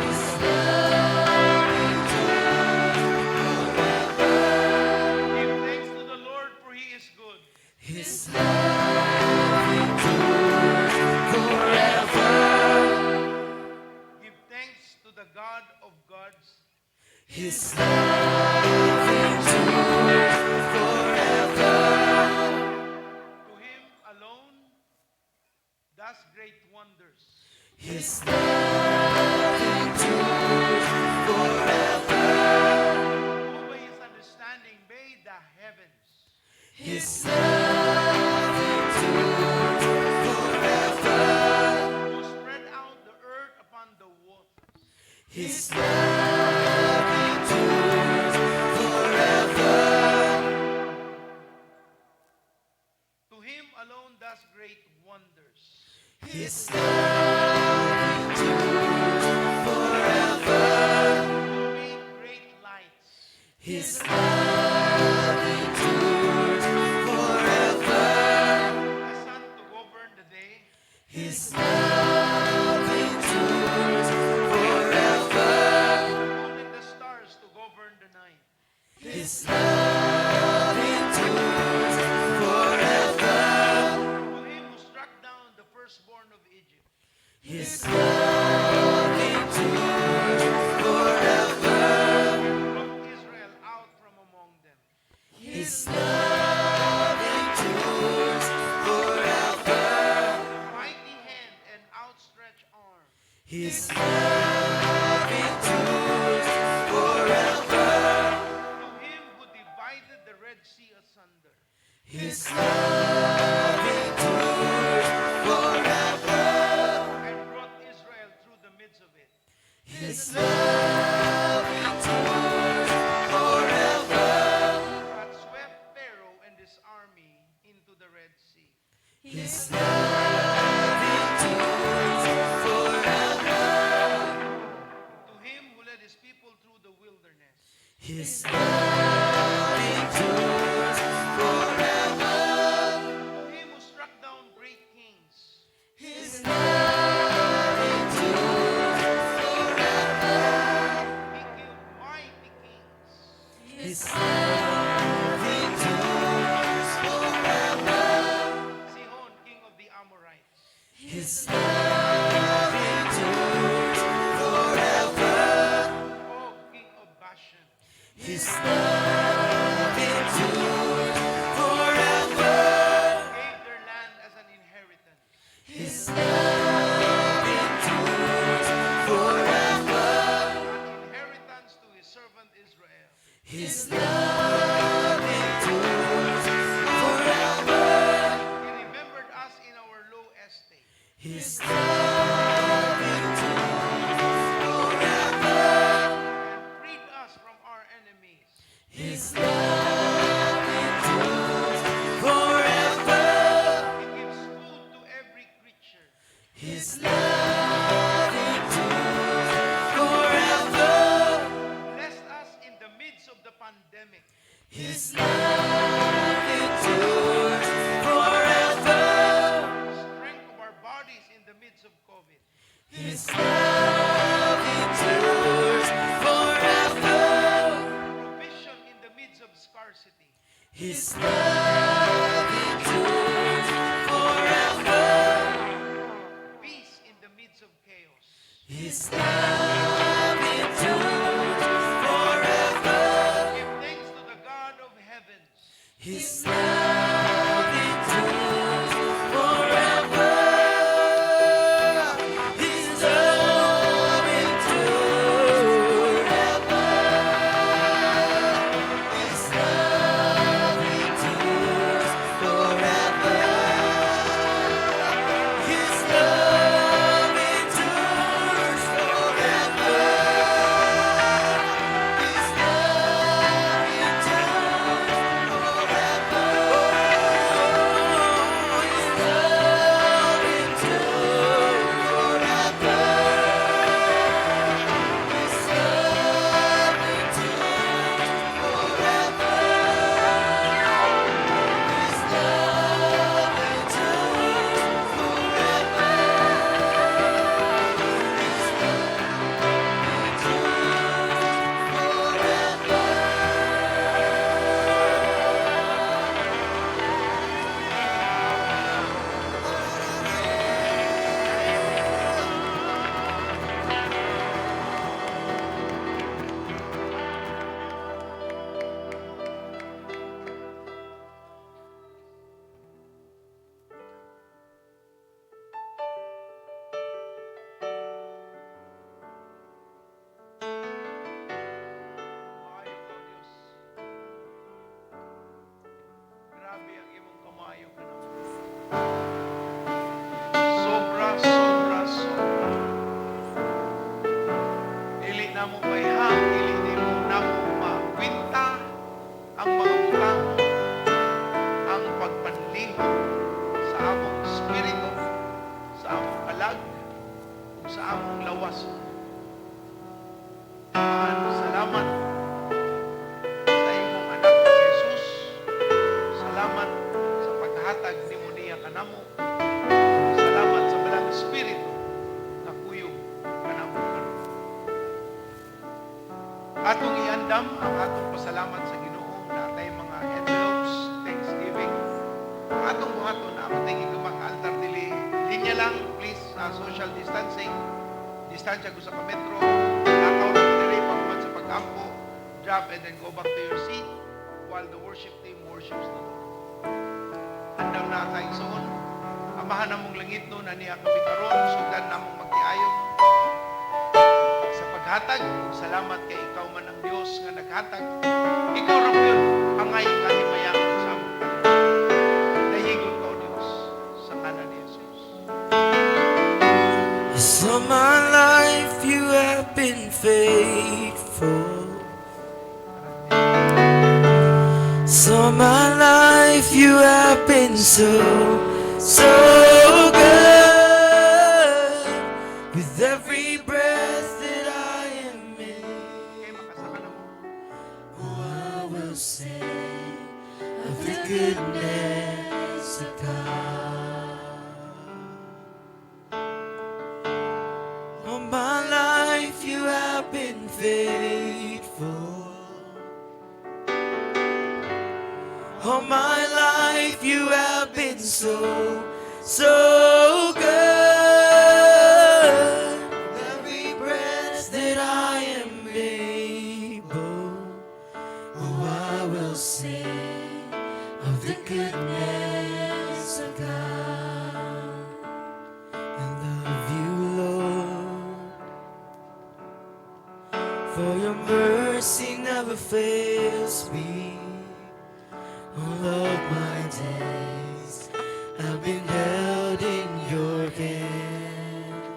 His love endures forever. Give thanks to the Lord, for He is good. His love endures forever. Give thanks to the God of gods. His love endures forever. To Him alone does great wonders. His love endures forever. Who by His understanding made the heavens. His love endures forever. Who spread out the earth upon the waters. His love endures forever. To Him alone does great wonders. His love endures forever. Hath swept Pharaoh and his army into the Red Sea. His love endures forever. To him who led his people through the wilderness. His love endures forever. To him who struck down great kings. His love endures forever. He killed mighty kings. His love endures forever. Sihon, king of the Amorites. His love endures forever. Og, king of Bashan. His love endures forever. Gave their land as an inheritance. His love endures forever. An inheritance to his servant Israel. His love endures forever. He remembered us in our low estate. His love endures forever. And freed us from our enemies. His love endures forever. He gives food to every creature. His love endures forever. Blessed us in the midst of the pandemic. His love endures forever. Strength of our bodies in the midst of COVID. His love endures forever. Provision in the midst of scarcity. His love endures forever. Peace in the midst of chaos. His love endures forever. Give thanks to the God of heavens. His love endures forever. His love endures forever. His love endures forever. His love endures forever. His love endures forever. His love endures forever. His love endures forever. His love endures forever. His love endures forever. Maayo ka, O Diyos. Grabe ang imong kamayo kanamo. Sobra, sobra, sobra. Dili namo mayhang, dili nimo namo makwinta ang mga butang, ang pagpanlihok sa among espiritu, sa among kalag, ug sa among lawas. Amahan, salamat sa imong anak na si Jesus. Salamat sa paghatag nimo niya kanamo. Salamat sa Balaang Espiritu na kuyog kanamo karon. Atong iandam ang atong pasalamat sa Ginoo naa tay mga envelopes, Thanksgiving. Ang atong buhaton na ako tay gigabang altar dili. Linya lang, please, sa social distancing. Distansya ko sa ka-metro. Lakaw na diri paghuman sa pag-ampo. Drop and then go back to your seat while the worship team worships the Lord. Andam na ta, igsoon. Amahan namong langitnon, ania kami karon, sugdan namong magtiayon sa paghatag. Salamat kay ikaw man ang Dios nga naghatag. Ikaw ra gyud angay kahimayangan sa among tanan. Dayigon ka, O Dios, sa ngalan ni Jesus. Yes, all my life you have been been faithful. So my life you have been so, so good. With every breath that I am in, Kay makasaka na mo. Oh, I will sing of the goodness of God. All my life you have been faithful. All my life you have been so, so good. Every breath that I am able, oh, I will sing of the goodness of God. I love you, Lord, for your mercy never fails me. All of my days I've been held in your hands.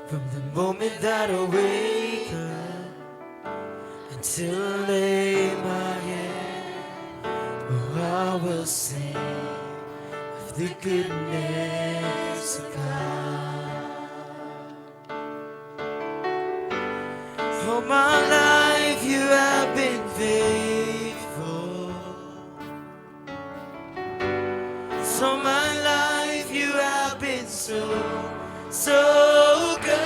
From the moment that I wake up until I lay my head, oh, I will sing of the goodness of God. All my life you have been faithful. So my life you have been so, so good.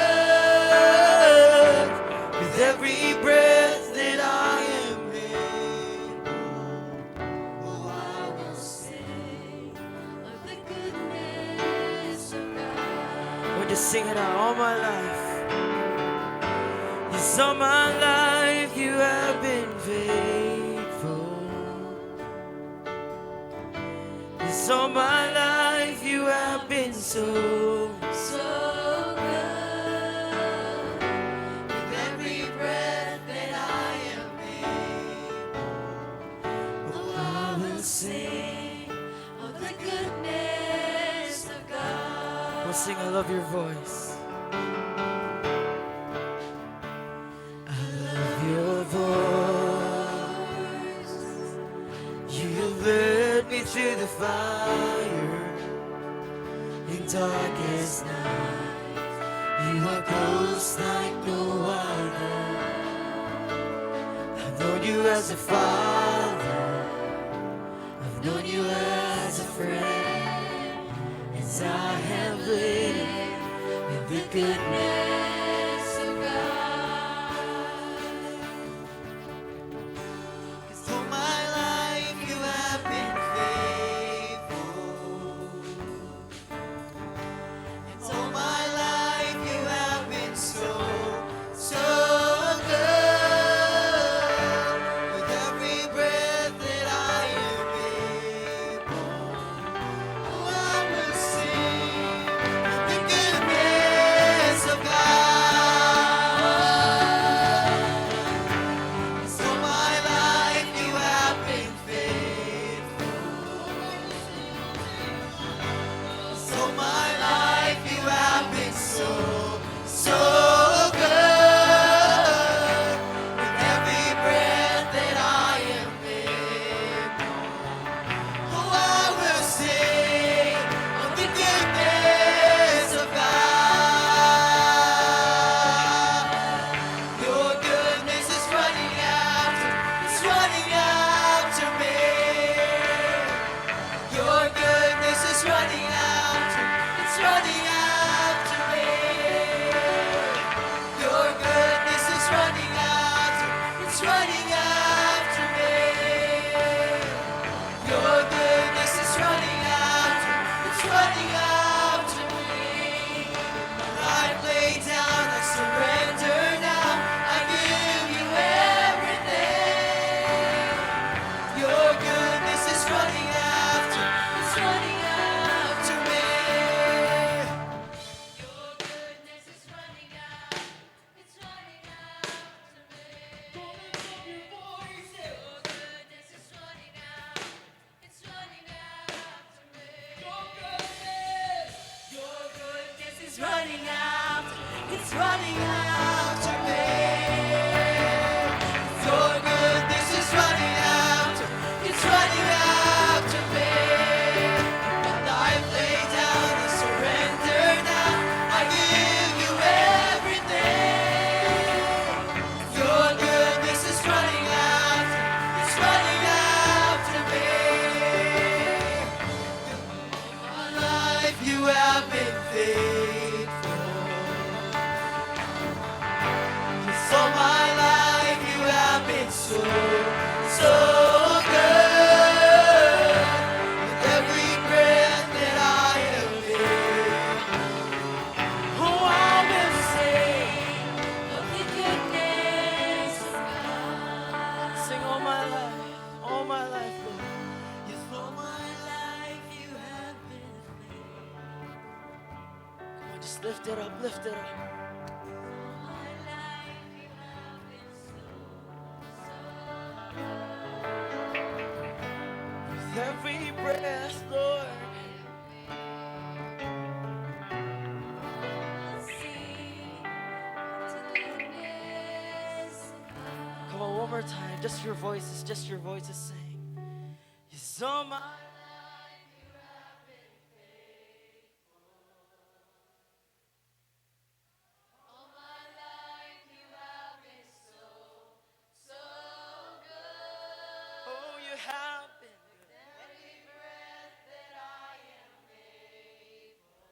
With every breath that I am able, oh, I will sing of the goodness of God. We'll just sing it out all my life. Yes, all my life you have been faithful. Yes, all my life you have been so, so good. With every breath that I am able, oh, I will sing of the goodness of God. We'll sing, I love your voice. I love your voice. You have led me through the fire in darkest night. You are close like no other. I've known you as a father. I've known you as a friend. As I have lived in the goodness of God. 'Cause all my life you have been faithful. And all my life you have been so, so good. With every breath Lift it up, lift it up. My life you have been so, so With every breath, Lord, I'll sing to the goodness of God. Come on, one more time. Just your voices sing. Yes, all my Life you have been faithful. All my life you have been so, so good. Oh, you have been good. Every breath that I am able,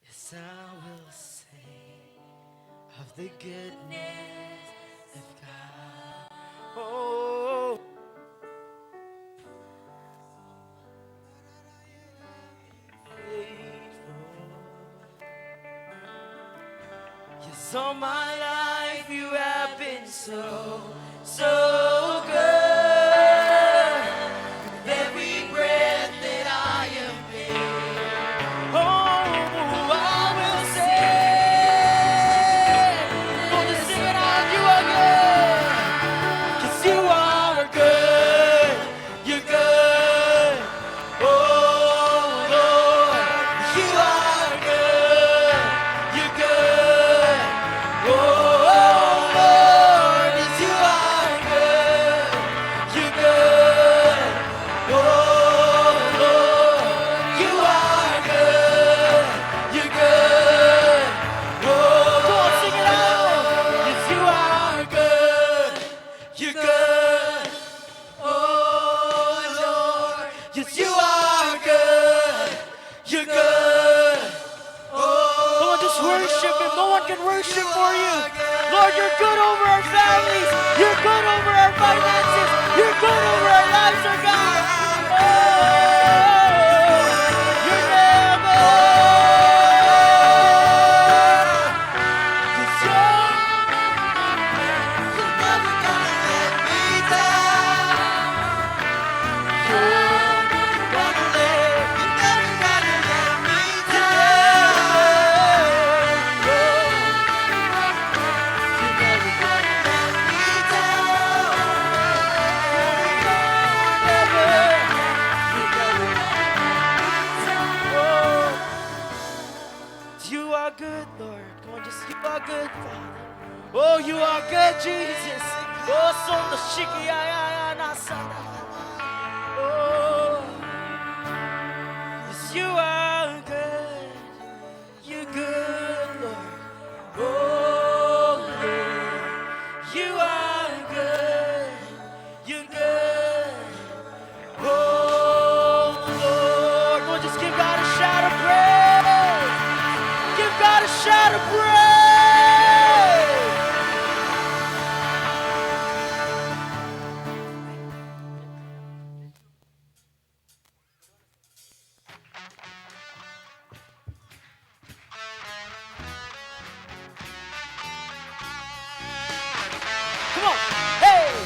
Yes, I will sing of the goodness of God. Oh, faithful. Yes, all my life you have been so, so good. With every breath that I am able, oh, I will sing. Gonna sing it out, you are good. 'Cause you are good. You're good. Oh, Lord, you are good. You're good. Oh, Lord, yes, you are good. You're good. Oh, Lord, you are good. You're good. Oh, come on, sing it out. Yes, you are good. You're good. Oh, Lord. Yes, you are good. You're good. Oh, come on, just worship Him. No one can worship for you. Lord, you're good over our families. You're good over our finances. You're good over our lives, oh God. Oh, you're never. 'Cause You're never gonna let me down. You're never gonna let, you're never gonna let me down. You're never gonna let me down. Never. You're never. Oh, you are good, Lord. Come on, just you are good, Father. Oh, you are good, Jesus. Oh, son the shiki ya ya ya na sa na. Oh, yes, you are good. You're good, Lord. Oh, Lord, you are good. You're good. Oh, Lord. Come on, just give God a shout of praise. Give God a shout of praise. Come on. Hey.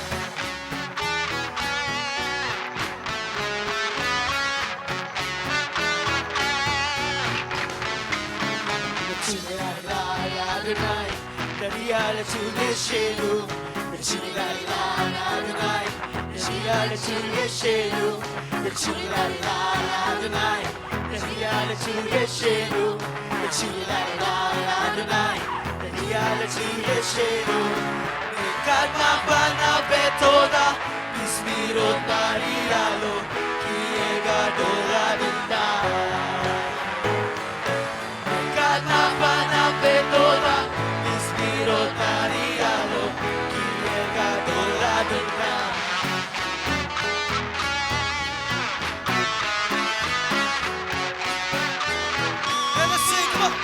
Adonai, Adonai, Adonai, Adonai, בתודה, בזמירות נריע לו, כי גדול אדוני. נקדמה בתודה, בזמירות נריע לו, כי גדול אדוני. And let's sing, come on.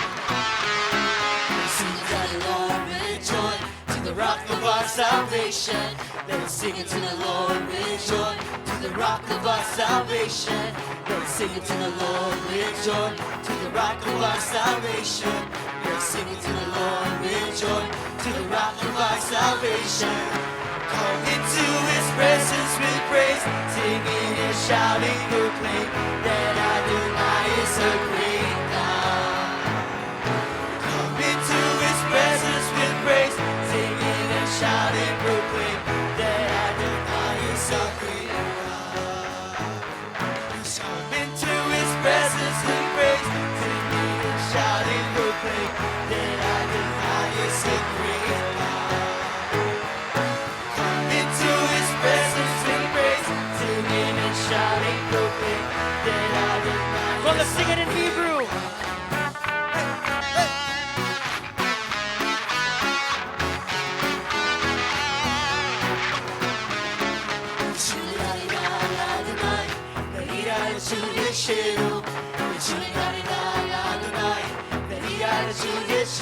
Sing to the Lord with joy, to the rock of our salvation. Let us sing it to the Lord with joy, to the rock of our salvation. Let us sing it to the Lord with joy, to the rock of our salvation. Let us sing it to the Lord with joy, to the rock of our salvation. Come into his presence with praise, singing and shouting, proclaim that Adonai is a great God.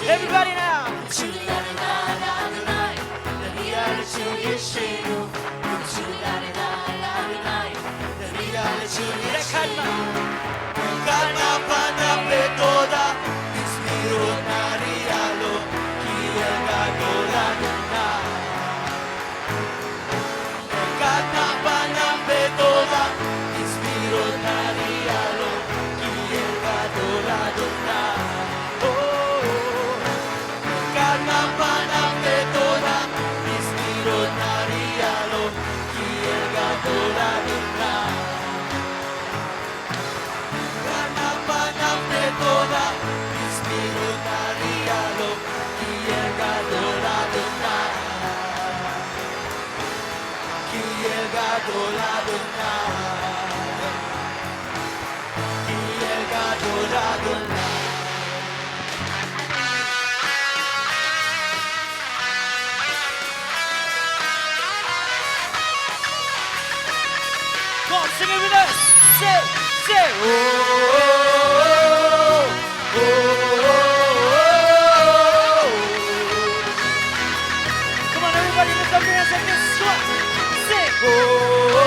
Everybody now. Come on, sing it with us. Say, say, oh, oh, oh, oh. Come on, everybody, lift up your hands like this. Come on, sing. Oh, oh,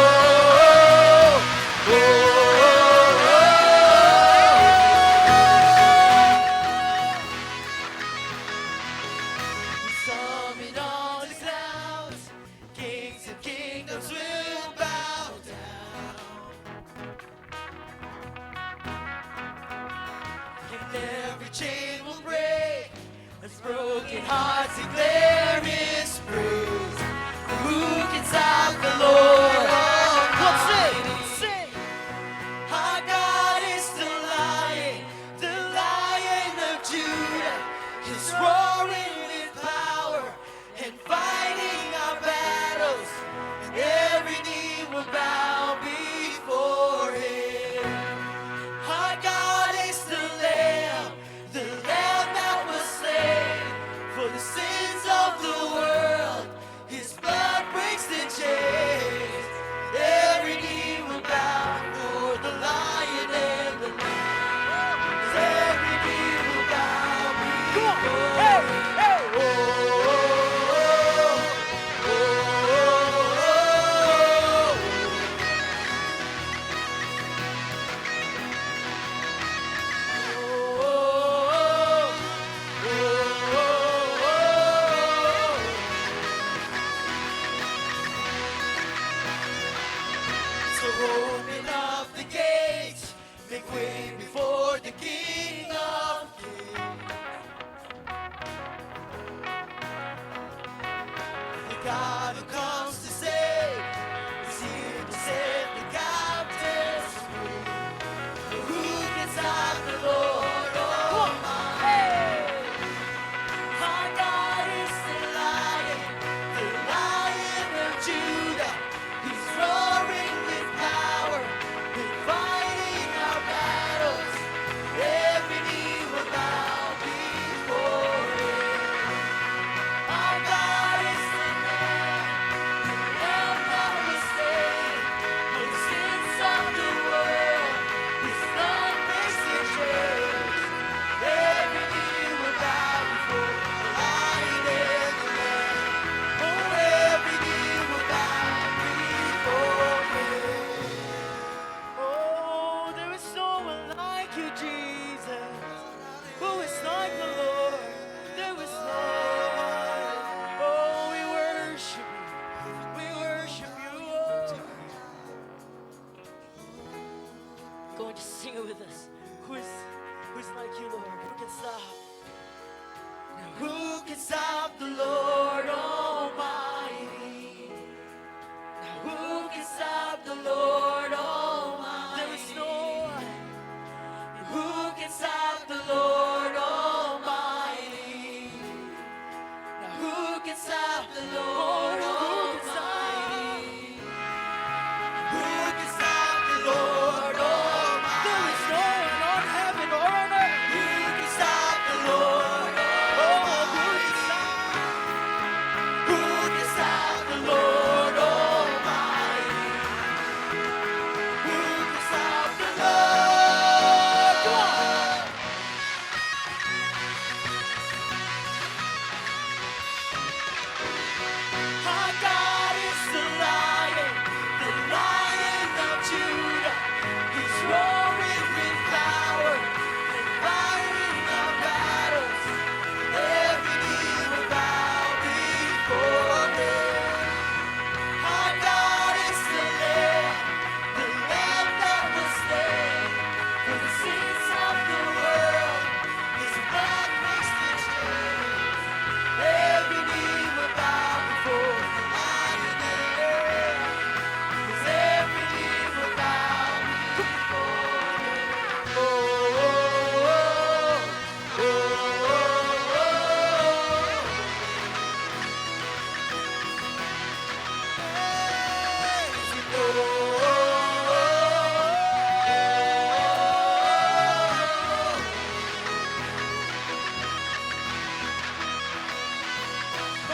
oh, oh. Summit on the clouds, kings and kingdoms will bow down. And every chain will break as broken hearts declare His praise. Who can stop the Lord? Come on, sing, sing. Our God is the Lion of Judah. He's roaring with power and fighting our battles. And every knee will bow before him. Our God is the Lamb that was slain for the sins of the world. His blood breaks the chains. Every knee will bow for the Lion and the Lamb. Every knee will bow Come on. before Hey, hey. Oh, oh, oh, oh, oh. So open up the gates, make way before the King of Kings. The God who comes to save is here to set the captives free. Who can stop the Lord Almighty? Our God is the Lion of Judah. He's roaring with power and fighting our battles. Every knee will bow before him. Our God is the Lamb that was slain for the sins of the world. His blood breaks the chains. Every knee will bow before the Lion and the Lamb. Oh, every knee will bow before Him. Oh, there is no one like you, Jesus. Who is like the Lord? There is no one. Oh, we worship you. We worship you, Lord. Go and just sing it with us. Who is like you, Lord? Who can stop? Now who can stop the Lord Almighty? Now who can stop the Lord Almighty? There is no one. Who can stop the Lord Almighty? Now who can stop the Lord Almighty? Who can stop the Lord Almighty? There is no one on heaven or on earth. Who can stop the Lord Almighty? Who can stop the Lord Almighty? Who can stop the Lord?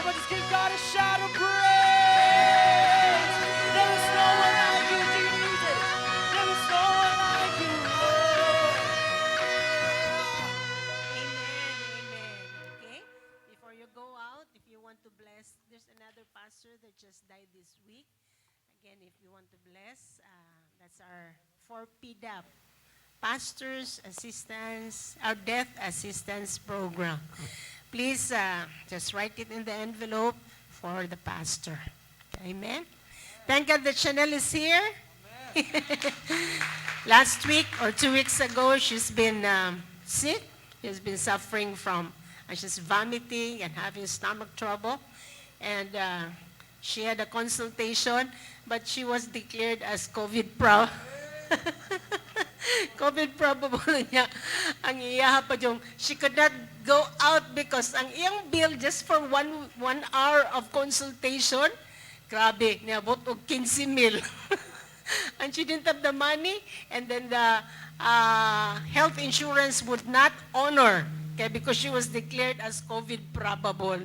Everyone just give God a shout of praise. There is no one like you, Jesus. There is no one like you, Lord. Amen, amen. Okay? Before you go out, if you want to bless, there's another pastor that just died this week. Again, if you want to bless, that's our 4PDAP, Pastors Assistance, our Death Assistance Program. Please just write it in the envelope for the pastor. Amen. Thank God that Chanel is here. Last week or 2 weeks ago, she's been sick. She's been suffering from, and she's vomiting and having stomach trouble. And she had a consultation, but she was declared as COVID probable niya. Ang iya pa yung, she could not go out because ang iyang bill just for one hour of consultation, grabe, niabot og 15 mil. And she didn't have the money, and then the health insurance would not honor, okay, because she was declared as COVID probable.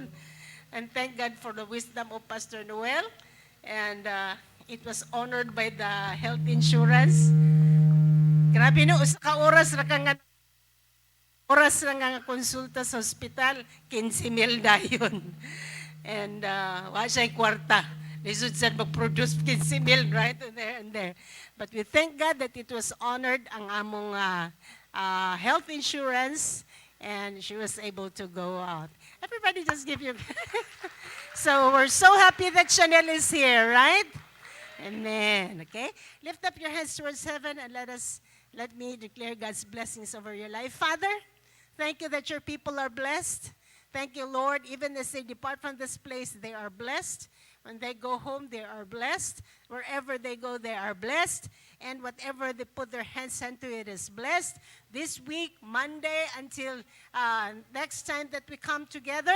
And thank God for the wisdom of Pastor Noel, and it was honored by the health insurance. Grabe no, usa ka oras ra ka nga oras ra nga konsulta sa ospital, 15 mil dayon. And wa siya kwarta. Lisod sad mag-produce 15 mil right there and there. But we thank God that it was honored ang among health insurance and she was able to go out. Everybody just give you. So we're so happy that Chanel is here, right? Amen. Okay? Lift up your hands towards heaven and let me declare God's blessings over your life. Father, thank you that your people are blessed. Thank you, Lord. Even as they depart from this place, they are blessed. When they go home, they are blessed. Wherever they go, they are blessed. And whatever they put their hands onto, it is blessed. This week, Monday until next time that we come together,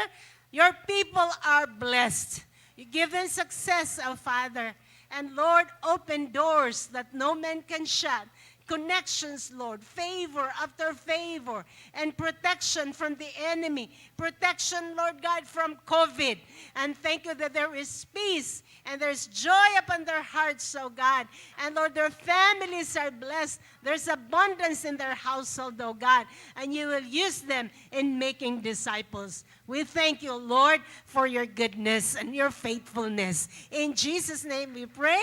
your people are blessed. You give them success, oh Father. And Lord, open doors that no man can shut. Connections, Lord, favor after favor, and protection from the enemy, protection, Lord God, from COVID. And thank you that there is peace and there's joy upon their hearts, oh God. And Lord, their families are blessed. There's abundance in their household, oh God. And you will use them in making disciples. We thank you, Lord, for your goodness and your faithfulness. In Jesus' name we pray.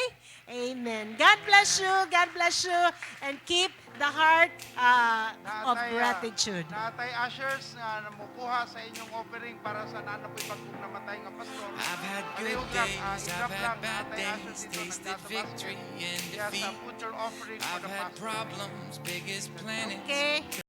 Amen. God bless you. God bless you. And keep the heart of Naa tay, gratitude. Naa tay ushers nga namukuha sa inyong offering para sa naa na po'y bagong namatay nga pastor. I've had good Palihog lang, days, i-drop I've had lang, bad naa tay ushers days, dito tasted nagnasa basket. Victory and Yes, defeat. put your offering for I've the had pastor. problems big as planets. Okay.